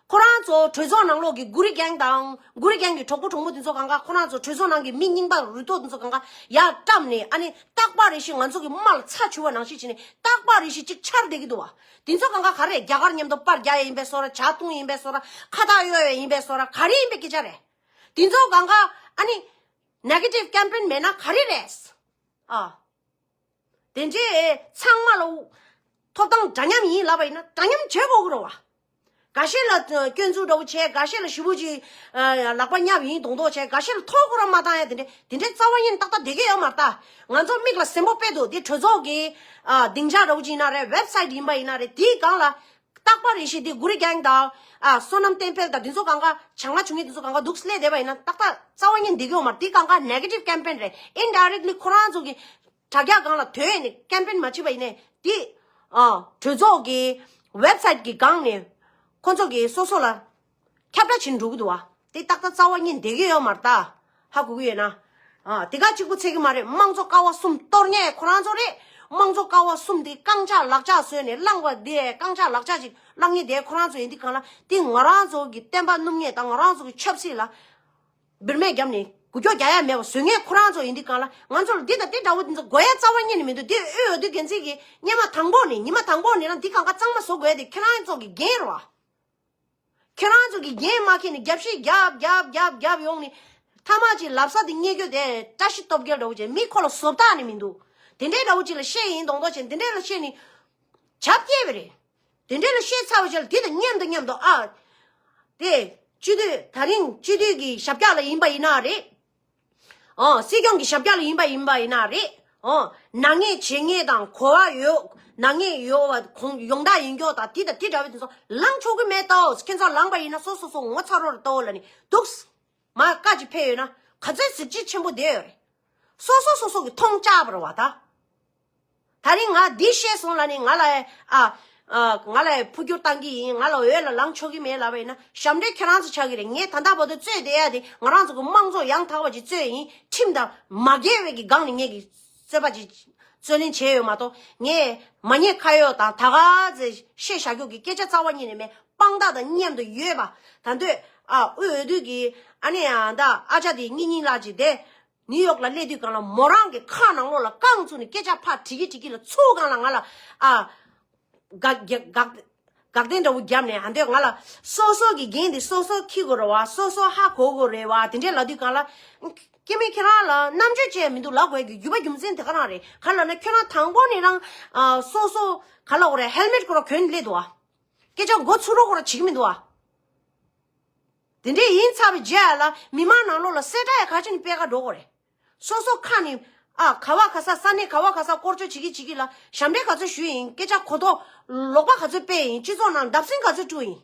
ཁོ་རང་ཚོ་གྲོས་ཚོགས་ནང་ལོགས་ཀྱི་གུ་རི་གེང་དང་གུ་རི་གེང་གི་གྲོགས་པོ་གྲོགས་མོ་དེ་ཚོ་གང་ག་ཁོ་རང་ཚོ་གྲོས་ཚོགས་ནང་གི་མི་རྙིང་པ་རུ་ཏོག་དེ་ཚོ་གང་ག་ཡར་བཀྲམ་ནས་ཨ་ནི་རྟག་པ་རེ་བཞིན་ང་ཚོ་གི་དམག་ལ་ཚ་བྱུག་པ་ནང་བཞིན་བྱས་ནས་རྟག་པ་རེ་བཞིན་ཅིག་འཆར་བསྡད་ཀྱི་འདུག་བ། དེ་ཚོ་གང་ག་ག་རེ་རྒྱ་གར་མཉམ་དུ་པར་རྒྱག་ཡ་ཡིན་པས་སོ་ར། ཇ་འཐུང་ཡིན་པས་སོ་ར། ཁ་བཏགས་གཡོག་ཡ་ཡིན་པས་སོ་ར། ག་རེ་ཡིན་པའི་སྐད་ཆ་རེད། དེ་ཚོ་གང་ག་ཨ་ནི་ནེ་གེ་ཊིབ་ཀེམ་པེན་མེད་ན་ག་རེ་རེད། ཨ། དེ་འདྲའི་ཚང་མ་ལ་ཐོབ་ཐང་འདྲ་མཉམ་ཡིན་ལབ་པ་ཡིན་ན་འདྲ་མཉམ་བྱེད་དགོས་ཀྱི་རེད་བ། འགའ་ཤས་ལ་སྐྱོན་འཛུགས་འདྲ་བོ་བྱས། འགའ་ཤས་ལ་ཞེ་པོ་ཅིག་ལག་པ་བརྙབ་ཡིན་མདོག་མདོག་བྱས། འགའ་ཤས་ལ་ཐོ་ཁོ་རང་མ་བཏང་ཡ་དེ་འདྲ་དེ་འདྲའི་རྩ་བ་ཉིད་ཏག་ཏག་བསྡད་ཀྱི་ཡོད་མ་རེད་ད། ང་ཚོ་མིག་ལ་གཟན་པོ་དཔེ་འདུག་དེ་གྲོས་ཚོགས་ཀྱི་སྡིངས་ཆ་འདྲ་བོ་ཅིག་ཡིན་ན་རེད། ཝེབ་སའིཊ་ཡིན་པ་ཡིན་ན་རེད། དེའི་སྒང་ལ་ རྟག་པར་རེ་ཞིག་དེ་གུ་རི་གེང་དང་། ཨ། བསོད་ནམས་བསྟན་འཕེལ་དང་དེ་ཚོ་གང་ག་བྱང་ལ་བྱུང་ངེས་དེ་ཚོ་གང་ག་འདུག་སླེབས་བསྡད་པ་ཡིན་ན་ཏག་ཏག་རྩ་བ་ཉིད་འདི་གི་ཡོད་མ་རེད། དེ་གང་ག་negative campaign་རེད། Indirectly་ཁོ་རང་ཚོ་གི་དྲ་རྒྱ་སྒང་ལ་དོན་ནས་campaign་མ་བྱེད་པ་ཡིན་ནའི་དེ། ཨ། གྲོས་ཚོགས་ཀྱི་website་གི་སྒང་ནས་ཁོ་ཚོ་གི་སོ་སོ་ལ་ཁྱབ་བསྒྲགས་བྱེད་འགྲོ་གི་འདུག་བ། དེ་ཏག་ཏག་རྩ་བ་ཉིད་བསྡད་ཀྱི་ཡོད་མ་རེད་ད། ཧ་གོ་གི་ཡོད་ན། ཨ། དེ་ག་གཅིག་པུ་ཚད་ཀྱི་མ་རེད། དམངས་གཙོ་ཀ་བ་གསུམ་གཏོར་མཁན་ཁོ་རང་ཚོ་རེད། དམངས་གཙོ་ཀ་བ་གསུམ་དེ་རྐང་ལྕགས་ལག་ལྕགས་བཟོས་ནས་བླངས་པ་དེ་རྐང་ལྕགས་ལག་ལྕགས་ཅིག་བླངས་མཁན་དེ་ཁོ་རང་ཚོ་ཡིན་དུས་གང་ལ་དེ་ང་རང་ཚོ་གི་བསྟན་པ་སྣུབ་མཁན་དང་ང་རང་ཚོ་གི་ཆབ་སྲིད་ལ་འབུར་མེད་བརྒྱབ་ནས་འགུལ་སྐྱོད་རྒྱག་ཡ་མེད་པ་བཟོ་མཁན་ཁོ་རང་ཚོ་ཡིན་དུས་གང་ལ་ང་ཚོ་ལ་འདི་དང་དེ་འདྲ་བོ་དེ་ཚོ་དགོས་ཡ་རྩ་བ་ཉིད་ནས་མི་འདུག་དེ་དབུས་འོས་བསྡུ་འགན་འཛིན་གྱི་སྔོན་མ་དང་པོ་ནས་ཉི་མ་དང་པོ་ནས་རང་འདི་གང་ག་གཙང་མ་བཟོ་དགོས་ཡ་དེ་ཁྱེད་རང་ཚོ་གི་འགན་རེད་བ། ཁྱེད་རང་ཚོ་གིས་འགན་མ་འཁྱེར་ནས་རྒྱབ་བཤིག་རྒྱབ་རྒྱབ་རྒྱབ་རྒྱབ་ཡོང་ནས་མཐའ་མ་ཅིག་ལབ་ས་དེ་རྙེད་རྒྱུ་དེ་བཀྲ་ཤིས་སྟོབས་རྒྱལ་འདྲ་བོ་ཅིག་མི་ཁོ་ལ་བཟོ་ལྟ་ནི་མི་འདུག་དེ་འདྲའི་འདྲ་བོ་ཅིག་ལ་བཤད་ཡིན་མདོག་མདོག་བྱས་དེ་འདྲའི་ལ་བཤད་ནས་བྱབ་སྐྱེས་པ་རེད། དེ་འདྲའི་ལ་བཤད་ཚར་བ་ཅིག་ལ་དེ་དང་མཉམ་དུ་མཉམ་དུ་ཨ། དེ་སྤྱི་འཐུས་ད་རིང་སྤྱི་འཐུས་ཀྱི་ཞབས་བཀྱག་ལ་ཡིན་པ་ཡིན་ན་རེད། ཨོ། སྲིད་སྐྱོང་གི་ཞབས་བཀྱག་ལ་ཡིན་པ་ཡིན་པ་ཡིན་ན་རེད། ཨོ། ནག་ཉེས་བྱེད་མཁན་དང་གོ་བ་ཡོད། ནག་ཉེས་ཡོད་པ་གོང་ཡོང་བསྡད་ཡིན་མཁན་དང་དེ་དང་དེ་འདྲ་བའི་དེ་ཚོ་ལངས་ཆོག་གི་མེད་དོ། ཁྱེད་ཚོ་ལངས་པ་ཡིན་ན་སོ་སོ་སོ་ངོ་ཚ་རོགས་ལ་ལྟོས་ལ་ནི་འདུག་མ་བཀའ་ཅིག་ཕེབས་ཡོད་ན་ག་ཚོད་གཟི་བརྗིད་ཆེན་པོ་བསྡད་ཡོད་རེད། སོ་སོ་སོ་སོ་གི་མཐོང་ཆགས་པ་རེད་བ་ད། ད་རིང་ང་འདི་བཤད་སོང་ལ་ནི་ང་ལ་ཨ་ཨ་ང་ལ་འཕོ་འགྱུར་བཏང་གི་ཡིན། ང་ལ་འོས་ལ་ལངས་ཆོག་གི་མེད་ལབ་པ་ཡིན་ན་ཞབས་འདྲེན་ཁྱེད་རང་ཚོ་ཆགས་ཀྱི་རེད། ངས་ད་ལྟ་བར་དུ་རྩོད་བསྡད་ཡ་དེ་ང་རང་ཚོ་གི་དམངས་གཙོ་ཡང་དག་པ་ཅིག་རྩོད་ཡིན། ཁྲིམས་དང་མ་འགལ་བའི་གི་སྒང་ནས་ངས་གི་རྩོད་པ་ཅིག་རྩོད་ལེན་བྱས་ཡོད་མ་གཏོགས། ངས་མ་ཉེས་ཁ་གཡོག་དང་ད་ག་ཚོད་བཤད་བཞག་རྒྱུ་གི་སྐད་ཆ་རྩ་བ་ཉིད་ནས་མེད། དཔང་རྟགས་དང་མཉམ་དུ་ཡོད་པ། ད་འདོད་ཨ་དབུས་འོས་བསྡུ་གི་ཨ་ནི་ཨ་ད་ཨ་ཅག་དེ་གཉིས་གཉིས་ལགས་ཅིག་དེ། ནིའུ་ཡོག་ལ་སླེབས་དུས་སྒང་ལ་མོ་རང་གི་ཁ་ནང་ལོགས་ལ་རྐང་བཙུགས་ནས་སྐད་ཆ་ཕར་དྲི་གི་དྲི་གི་ལ་ཚུར་སྒང་ལ་ང་ལ་ཨ་དགག་དགག་དགག་དགག་སྟེ་འདྲ་བོ་བརྒྱབ་ནས་ཨ་འདོད་ང་ལ་སོ་སོ་གི་འགན་དེ་སོ་སོ་འཁྱེར་དགོས་རེད་བ། སོ་སོ་ཧ་གོ་དགོས་རེད་བ། དེ་འདྲས་ལབ་དུས་སྒང་ལ་སྐྱེ་དམན་ཁྱེད་རང་ལ་རྣམ་དཔྱོད་ཅན་མི་འདུག་ལབ་དགོས་ཀྱི་རྒྱུ་བ་རྒྱུ་མཚན་དེ་ག་རང་རེད། ག་ལབ་ན་ཁྱོད་རང་དང་པོ་ནས་རང་ཨ་སོ་སོ་ག་ལབ་དགོས་རེད། ཧེལ་མེད་ཁོ་རང་གོན་སླེབས་འདུག་བ། སྐད་ཆ་མགོ་ཚུགས་རོགས་ཁོ་རང་བྱེད་ཀྱི་མི་འདུག་བ། དེ་འདྲས་ཡིན་ཚར་བའི་རྗེས་ལ་མི་མང་ནང་ལོགས་ལ་གསལ་བསྒྲགས་ཡ་ག་ཅི་ནས་སྤེལ་ག་འགྲོ་དགོས་རེད། སོ་སོ་ཁ་ནས་ཨ་ག་བ་ག་ས་ས་གནས་ག་བ་ག་ས་སྐོར་སྐྱོད་བྱེད་ཀྱི་བྱེད་ཀྱི་ལ་ཞབས་འདྲེན་ག་ཚོད་ཞུས་ཡིན། སྐད་ཆ་གོ་རྟོགས་ལོག་པ་ག་ཚོད་སྤེལ་ཡིན། སྤྱི་ཚོགས་ནང་བརྡབ་གསིག་ག་ཚོད་བསྐྲུན་ཡིན།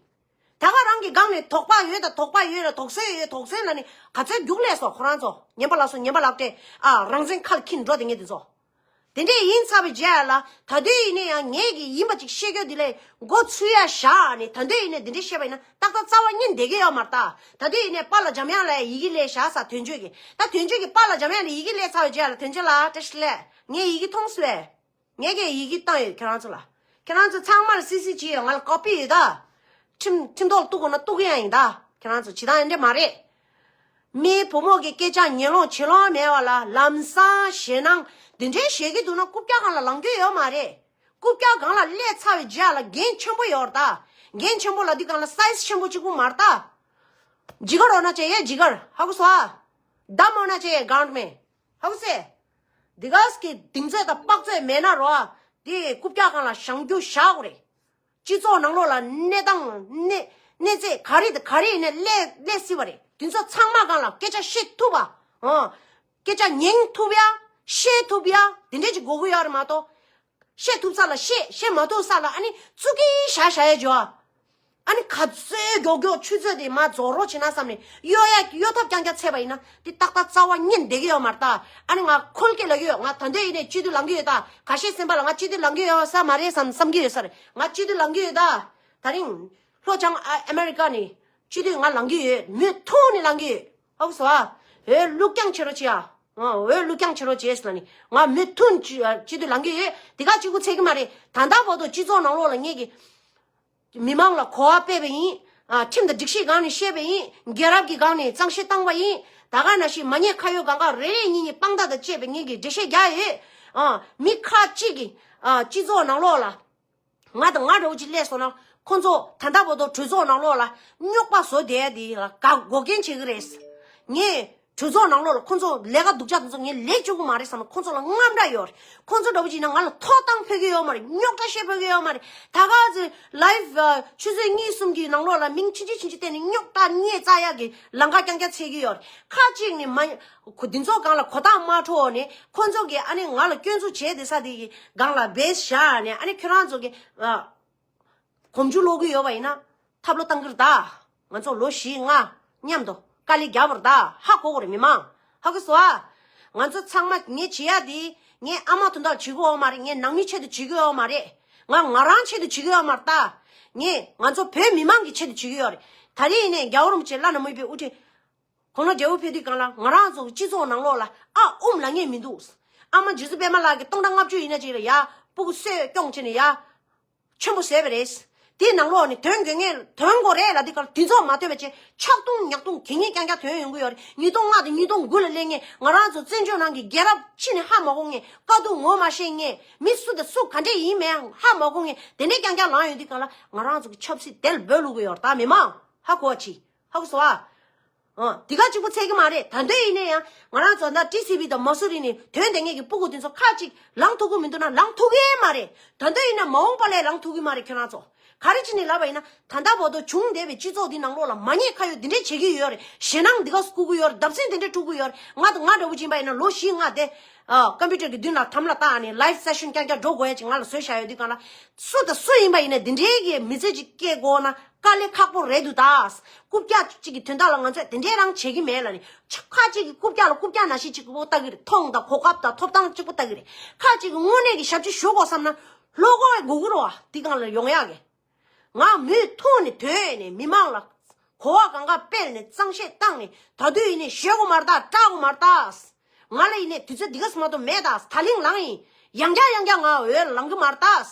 ད་ག་རང་གི་སྒང་ནས་དོགས་པ་ཡོད་ད་དོགས་པ་ཡོད་ལ་དོགས་ཟོན་ཡོད་དོགས་ཟོན་ལ་ནི་ག་ཚོད་རྒྱུགས་ལས་སོ་ཁོ་རང་ཚོ། ཉན་པ་ལ་སོ་ཉན་པ་ལག་སྤྲད་ཨ་རང་བཙན་ཁ་ལ་འཁྱེར་འགྲོ་དེ་ངེས་དེ་ཚོ། དེ་འདྲས་ཡིན་ཚར་བའི་རྗེས་ལ་ད་དུས་ཡིན་ན་ཡང་ངས་ཀྱི་ཡིན་པ་ཅིག་བཤད་རྒྱུ་དེ་ལས་མགོ་ཚུད་ཡ་བཞག་ནས་ད་དུས་ཡིན་ན་དེ་འདྲས་བཤད་པ་ཡིན་ན་ཏག་ཏག་རྩ་བ་ཉིད་བསྡད་ཀྱི་ཡོད་མ་རེད་ད། ད་དུས་ཡིན་ན་པཱ་ལགས་འཇམ་དབྱངས་ལ་ཡི་གེ་སླེབས་བཞག་ས་དོན་གཅོད་ཀྱི་ད་དོན་གཅོད་ཀྱི་པཱ་ལགས་འཇམ་དབྱངས་ལ་ཡི་གེ་སླེབས་ཚར་བའི་རྗེས་ལ་དོན་གཅོད་ལགས་བཀྲ་ཤིས་བདེ་ལེགས། ངས་ཡི་གེ་མཐོང་སོང་བས། ངས་ཀྱང་ཡི་གེ་བཏང་ཡོད་ཁྱེད་རང་ཚོ་ལ། ཁྱེད་རང་ཚོ་ཚང་མ་ལ་སི་སི་བྱེད་ཡོད། ང་ལ་ཀོ་པི་ཡོད་ད། ཁྲིམས་ཁྲིམས་ཐོག་ལ་གཏུག་དགོས་ན་གཏུག་གི་ཡང་ཡིན་ད། ཁྱེད་རང་ཚོ་བྱེད་སྟངས་ཡིན་འདྲ་མ་རེད། མིའི་བུ་མོ་གི་སྐད་ཆ་ཉན་ལོང་བྱེད་ལོང་མེད་པ་ལ་ལམ་སང་ཞེད་སྣང་འདི་འདྲའི་བྱེད་ཀྱི་འདུག་ན་རྐུབ་བཀྱག་སྒང་ལ་ལངས་རྒྱུ་ཡོད་མ་རེད། རྐུབ་བཀྱག་སྒང་ལ་སླེབས་ཚར་བའི་རྗེས་ལ་འགན་ཆེན་པོ་ཡོད་རེད་ད། འགན་ཆེན་པོ་ལབ་དུས་སྒང་ལ་སའི་ཛི་ཆེན་པོ་གཅིག་པུ་མ་རེད་ད། ཇི་གར་འོ་ན་ཅེ་ཡེ་ཇི་གར་ཧ་གོ་སོང་ཨ། བདམས་འོ་ན་ཅེ་ཡེ་གང་མེད། ཧ་གོ་སེ། འདི་ག་སི་གི་གདེང་ཚོད་དང་དཔག་ཚོད་མེད་ན་རོ། དེ་རྐུབ་བཀྱག་སྒང་ལ་བཞེངས་རྒྱུ་བཞག་དགོས་རེད། སྤྱི་ཚོགས་ནང་ལོགས་ལ་གནས་སྟངས་གནས་གནས་ཚད་ག་རེ་དང་ག་རེ་ཡིན་ནའི་སླེབས་སླེབས་སྲིད་པ་རེད། དེ་ཚོ་ཚང་མ་སྒང་ལ་སྐད་ཆ་བཤད་ཐུབ་པ། ཨོ། སྐད་ཆ་ཉན་ཐུབ་ཡ། བཤད་ཐུབ་ཡ། དེ་འདྲས་ཅིག་དགོས་ཀྱི་ཡོད་རེད་མ་གཏོགས། བཤད་ཐུབ་ས་ལ་བཤད། བཤད་མ་ཐུབ་ས་ལ་ཨ་ནི་བཙུགས་ཀྱིན་བཞག་བཞག་ཡ་འཇོ། ཨ་ནི་ག་ཚོད་མགྱོགས་མགྱོགས་ཆུ་ཚོད་དེ་མར་རྫོགས་རོགས་བྱེད་ན་བསམ་ནས་གཡོ་ཡ་གཡོ་ཐབས་རྐྱང་རྐྱང་བྱས་པ་ཡིན་ན་དེ་ཏག་ཏག་རྩ་བ་ཉིད་བསྡད་ཀྱི་ཡོད་མ་རེད་ད། ཨ་ནི་ང་ཁོལ་སྐད་ལབ་ཀྱི་ཡོད། ང་ད་འདོད་ཡིན་ནས་སྤྱི་འཐུས་ལངས་ཀྱི་ཡོད་ད། ཁ་ཤས་སེམས་པ་ལ་ང་སྤྱི་འཐུས་ལངས་ཀྱི་ཡོད་ས་མ་རེད་བསམ་བསམ་གྱི་ཡོད་ས་རེད། ང་སྤྱི་འཐུས་ལངས་ཀྱི་ཡོད་ད། ད་རིང་ལྷོ་བྱང་ཨ་ཨ་མེ་རི་ཀ་ནས་སྤྱི་འཐུས་ང་ལངས་ཀྱི་ཡོད། མུ་མཐུད་ནས་ལངས་ཀྱི་ཡོད། ཧ་གོ་སོང་ཨ། འོས་བླུག་རྐྱང་བྱེད་རོགས་བྱེད་ཨ། ཨ། འོས་བླུག་རྐྱང་བྱེད་རོགས་བྱེད་ཟེར་ལ་ནི་ང་མུ་མཐུད་ནས་སྤྱི་ཨ་སྤྱི་འཐུས་ལངས་ཀྱི་ཡོད། དེ་ག་གཅིག་པུ་ཚད་ཀྱི་མ་རེད། ད་ལྟ་བར་དུ་སྤྱི་ཚོགས་ནང་ལོགས་ལ་ངེད་ཀྱིས་མི་མང་ལ་གོ་བ་སྤེལ་བ་ཡིན། ཨ། ཁྲིམས་དང་སྒྲིག་གཞིའི་སྒང་ནས་བཤད་པ་ཡིན། རྒྱལ་རབས་ཀྱི་སྒང་ནས་གཙང་བཤེར་བཏང་བ་ཡིན། ད་ག་ནང་བཞིན་མ་ཉེས་ཁ་གཡོག་སྒང་ག་རེ་རེ་གཉིས་གཉིས་དཔང་རྟགས་དང་བཅས་པའི་ངེད་ཀྱིས་འགྲེལ་བཤད་རྒྱག་ཡོད། ཨ། མི་ཁག་ཅིག་གིས་ཨ་སྤྱི་ཚོགས་ནང་ལོགས་ལ། ང་དང་ང་འདྲ་བོ་ཅིག་སླེབས་སོང་ན་ཁོང་ཚོ་ད་ལྟ་བར་དུ་གྲོས་ཚོགས་ནང་ལོགས་ལ་རྙོག་པ་བཟོ་བསྡད་ཡ་དེ་ལ་དགའ་འགོག་རྐྱེན་བྱེད་ཀྱི་རེད། ངས་གྲོས་ཚོགས་ནང་ལོགས་ལ་ཁོང་ཚོ་ལས་ཀ་སྡུག་ཅག་དེ་ཚོ་ངས་ལས་བཅུག་གི་མ་རེད་བསམ་ན་ཁོང་ཚོ་ལ་དངངས་སྐྲག་ཡོད་རེད། ཁོང་ཚོ་འདྲ་བོ་ཅིག་ཡིན་ན་ང་ལ་ཐོབ་ཐང་ཕོད་ཀྱི་ཡོད་མ་རེད། རྙོག་དྲ་བཤད་ཕོད་ཀྱི་ཡོད་མ་རེད། ད་ག་ཚོད་live་ཆུ་ཚོད་གཉིས་གསུམ་གྱི་ནང་ལོགས་ལ་མིང་ཕྱིན་ཅི་ཕྱིན་ཅི་བསྟན་ནས་རྙོག་དྲ་བརྙས་བཅག་ཡ་གི་ལམ་ཁ་རྐྱང་རྐྱང་བྱེད་ཀྱི་ཡོད་རེད། ཁ་ཅིག་ནས་མ་འདི་ཚོ་སྒང་ལ་གོ་རྟོགས་མ་འཕྲོད་ནས་ཁོང་ཚོ་གིས་ཨ་ནི་ང་ལ་སྐྱོན་འཛུགས་བྱས་བསྡད་ས་དེ་གི་སྒང་ལ་base་བཞག་ནས་ཨ་ནི་ཁྱོད་རང་ཚོ་གི་ཨ། གོམ་རྒྱུ་སློག་གི་ཡོད་པ་ཡིན་ན་ཐབས་ལོ་བཏང་གི་རེད་ད། ང་ཚོ་ལོ་བཞི་ལྔ་མཉམ་དུ་དཀའ་ལས་རྒྱབ་པ་རེད་ད། ཧ་གོ་གི་རེད་མི་མང་། ཧ་གོ་སོང་ཨ། ང་ཚོ་ཚང་མ་ངས་བྱེད་ཡ་དེ་ངས་ཨ་མ་དོན་དག་བྱེད་ཀྱི་ཡོད་མ་རེད། ངས་ནང་མིའི་ཆེད་དུ་བྱེད་ཀྱི་ཡོད་མ་རེད། ང་ང་རང་ཆེད་དུ་བྱེད་ཀྱི་ཡོད་མ་རེད་ད། ངས་ང་ཚོ་བོད་མི་མང་གི་ཆེད་དུ་བྱེད་ཀྱི་ཡོད་རེད། ད་རེས་ཡིན་ནའི་རྒྱལ་བ་རིན་པོ་ཆེ་བླ་ན་མ་ཡིན་པའི་དབུ་ཁྲིད་ཁོང་ལ་རྒྱལ་པོ་ཕེབས་དུས་སྒང་ལ་ང་རང་ཚོ་གི་སྤྱི་ཚོགས་ནང་ལོགས་ལ་ཨ་འུམ་ལ་ངེས་མི་འདུག་ཨ་མ་རྗེ་བཙུན་པད་མ་ལགས་ཀྱིས་སྟོང་ཕྲག་ལྔ་བཅུ་ཡིན་ན་ཅིག་ལ་ཡ་སྤུ་གུ་གསོས་སྐྱོང་བྱས་ནས་ཡ་ཆེན་པོ་བཟོས་པ་རེད། དེའི་ནང་ལོགས་ནས་དོན་དགོས་ངེས་དོན་དགོས་རེད་ལབ་དུས་སྒང་ལ་དེ་ཚོ་མ་ཐོན་པ་བྱས་ཆག་རྡུང་ཉག་རྡུང་གད་སྙིགས་རྐྱང་རྐྱང་ཐོན་ཡོང་གི་ཡོད་རེད། ཉིས་སྟོང་ལྔ་དང་ཉིས་སྟོང་དགུ་ལ་སླེབས་ངེས་ང་རང་ཚོ་བཙན་བྱོལ་ནང་གི་རྒྱལ་རབས་ཕྱི་ནས་ཧ་མ་གོ་ངེས། དཀའ་སྡུག་ངོ་མ་ཤེས་ངེས། མི་སུ་དང་སུ་ག་འདྲས་ཡིན་མིན་ཧ་མ་གོ་ངེས། དེ་འདྲས་རྐྱང་རྐྱང་ལངས་ཡོང་དུས་སྒང་ལ་ང་རང་ཚོ་གི་ཆབ་སྲིད་དེ་ལ་འབོད་བླུག་གི་ཡོད་རེད་ད་མི་མང་། ཧ་གོ་བ་ཅི། ཧ་གོ་སོང་ཨ། ཨ། འདི་ག་གཅིག་པུ་ཚད་ཀྱི་མ་རེད། ད་དུང་ཡིན་ན་ཡང་ང་རང་ཚོ་ད་ཊི་སི་ཝི་དང་མ་སུ་རི་ནས་དོན་དེ་ངེད་ཀྱི་སྤུ་གུ་དེ་ཚོ་ཁ་ཅིག་ལངས་ཐུབ་ཀྱི་མི་འདུག་ན་ལངས་ཐུབ་ཀྱི་མ་རེད། ད་དུང་ཡིན་ན་མ་འོངས་པ་ལས་ལངས་ཐུབ་ཀྱི་མ་རེད། ཁྱེད་རང་ཚོ་ག་རེ་བྱས་ནས་ལབ་པ་ཡིན་ན་ད་ལྟ་བར་དུ་བྱུང་བསྡད་པའི་སྤྱི་ཚོགས་འདི་ནང་ལོགས་ལ་མ་ཉེས་ཁ་གཡོགས་འདི་འདྲས་བྱེད་ཀྱི་ཡོད་རེད། ཞེད་སྣང་འདི་ག་སྐུལ་གྱི་ཡོད་རེད། བརྡབ་གསིག་འདི་འདྲས་འཁྲུག་གི་ཡོད་རེད། ང་དང་ང་འདྲ་བོ་ཅིག་ཡིན་པ་ཡིན་ན་ལོ་བཞི་ལྔ་དེ་ཨ་ཀམ་པུ་ཊར་གྱི་མདུན་ལ་དམ་ལ་བཏགས་ནས་ལའིབ་སེ་ཤན་རྐྱང་རྐྱང་འགྲོ་དགོས་ཡ་ཅིག་ང་ལ་བཟོས་བཞག་ཡོད་དུས་སྒང་ལ་སུ་དང་སུ་ཡིན་པ་ཡིན་ན་འདི་འདྲའི་གི་མི་ཚེ་ཅིག་སྐྱེལ་དགོས་ན། དཀའ་ལས་ཁག་པོ་རེད་འདུག་ད། རྐུབ་བཀྱག་ཅིག་གི་དོན་དག་ལ་ང་ཚོས་དེ་འདྲའི་རང་བྱེད་ཀྱི་མེད་ལབ་ནས་ཁ་ཅིག་གི་རྐུབ་བཀྱག་ལ་རྐུབ་བཀྱག་ནང་བཞིན་གཅིག་པོ་ལྟ་གི་རེད། མཐོང་དང་གོ་སྐབས་དང་ཐོབ་ཐང་གཅིག་པོ་ལྟ་གི་རེད། ཁ་ཅིག་གི་དངོས་གནས་ཀྱི་ཞབས་ཕྱི་ཞུ་དགོས་བསམ་ན་བློ་ཁོག་དགོས་ཀྱི་རེད་བ། དེ་སྒང་ལ་ཡོང་ཡག་གི། ང་མུ་མཐུད་ནས་དོན་ནས་མི་མང་ལ་གོ་བ་གང་ག་སྤེལ་ནས་གཙང་བཤད་བཏང་ནས་ད་དུང་ཡིན་ནས་ཞེད་དགོས་མ་རེད་ད། སྐྲག་དགོས་མ་རེད་ད། ང་ལ་ཡིན་ནས་དུས་ཚོད་འདི་ག་ཙམ་མ་གཏོགས་མེད་ད། ད་ལིང་ལངས་ཡིན། ཡང་བསྐྱར་ཡང་བསྐྱར་ང་འོས་ལ་ལངས་གི་མ་རེད་ད།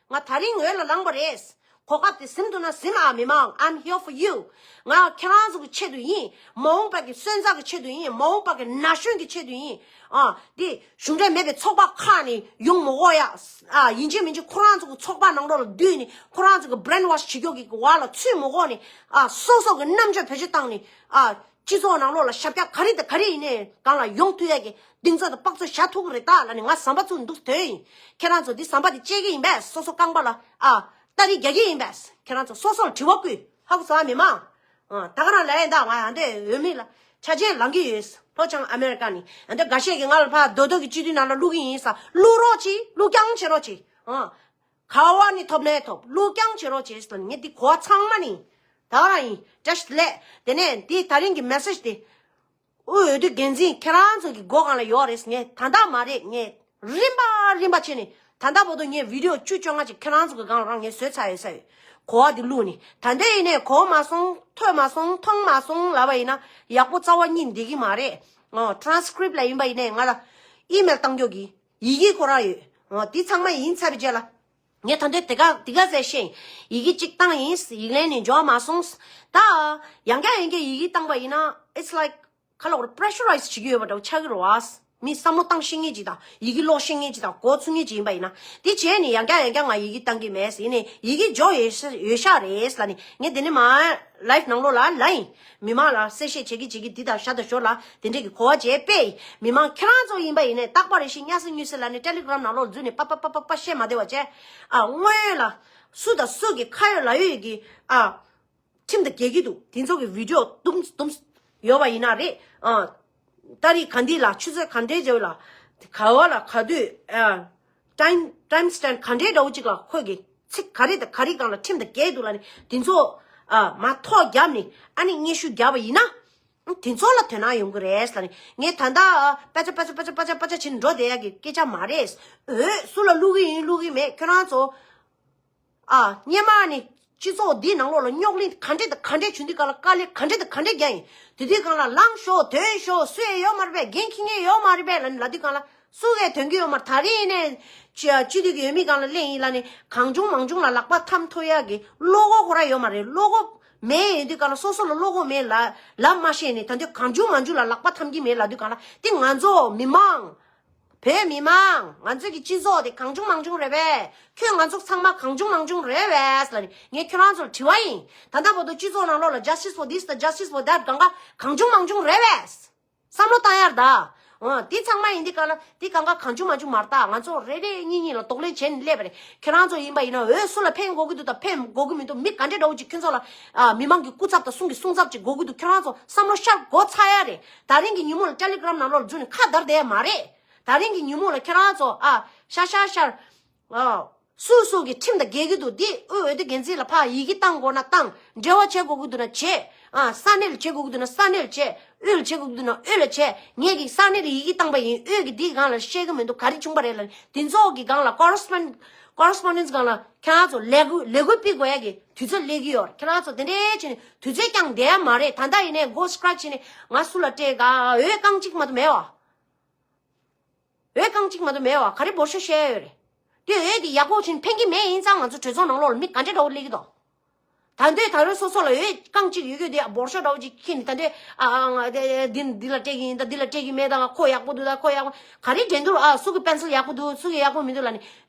ང་ད་རིང་འོས་ལ་ལངས་པ་རེད། གོ་སྐབས་དེ་ཟིན་ཐུབ་ན་ཟིན་ཨ། མི་མང་། I'm here for you. ང་ཁྱེད་རང་ཚོ་གི་ཆེད་དུ་ཡིན། མ་འོངས་པ་གི་སོན་རྩ་གི་ཆེད་དུ་ཡིན། མ་འོངས་པ་གི་ན་གཞོན་གི་ཆེད་དུ་ཡིན། ཨ། དེ་གཞུང་འབྲེལ་མེད་པའི་ཚོགས་པ་ཁག་ནས་ཡོང་མི་དགོས་ཡ། ཨ། ཡིན་གཅིག་མིན་གཅིག་ཁོ་རང་ཚོ་གི་ཚོགས་པ་ནང་ལོགས་ལ་བསྡུས་ནས་ཁོ་རང་ཚོ་གི་brainwash་བྱེད་རྒྱུ་གི་བར་ལ་ཚུད་མི་དགོས་ནས། ཨ། སོ་སོ་གི་རྣམ་དཔྱོད་བེད་སྤྱོད་བཏང་ནས། ཨ། སྤྱི་ཚོགས་ནང་ལོགས་ལ་ཞབས་བཀྱག་ག་རེ་དང་ག་རེ་ཡིན་ནའི་སྒང་ལ་ཡོང་ཐུབ་ཡ་གི་གདེང་ཚོད་དང་དཔག་ཚོད་བཞག་ཐུབ་ཀྱི་རེད་ད་ལབ་ནས་ང་ཟམ་པ་བཙུགས་འདུག་དོན་ཡིན། ཁྱེད་རང་ཚོ་འདི་ཟམ་པ་འདི་བཅད་ཀྱི་ཡིན་པས། སོ་སོ་རྐང་པ་ལ་ཨ་སྟ་རི་རྒྱག་གི་ཡིན་པས། ཁྱེད་རང་ཚོ་སོ་སོ་ལ་དྲི་བ་བསྐུལ། ཧ་གོ་སོང་ཨ་མི་མང་། ཨ། ད་ག་རང་ལབ་ཡིན་ད། ང་ཡང་འདོད་འོས་མི་ལ་ཆ་ཆེན་ལངས་ཀྱི་ཡོད། ལྷོ་བྱང་ཨ་མེ་རི་ཀ་ནས་ཡང་འདོད་འགའ་ཤས་ཀྱིས་ང་ལ་ཕར་རྡོག་རྡོག་གི་སྤྱི་འཐུས་ནང་ལ་བླུག་གི་ཡིན་ས། བླུག་རོགས་གྱིས། བླུག་རྐྱང་བྱེད་རོགས་གྱིས། ཨ། ག་བ་ནས་ཐོབ་ནས་ཐོབ། བླུག་རྐྱང་བྱེད་རོགས་བྱེད་ཟེར་ནས་ངས་འདི་གོ་བ་ཚང་མ་ནི་ད་ག་རང་ཡིན། བཀྲ་ཤིས་བདེ་ལེགས། དེ་ནས་འདི་ད་རིང་གི་མེ་སེཇ་དེ་དབུས་འོས་བསྡུ་འགན་འཛིན་ཁྱེད་རང་ཚོ་གི་མགོ་སྒང་ལ་ཡོད་རེད། ངས་ད་ལྟ་མ་རེད། ངས་རིམ་པ་རིམ་པ་བྱས་ནས་ད་ལྟ་བར་དུ་ངས་བི་ཌི་ཡོ་བཅུ་བཅོ་ལྔ་ཅིག་ཁྱེད་རང་ཚོ་གི་སྒང་ལ་རང་ངས་བཟོས་ཚར་ཡོད་ས་ཡོད། གོ་བ་འདི་བླུགས་ནས་ད་ལྟ་ཡིན་ནས་གོ་མ་སོང་། ཐོས་མ་སོང་། མཐོང་མ་སོང་ལབ་པ་ཡིན་ན་ཡག་པོ་རྩ་བ་ཉིད་འདི་གི་མ་རེད། ཨོ། transcript་ལ་ཡིན་པ་ཡིན་ནས་ང་ལ་ཨི་མེལ་བཏང་རྒྱུ་གི་ཡི་གེ་ཁོ་རང་ཡོད། ཨོ། འདི་ཚང་མ་ཡིན་ཚར་བའི་རྗེས་ལ། ངས་ད་ལྟ་དེ་ག་དེ་ག་ཟེར་ཤེས། ཡི་གེ་གཅིག་བཏང་ཡིན། ཡིག་ལན་ནས་འབྱོར་མ་སོང་། ད་ཡང་བསྐྱར་ཡང་བསྐྱར་ཡི་གེ་བཏང་པ་ཡིན་ན་it's like་ག་ལ་བར་pressurize་བྱེད་ཀྱི་ཡོད་པ་འདྲ་བོ་ཆགས་ཀྱི་རེད་བ། མི་བསམ་བློ་བཏང་ཤེས་མཁན་ཅིག་དང་ཡི་གེ་ཀློག་ཤེས་མཁན་ཅིག་དང་གོ་ཚུགས་མཁན་ཅིག་ཡིན་པ་ཡིན་ན། དེ་བྱས་ནས་ཡང་བསྐྱར་ཡང་བསྐྱར་ང་ཡི་གེ་བཏང་གི་མེད་ཟེར་ནས་ཡི་གེ་འབྱོར་ཡོད་ཤ་ཡོད་ཤག་རེད་ལབ་ནས་ངས་དེ་ནས་མ་ལའིབ་ནང་ལོགས་ལ་ལབ་ཡིན། མི་མང་ལ་གསལ་བཤད་བྱེད་ཀྱི་བྱེད་ཀྱི་འདི་དང་ཤ་དང་ཞོར་ལ་དེ་འདྲས་ཀྱི་གོ་བ་བྱས་པས། མི་མང་ཁྱེད་རང་ཚོ་ཡིན་པ་ཡིན་ནས་རྟག་པར་རེ་ཞིག་སྙ་སེ་སྙུ་སེ་ལབ་ནས་ཊེ་ལི་གྷི་རམ་ནང་ལོགས་འཛུལ་ནས་པ་པ་པ་པ་པ་བཤད་མ་བདེ་བ་བྱས། ཨ། སྔོན་ལ་སུ་དང་སུ་གི་ཁ་ཡོད་ལག་ཡོད་ཀྱི་ཨ། ཁྲིམས་དང་འགལ་གྱི་འདུག་དེ་ཚོ་གི་བི་ཌི་ཡོ་དུམ་དུམ་ཡོད་པ་ཡིན་ན་རེད། ཨ། ཏ་རིག་ག་འདི་ལ་ཆུ་ཚོད་ག་འདྲའི་རྗེས་ལ་ག་བ་ལ་ག་དུས་ཨ། time time stamp་ག་འདྲའི་འདྲ་བོ་ཅིག་ལ་ཁོས་ཀྱི་ཚིག་ག་རེ་དང་ག་རེ་སྒང་ལ་ཁྲིམས་དང་འགལ་འདུག་ལབ་ནས་དེ་ཚོ་ཨ། མ་ཐོག་བརྒྱབ་ནས་ཨ་ནི་སྙན་ཞུ་བརྒྱབ་པ་ཡིན་ན་དེ་ཚོ་ལ་དོ་སྣང་ཡོང་གི་རེད་ལབ་ནས། ངས་ད་ལྟ་ཨ། པ་ཅ་པ་ཅ་པ་ཅ་པ་ཅ་པ་ཅ་བྱེད་འགྲོ་བསྡད་ཡག་གི་སྐད་ཆ་མ་རེད། འོས་སུ་ལ་བླུག་གི་ཡིན་བླུག་གི་མེད་ཁྱོད་རང་ཚོ། ཨ། སྔོན་མ་ནི་སྤྱི་ཚོགས་འདིའི་ནང་ལོགས་ལ་རྙོག་གླེང་ག་འདྲས་དང་ག་འདྲས་བྱུང་དུས་སྒང་ལ་དཀའ་ལས་ག་འདྲས་དང་ག་འདྲས་རྒྱག་ཡིན། དེ་དུས་སྒང་ལ་ལངས་ཤོག་ཐོན་ཤོག་སུ་ཡང་ཡོད་མ་རེད་པས། འགན་འཁྱེར་མཁན་ཡོད་མ་རེད་པས་ལབ་ནས་ལབ་དུས་སྒང་ལ་སུ་གས་ཐོན་གྱི་ཡོད་མ་རེད། ད་རེས་ནས་སྤྱི་སྤྱི་འཐུས་ཀྱི་འོས་མི་སྒང་ལ་གླེང་ཡིན་ལབ་ནས་གང་བྱུང་མང་བྱུང་ལ་ལག་པ་འཐམ་ཐུབ་ཡག་གི་བློ་ཁོག་ཁོ་རང་ཡོད་མ་རེད། བློ་ཁོག་མེད་ཡོད་དུས་སྒང་ལ་སོ་སོ་ལ་བློ་ཁོག་མེད་ལབ་ལབ་མ་ཤེས་ནས་ད་དུང་གང་བྱུང་མང་བྱུང་ལ་ལག་པ་འཐམ་གྱི་མེད་ལབ་དུས་སྒང་ལ་དེ་ང་ཚོ་མི་མང་། བོད་མི་མང་། ང་ཚོ་གི་སྤྱི་ཚོགས་དེ་གང་བྱུང་མང་བྱུང་རེད་པས། ཁྱོད་ང་ཚོ་ཚང་མ་གང་བྱུང་མང་བྱུང་རེད་པས་ལབ་ནས་ངས་ཁྱོད་རང་ཚོར་དྲི་བ་ཡིན། ད་ལྟ་བར་དུ་སྤྱི་ཚོགས་ནང་ལོགས་ལ་justice for this དང་justice for that་གང་ག་གང་བྱུང་མང་བྱུང་རེད་པས། བསམ་བློ་བཏང་ཡར་ད། འོ་དེ་ཚང་མ་ཡིན་དུས་སྒང་ལ་དེ་གང་ག་གང་བྱུང་མང་བྱུང་མ་རེད་ད། ང་ཚོ་རེ་རེ་གཉིས་གཉིས་ལ་གདོང་ལེན་བྱས་ནས་སླེབས་པ་རེད། ཁྱོད་རང་ཚོ་ཡིན་པ་ཡིན་ན་འོས་སུ་ལ་ཕན་དགོས་ཀྱི་འདུག་དང་ཕན་དགོས་ཀྱི་མི་འདུག་མི་ག་འདྲས་འདྲ་བོ་ཅིག་ཁྱོད་ཚོ་ལ་ཨ་མི་མང་གི་སྐུ་ཚབ་དང་གསུང་གི་གསུང་ཚབ་ཅིག་དགོས་ཀྱི་འདུག་ཁྱོད་རང་ཚོ་བསམ་བློ་ཤར་དགོས་ཚར་ཡ་རེད། ད་རིང་གི་ཉིན་མོ་ལ་ཊེ་ལི་གྷི་རམ་ནང་ལོགས་ལ་འཛུལ་ནས་ཁ་བརྡར་བསྡད་ཡ་མ་རེད། ད་རིང་གི་ཉིན་མོ་ལ་ཁྱེད་རང་ཚོ་ཨ་ཤར་ཤར་ཤར་ཨ་ སུ་སུ་གི་ཁྲིམས་དང་འགལ་གྱི་འདུག་འདི་དབུས་འོས་བསྡུ་འགན་འཛིན་ལ་ཕར་ཡི་གེ་བཏང་དགོས་ན་བཏང་། འབྲེལ་བ་བྱེད་དགོས་ཀྱི་འདུག་ན་བྱེད། ཨ་ས་གནས་ལ་བྱེད་དགོས་ཀྱི་འདུག་ན་ས་གནས་ལ་བྱེད། དབུས་ལ་བྱེད་དགོས་ཀྱི་འདུག་ན་དབུས་ལ་བྱེད། ངེད་ཀྱིས་ས་གནས་ལ་ཡི་གེ་བཏང་པ་ཡིན། དབུས་ཀྱི་འདིའི་སྒང་ལ་བཤད་ཀྱི་མི་འདུག་ག་རེ་བྱུང་བ་རེད་ལབ་ནས་དེ་ཚོ་གི་སྒང་ལ་ཀོ་རེ་སི་པོན་ཀོ་རེ་སི་པོན་ཌེན་སི་སྒང་ལ་ཁྱེད་རང་ཚོ་ལས་འགུལ་ལས་འགུལ་སྤེལ་དགོས་ཡ་གི་དུས་ཚོད་སླེབས་ཀྱི་ཡོད་རེད། ཁྱེད་རང་ཚོ་དེ་འདྲའི་བྱས་ནས་དུས་ཚོད་ཀྱང་བསྡད་ཡ་མ་རེད། ད་ལྟ་ཡིན་ནའི་མགོ་སྐྲག་བྱས་ནས་ང་སུ་ལ་སྤྲད་ག་འོས་རྐང་གཅིག་མ་གཏོགས་མེད་བ། འོས་རྐང་གཅིག་མ་གཏོགས་མེད་བ། ག་རེ་འབོར་ཤོག་བཤད་ཡོད་རེད། དེ་འོས་དེ་ཡག་པོ་བྱིན་ཕན་གྱི་མེད། ཡིན་ཙང་ང་ཚོ་གྲོས་ཚོགས་ནང་ལོགས་ལ་མི་ག་འདྲ་འདྲ་བོ་སླེབས་ཀྱི་འདུག་ད་འདོད་ད་རེས་སོ་སོ་ལ་འོས་རྐང་གཅིག་ཡོད་རྒྱུ་དེ་འབོར་ཤོག་འདྲ་བོ་ཅིག་ཁྱེར་ནས་ད་འདོད་ཨ་ཨ་ཨ་འདི་འདི་ལ་སྤྲད་ཀྱི་ཡིན། ད་འདི་ལ་སྤྲད་ཀྱི་མེད། ད་ཁོ་ཡག་པོ་འདུག་ད་ཁོ་ཡག་པོ་ག་རེ་འགྲན་བསྡུར་ཨ་སུ་གི་པེན་སིལ་ཡག་པོ་འདུག་སུ་གི་ཡག་པོ་མི་འདུག་ལབ་ནས་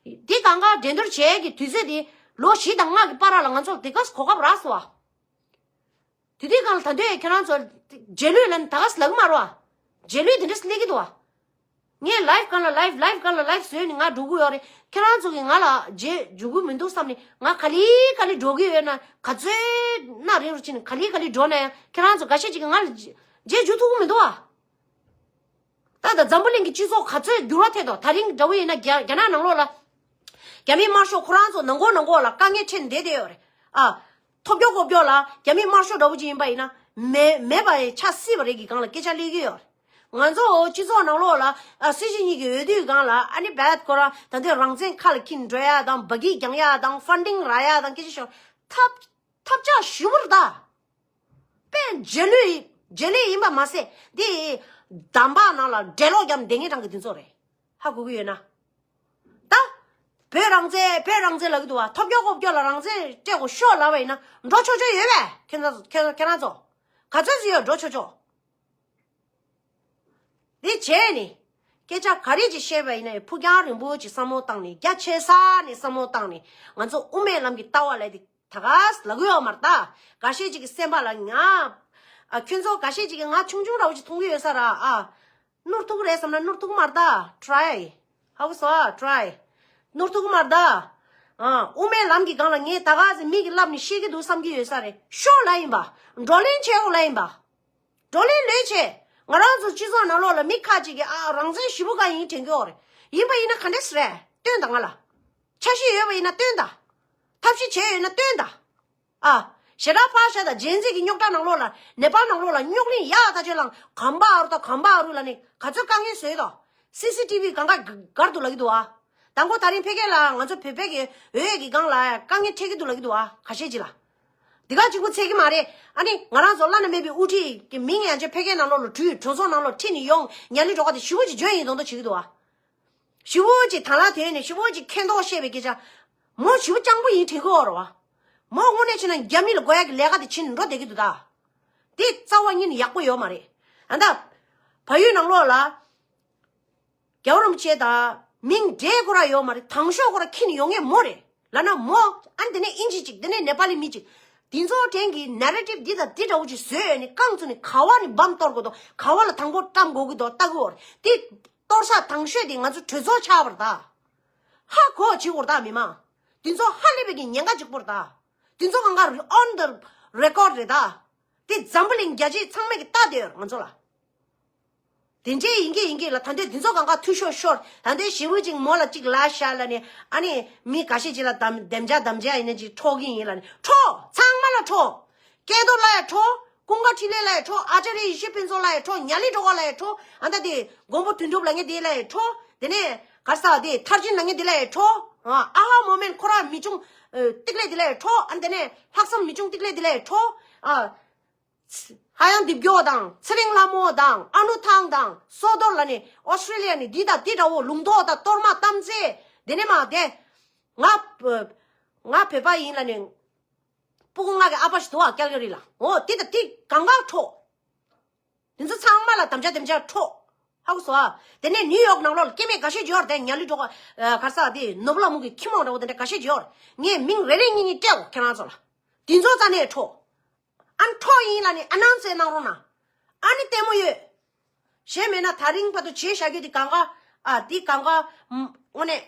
དེ་གང་ག་འགྲན་བསྡུར་བྱེད་ཀྱི་དུས་ཚོད་དེ་ལོ་བཞི་དང་ལྔ་གི་བར་ལ་ང་ཚོ་དེ་ག་གོ་སྐབས་རག་སོང་བ། དེ་དུས་སྒང་ལ་ད་འདོད་ཁྱེད་རང་ཚོ་རྗེས་ལུས་ལ་ནི་ད་ག་སེ་ལབ་ཀྱི་མ་རེད་བ། རྗེས་ལུས་དེ་འདྲ་སེ་སླེབས་ཀྱི་འདུག་བ། ངས་ལའིབ་སྒང་ལ་ལའིབ་ལའིབ་སྒང་ལ་ལའིབ་བཟོས་ནས་ང་འགྲོ་གི་ཡོད་རེད། ཁྱེད་རང་ཚོ་གིས་ང་ལ་རྗེས་འཇུག་གི་མི་འདུག་བསམ་ནས་ང་ག་ལེ་ག་ལེ་འགྲོ་གི་ཡོད་ན། ག་ཚོད་ན་རིང་རུ་ཕྱིན་ནས་ག་ལེ་ག་ལེ་འགྲོ་ན་ཡང་ཁྱེད་རང་ཚོ་འགའ་ཤས་ཅིག་གིས་ང་ལ་རྗེས་རྗེས་འཇུག་ཐུབ་ཀྱི་མི་འདུག་བ། ད་ལྟ་འཛམ་བུ་གླིང་གི་སྤྱི་ཚོགས་ག་ཚོད་འགྱུར་བ་ཐེབས་འདུག་ད་རིང་འདྲ་བོ་ཡིན་ན་རྒྱ་རྒྱ་ནག་ནང་ལོགས་ལ་རྒྱ་མིའི་དམར་ཤོག་ཁོ་རང་ཚོ་ནང་ཁོག་ནང་ཁོག་ལ་དཀའ་ངལ་འཕྲད་བསྡད་བསྡད་ཡོད་རེད། ཨ། ཐོབ་སྐྱོ་གོ་སྐྱོ་ལ་རྒྱ་མིའི་དམར་ཤོག་འདྲ་བོ་ཅིག་ཡིན་པ་ཡིན་ན་མེད་མེད་པ་ཆགས་སྲིད་པ་རེད་ཀྱི་སྒང་ལ་སྐད་ཆ་སླེབས་ཀྱི་ཡོད་རེད། ང་ཚོ་སྤྱི་ཚོགས་ནང་ལོགས་ལ་ཨ་སྲིད་སྤྱི་གཉིས་ཀྱི་འོས་བསྡུའི་སྒང་ལ་ཨ་ནི་བད་ཁོ་རང་ད་ལྟའི་རང་བཙན་ཁ་ལ་འཁྱེར་འགྲོ་ཡ་དང་། འབའ་གི་རྒྱང་ཡ་དང་། ཕན་ཌིང་རག་ཡ་དང་། སྐད་ཆ་ཤོར་ཐབས་ཐབས་ཆག་ཞུ་བར་གདའ། དཔེ་རྗེས་ལུས་རྗེས་ལུས་ཡིན་པ་མ་ཟད་འདི་འདམ་བག་ནང་ལ་འགྲེ་ལོག་བརྒྱབ་བསྡད་མཁན་གྲངས་ཀྱི་འདི་ཚོ་རེད། ཧ་གོ་གི་ཡོད་ན། ད་བོད་རང་བཙན་བོད་རང་བཙན་ལབ་ཀྱི་འདུག་བ། ཐོབ་སྐྱོ་ཀོབ་སྐྱོ་ལ་རང་བཙན་སྤྲད་དགོས་ཤོག་ལབ་པ་ཡིན་ན་འགྲོ་ཆོག་ཆོག་ཡོད་པས། ཁྱེད་རང་ཁྱེད་ཁྱེད་རང་ཚོ་ག་ཚོད་ཅིག་ཡོད་འགྲོ་ཆོག་ཆོག་འདི་བྱས་ནས་སྐད་ཆ་ག་རེ་ཅིག་བཤད་པ་ཡིན་ན་ཕུགས་རྒྱང་རིང་པོ་ཅིག་བསམ་བློ་བཏང་ནས། རྒྱ་ཆེ་ས་ནས་བསམ་བློ་བཏང་ནས་ང་ཚོ་དབུ་མའི་ལམ་གྱི་ལྟ་བ་ལབ་དེ་ད་ག་ལབ་གི་ཡོད་མ་རེད་ད། འགའ་ཤས་ཅིག་གི་སེམས་པ་ལ་ང་ཨ་ཁྱོད་ཚོ་འགའ་ཤས་ཅིག་གིས་ང་ཆུང་ཆུང་འདྲ་བོ་ཅིག་མཐོང་གི་ཡོད་ས་ར། ཨ་ནོར་ཐུག་གི་རེད་བསམ་ན་ནོར་ཐུག་གི་མ་རེད་ད། ཊ་རའི་ཧ་གོ་སོང་། ཨ་ཊ་རའི་ནོར་ཐུག་གི་མ་རེད་ད། ཨ་དབུ་མའི་ལམ་གྱི་སྒང་ལ་ངས་ད་ག་ཟེ་མི་གིས་ལབ་ནས་ཤེས་ཀྱི་འདུག་བསམ་གྱི་ཡོད་ས་རེད། ཤོག་ལབ་ཡིན་པ། བགྲོ་གླེང་བྱེད་དགོས་ལབ་ཡིན་པ། བགྲོ་གླེང་ལོས་བྱེད། ང་རང་ཚོ་སྤྱི་ཚོགས་ནང་ལོགས་ལ་མི་ཁ་ཅིག་གིས་ཨ་རང་བཙན་ཞེ་པོ་ག་ཡིན་དྲན་གྱི་ཡོད་རེད། ཡིན་པ་ཡིན་ན་ག་འདྲས་རེད། སྟོན་དང་ང་ལ། འཆར་གཞི་ཡོད་པ་ཡིན་ན་སྟོན་དང་། ཐབས་ཤེས་བྱས་ཡོད་ན་སྟོན་དང་། ཨ། ཞེ་དྲག་ཕར་བཞག་དང་། ཇེན་ཟི་གི་རྙོག་དྲ་ནང་ལོགས་ལ་ནེ་པཱལ་ནང་ལོགས་ལ་རྙོག་གླེང་ཡག་ཐག་ཆོད་ལངས། གམ་པ་ཨ་རུ་དང་གམ་པ་ཨ་རུ་ལ་ནི་ག་ཚོད་དཀའ་ངལ་བཟོས་དོ། སི་སི་ཊི་བི་གང་ག་གར་འདུག་ལབ་ཀྱི་འདུག་ཨ། དང་པོ་ད་རིང་ཕ་གི་ལ་ང་ཚོ་བོད་པའི་གི་འོས་ཀྱི་སྒང་ལ་དཀའ་ངལ་འཕྲད་ཀྱི་འདུག་ལབ་ཀྱི་འདུག་ཨ། ཁ་ཤས་ཅིག་ལ། འདི་ག་གཅིག་པུ་ཚད་ཀྱི་མ་རེད། ཨ་ནི་ང་རང་ཚོ་བླ་ན་མེད་པའི་དབུ་ཁྲིད་ཀྱི་མིང་ཡང་ཅིག་ཕ་གིའི་ནང་ལོགས་ལ་བྲུས། གྲོས་ཚོགས་ནང་ལོགས་ཁྲིད་ནས་ཡོང་། ཉ་ལི་སྒྲོལ་དཀར་དེ་ཞེ་པོ་ཅིག་འཇོན་ཡིན་མདོག་མདོག་བྱེད་ཀྱི་འདུག་ཨ། ཞེ་པོ་ཅིག་དང་བླངས་དོན་ནས་ཞེ་པོ་ཅིག་མཁས་མདོག་བཤད་པའི་སྐད་ཆ། མོ་ཞེ་པོ་སྤྱང་པོ་ཡིན་དྲན་གྱི་ཡོད་རེད་བ། མོ་དངོས་གནས་བྱས་ན་རྒྱ་མི་ལ་དགོས་ཡག་གི་ལས་ཀ་དེ་བྱེད་ནས་འགྲོ་བསྡད་ཀྱི་འདུག་ད། དེ་རྩ་བ་ཉིད་ནས་ཡག་པོ་ཡོད་མ་རེད། ཨ་ད། བལ་ཡུལ་ནང་ལོགས་ལ། རྒྱལ་བ་རིན་པོ་ཆེ་དང་མིང་འབྲེལ་ཁོ་ར་ཡོད་མ་རེད། དང་ཤོག་ཁོ་ར་ཁྱེར་ནས་ཡོང་མཁན་མོ་རེད། ལབ་ན་མོ། ཨ་ནི་དེ་ནས་ཨིན་ཇི་ཅིག་དེ་ནས་ནེ་པ་ལི་མི་ཅིག་དེ་ཚོ་དྲན་གྱི་ནེ་རེ་ཊིབ་འདི་དང་འདི་འདྲ་བོ་ཅིག་བཟོས་ནས་རྐང་བཙུགས་ནས་ག་བ་ནས་འབམ་གཏོར་དགོས་དོ། ག་བ་ལ་དང་པོ་བཀྲམ་དགོས་ཀྱི་དོ་ལྟ་གི་ཡོད་རེད། དེ་གཏོར་ས་དང་ཤོག་དེ་ང་ཚོ་གྲོས་ཚོགས་ཆགས་པ་རེད་ད། ཧ་གོ་བྱེད་དགོས་རེད་ད་མི་མང་། དེ་ཚོ་ཧ་ལས་པའི་གི་ཉེན་ཁ་གཅིག་པོ་རེད་ད། དེ་ཚོ་གང་ག་on the record་རེད་ད། དེ་འཛམ་བུ་གླིང་རྒྱ་ཆེ་ཚང་མས་གི་ལྟ་བསྡད་ཡོད་རེད་ང་ཚོ་ལ། དེ་འདྲས་ཡིན་གྱི་ཡིན་གྱི་ལ་ད་འདོད་དེ་ཚོ་གང་ག་འཐུས་ཤོར་ཤོར། ད་འདོད་ཞེ་པོ་ཅིག་མོ་ལ་ཅིག་ལབ་ཤག་ལབ་ནས། ཨ་ནི་མི་འགའ་ཤས་ཅིག་ལ་དམ་དམ་བཅའ་དམ་བཅའ་ཡིན་ན་ཅིག་འཕྲོག་གི་ཡིན་ལབ་ནས། འཕྲོག་ཚང་མ་ལ་འཕྲོག་སྐལ་རྡོར་ལ་ཡང་འཕྲོག་ཀུན་དགའ་འཕྲིན་ལས་ལ་ཡང་འཕྲོག་ཨ་ཅཱརྱ་ཡེ་ཤེས་ཕུན་ཚོགས་ལ་ཡང་འཕྲོག་ཉ་ལི་སྒྲོལ་དཀར་ལ་ཡང་འཕྲོག་ཨ་ད་དེ་མགོན་པོ་དོན་གྲུབ་ལབ་མཁན་དེ་ལ་ཡང་འཕྲོག་དེ་ནས་ག་རེ་ཟེར་དེ་མཐར་ཕྱིན་ལབ་མཁན་དེ་ལ་ཡང་འཕྲོག་ཨ་ཧ་མོ་མེན་ཁོ་རང་མི་ཆུང་ཏིག་ལེ་དེ་ལ་ཡང་འཕྲོག་ཨ་དེ་ནས་ལྷག་བསམ་མི་ཆུང་ཏིག་ལེ་དེ་ལ་ཡང་འཕྲོག་ཨ། ཧ་ཡང་འདི་བརྒྱོ་དང་ཚེ་རིང་ལྷ་མོ་དང་ཨ་ནུ་ཐང་དང་སོ་རྡོར་ལ་ནི་ཨོ་སི་ཀྲི་ལི་ཡ་ནི་འདི་དང་འདི་འདྲ་བོ་ལུང་རྟོགས་དང་གཏོར་མ་གཏམ་ཚེ་དེ་ནས་མ་དེ། ང་ང་བོད་པ་ཡིན་ལ་ནི། སྤུ་གུ་ང་གི་ཨ་ཕ་ཞིག་འདུག་ཨ་ཀལ་ག་རི་ལ། འོ་དེ་དང་དེ་གང་གང་འཕྲོག་དེ་ཚོ་ཚང་མ་ལ་དམ་བཅའ་དམ་བཅའ་འཕྲོག་ཧ་གོ་སོང་ཨ། དེ་ནས་ནིའུ་ཡོག་ནང་ལོགས་ལ་སྐྱེ་དམན་འགའ་ཤས་ཡོད་རེད། དེ་ཉ་ལི་སྒྲོལ་དཀར་ག་རེ་ཟེར་དེ་ནོར་བུ་ལྷ་མོ་གི་ཁྱི་མོ་འདྲ་བོ་དེ་འདྲ་འགའ་ཤས་ཡོད་རེད། ངས་མིང་རེ་རེ་གཉིས་གཉིས་སྤྲད་འོ་ཁྱེད་རང་ཚོ་ལ། དེ་ཚོ་རྩ་ནས་འཕྲོག་ཨ་ནི་འཕྲོག་ཡིན་ལ་ནི་ཨ་ནང་ཚེ་གནང་རོགས་གནང་། ཨ་ནི་ལྟད་མོ་ཡོད། གཞན་མེད་ན་ད་རིང་བར་དུ་བྱས་བཞག་རྒྱུ་དེ་གང་ག་ཨ་དེ་གང་ག་དངོས་གནས།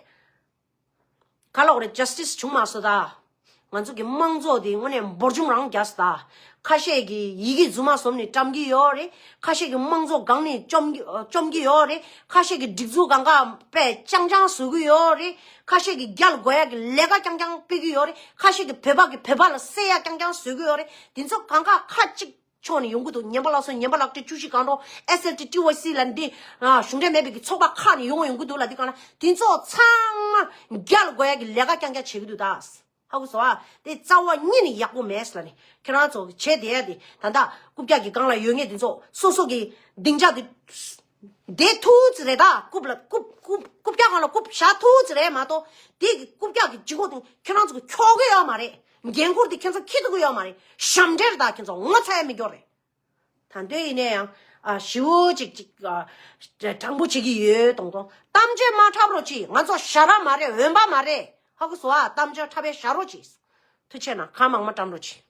ག་ལོག་རེད། ཇ་སི་ཊི་སི་བྱུང་མ་སོང་ད། ང་ཚོ་གི་དམངས་གཙོ་དེ་དངོས་གནས་འབོར་ཆུང་རང་རྒྱག་སོང་ད། ཁ་ཤས་ཀྱིས་ཡི་གེ་རྫུན་མ་བཟོས་ནས་བཀྲམ་གྱི་ཡོད་རེད། ཁ་ཤས་ཀྱིས་དམངས་གཙོ་སྒང་ནས་བཅོམ་གྱི་བཅོམ་གྱི་ཡོད་རེད། ཁ་ཤས་ཀྱིས་སྒྲིག་འཛུགས་སྒང་ག་དཔེ་རྐྱང་རྐྱང་བཟོ་གི་ཡོད་རེད། ཁ་ཤས་ཀྱིས་རྒྱ་ལ་དགོས་ཡག་གི་ལས་ཀ་རྐྱང་རྐྱང་སྤེལ་གྱི་ཡོད་རེད། ཁ་ཤས་ཀྱིས་བོད་པ་གི་བོད་པ་ལ་བསད་ཡག་རྐྱང་རྐྱང་བཟོ་གི་ཡོད་རེད། དེ་ཚོ་སྒང་ག་ཁ་གཅིག་ཕྱོགས་ནས་ཡོང་གི་འདུག་ཉན་པ་ལགས་སོ། ཉན་པ་ལགས་བཀྲ་ཤིས་གང་དྲོ། ཨེས་ཨེལ་ཊི་ཊི་ཝའི་སི་ལ་འདི་ཨ་གཞུང་འབྲེལ་མེད་པའི་གི་ཚོགས་པ་ཁག་ནས་ཡོང་ཡོང་གི་འདུག་ལ། འདི་གང་ལ་དེ་ཚོ་ཚང་མ་རྒྱ་ལ་དགོས་ཡག་གི་ལས་ཀ་རྐྱང་རྐྱང་བྱེད་ཀྱི་འདུག་ད། ཧ་གོ་སོང་ཨ། དེ་རྩ་བ་ཉིད་ནས་ཡག་པོ་མེད་ཟེར་ལ་ནི། ཁྱེད་རང་ཚོ་གི་བྱས་བསྡད་ཡ་དེ་ད་ལྟ་རྐུབ་བཀྱག་གི་སྒང་ལ་ཡོད་མཁན་དེ་ཚོ་སོ་སོ་གི་སྡིངས་ཆ་དེ་བསྡད་ཐུབ་ཙམ་རེད། ད་རྐུབ་ལ་རྐུབ་རྐུབ་རྐུབ་བཀྱག་སྒང་ལ་རྐུབ་བཞག་ཐུབ་ཙམ་རེད་མ་གཏོགས། དེ་གི་རྐུབ་བཀྱག་གི་ལྗིད་ཁོག་དེ་ཁྱེད་རང་ཚོ་གི་འཁྱོག་གི་ཡོད་མ་རེད། འགན་ཁུར་དེ་ཁྱེད་ཚོ་འཁྱེར་ཐུབ་ཀྱི་ཡོད་མ་རེད། ཞབས་འདྲེན་རེད། ད་ཁྱེད་ཚོ་ངོ་ཚ་ཡ་མི་འགྱོ་རེད། ད་དུང་ཡིན་ན་ཡང་ཨ་ཞེ་པོ་ཅིག་ཅིག་ཨ་དྲང་པོ་བྱེད་ཀྱི་ཡོད་དོང་དོང་། གཏམ་བརྗོད་མ་འཁྲབ་རོགས་གྱིས། ང་ཚོ་ཞ་ར་མ་རེད། འོན་པ་མ་རེད། ཧ་གོ་སོང་ཨ། གཏམ་བརྗོད་འཁྲབ་པའི་ཞ་རོགས་གྱིས། ཐུགས་ཆེ་གནང་། ཁ་མང་མ་བཀྲམ་རོགས་གྱིས།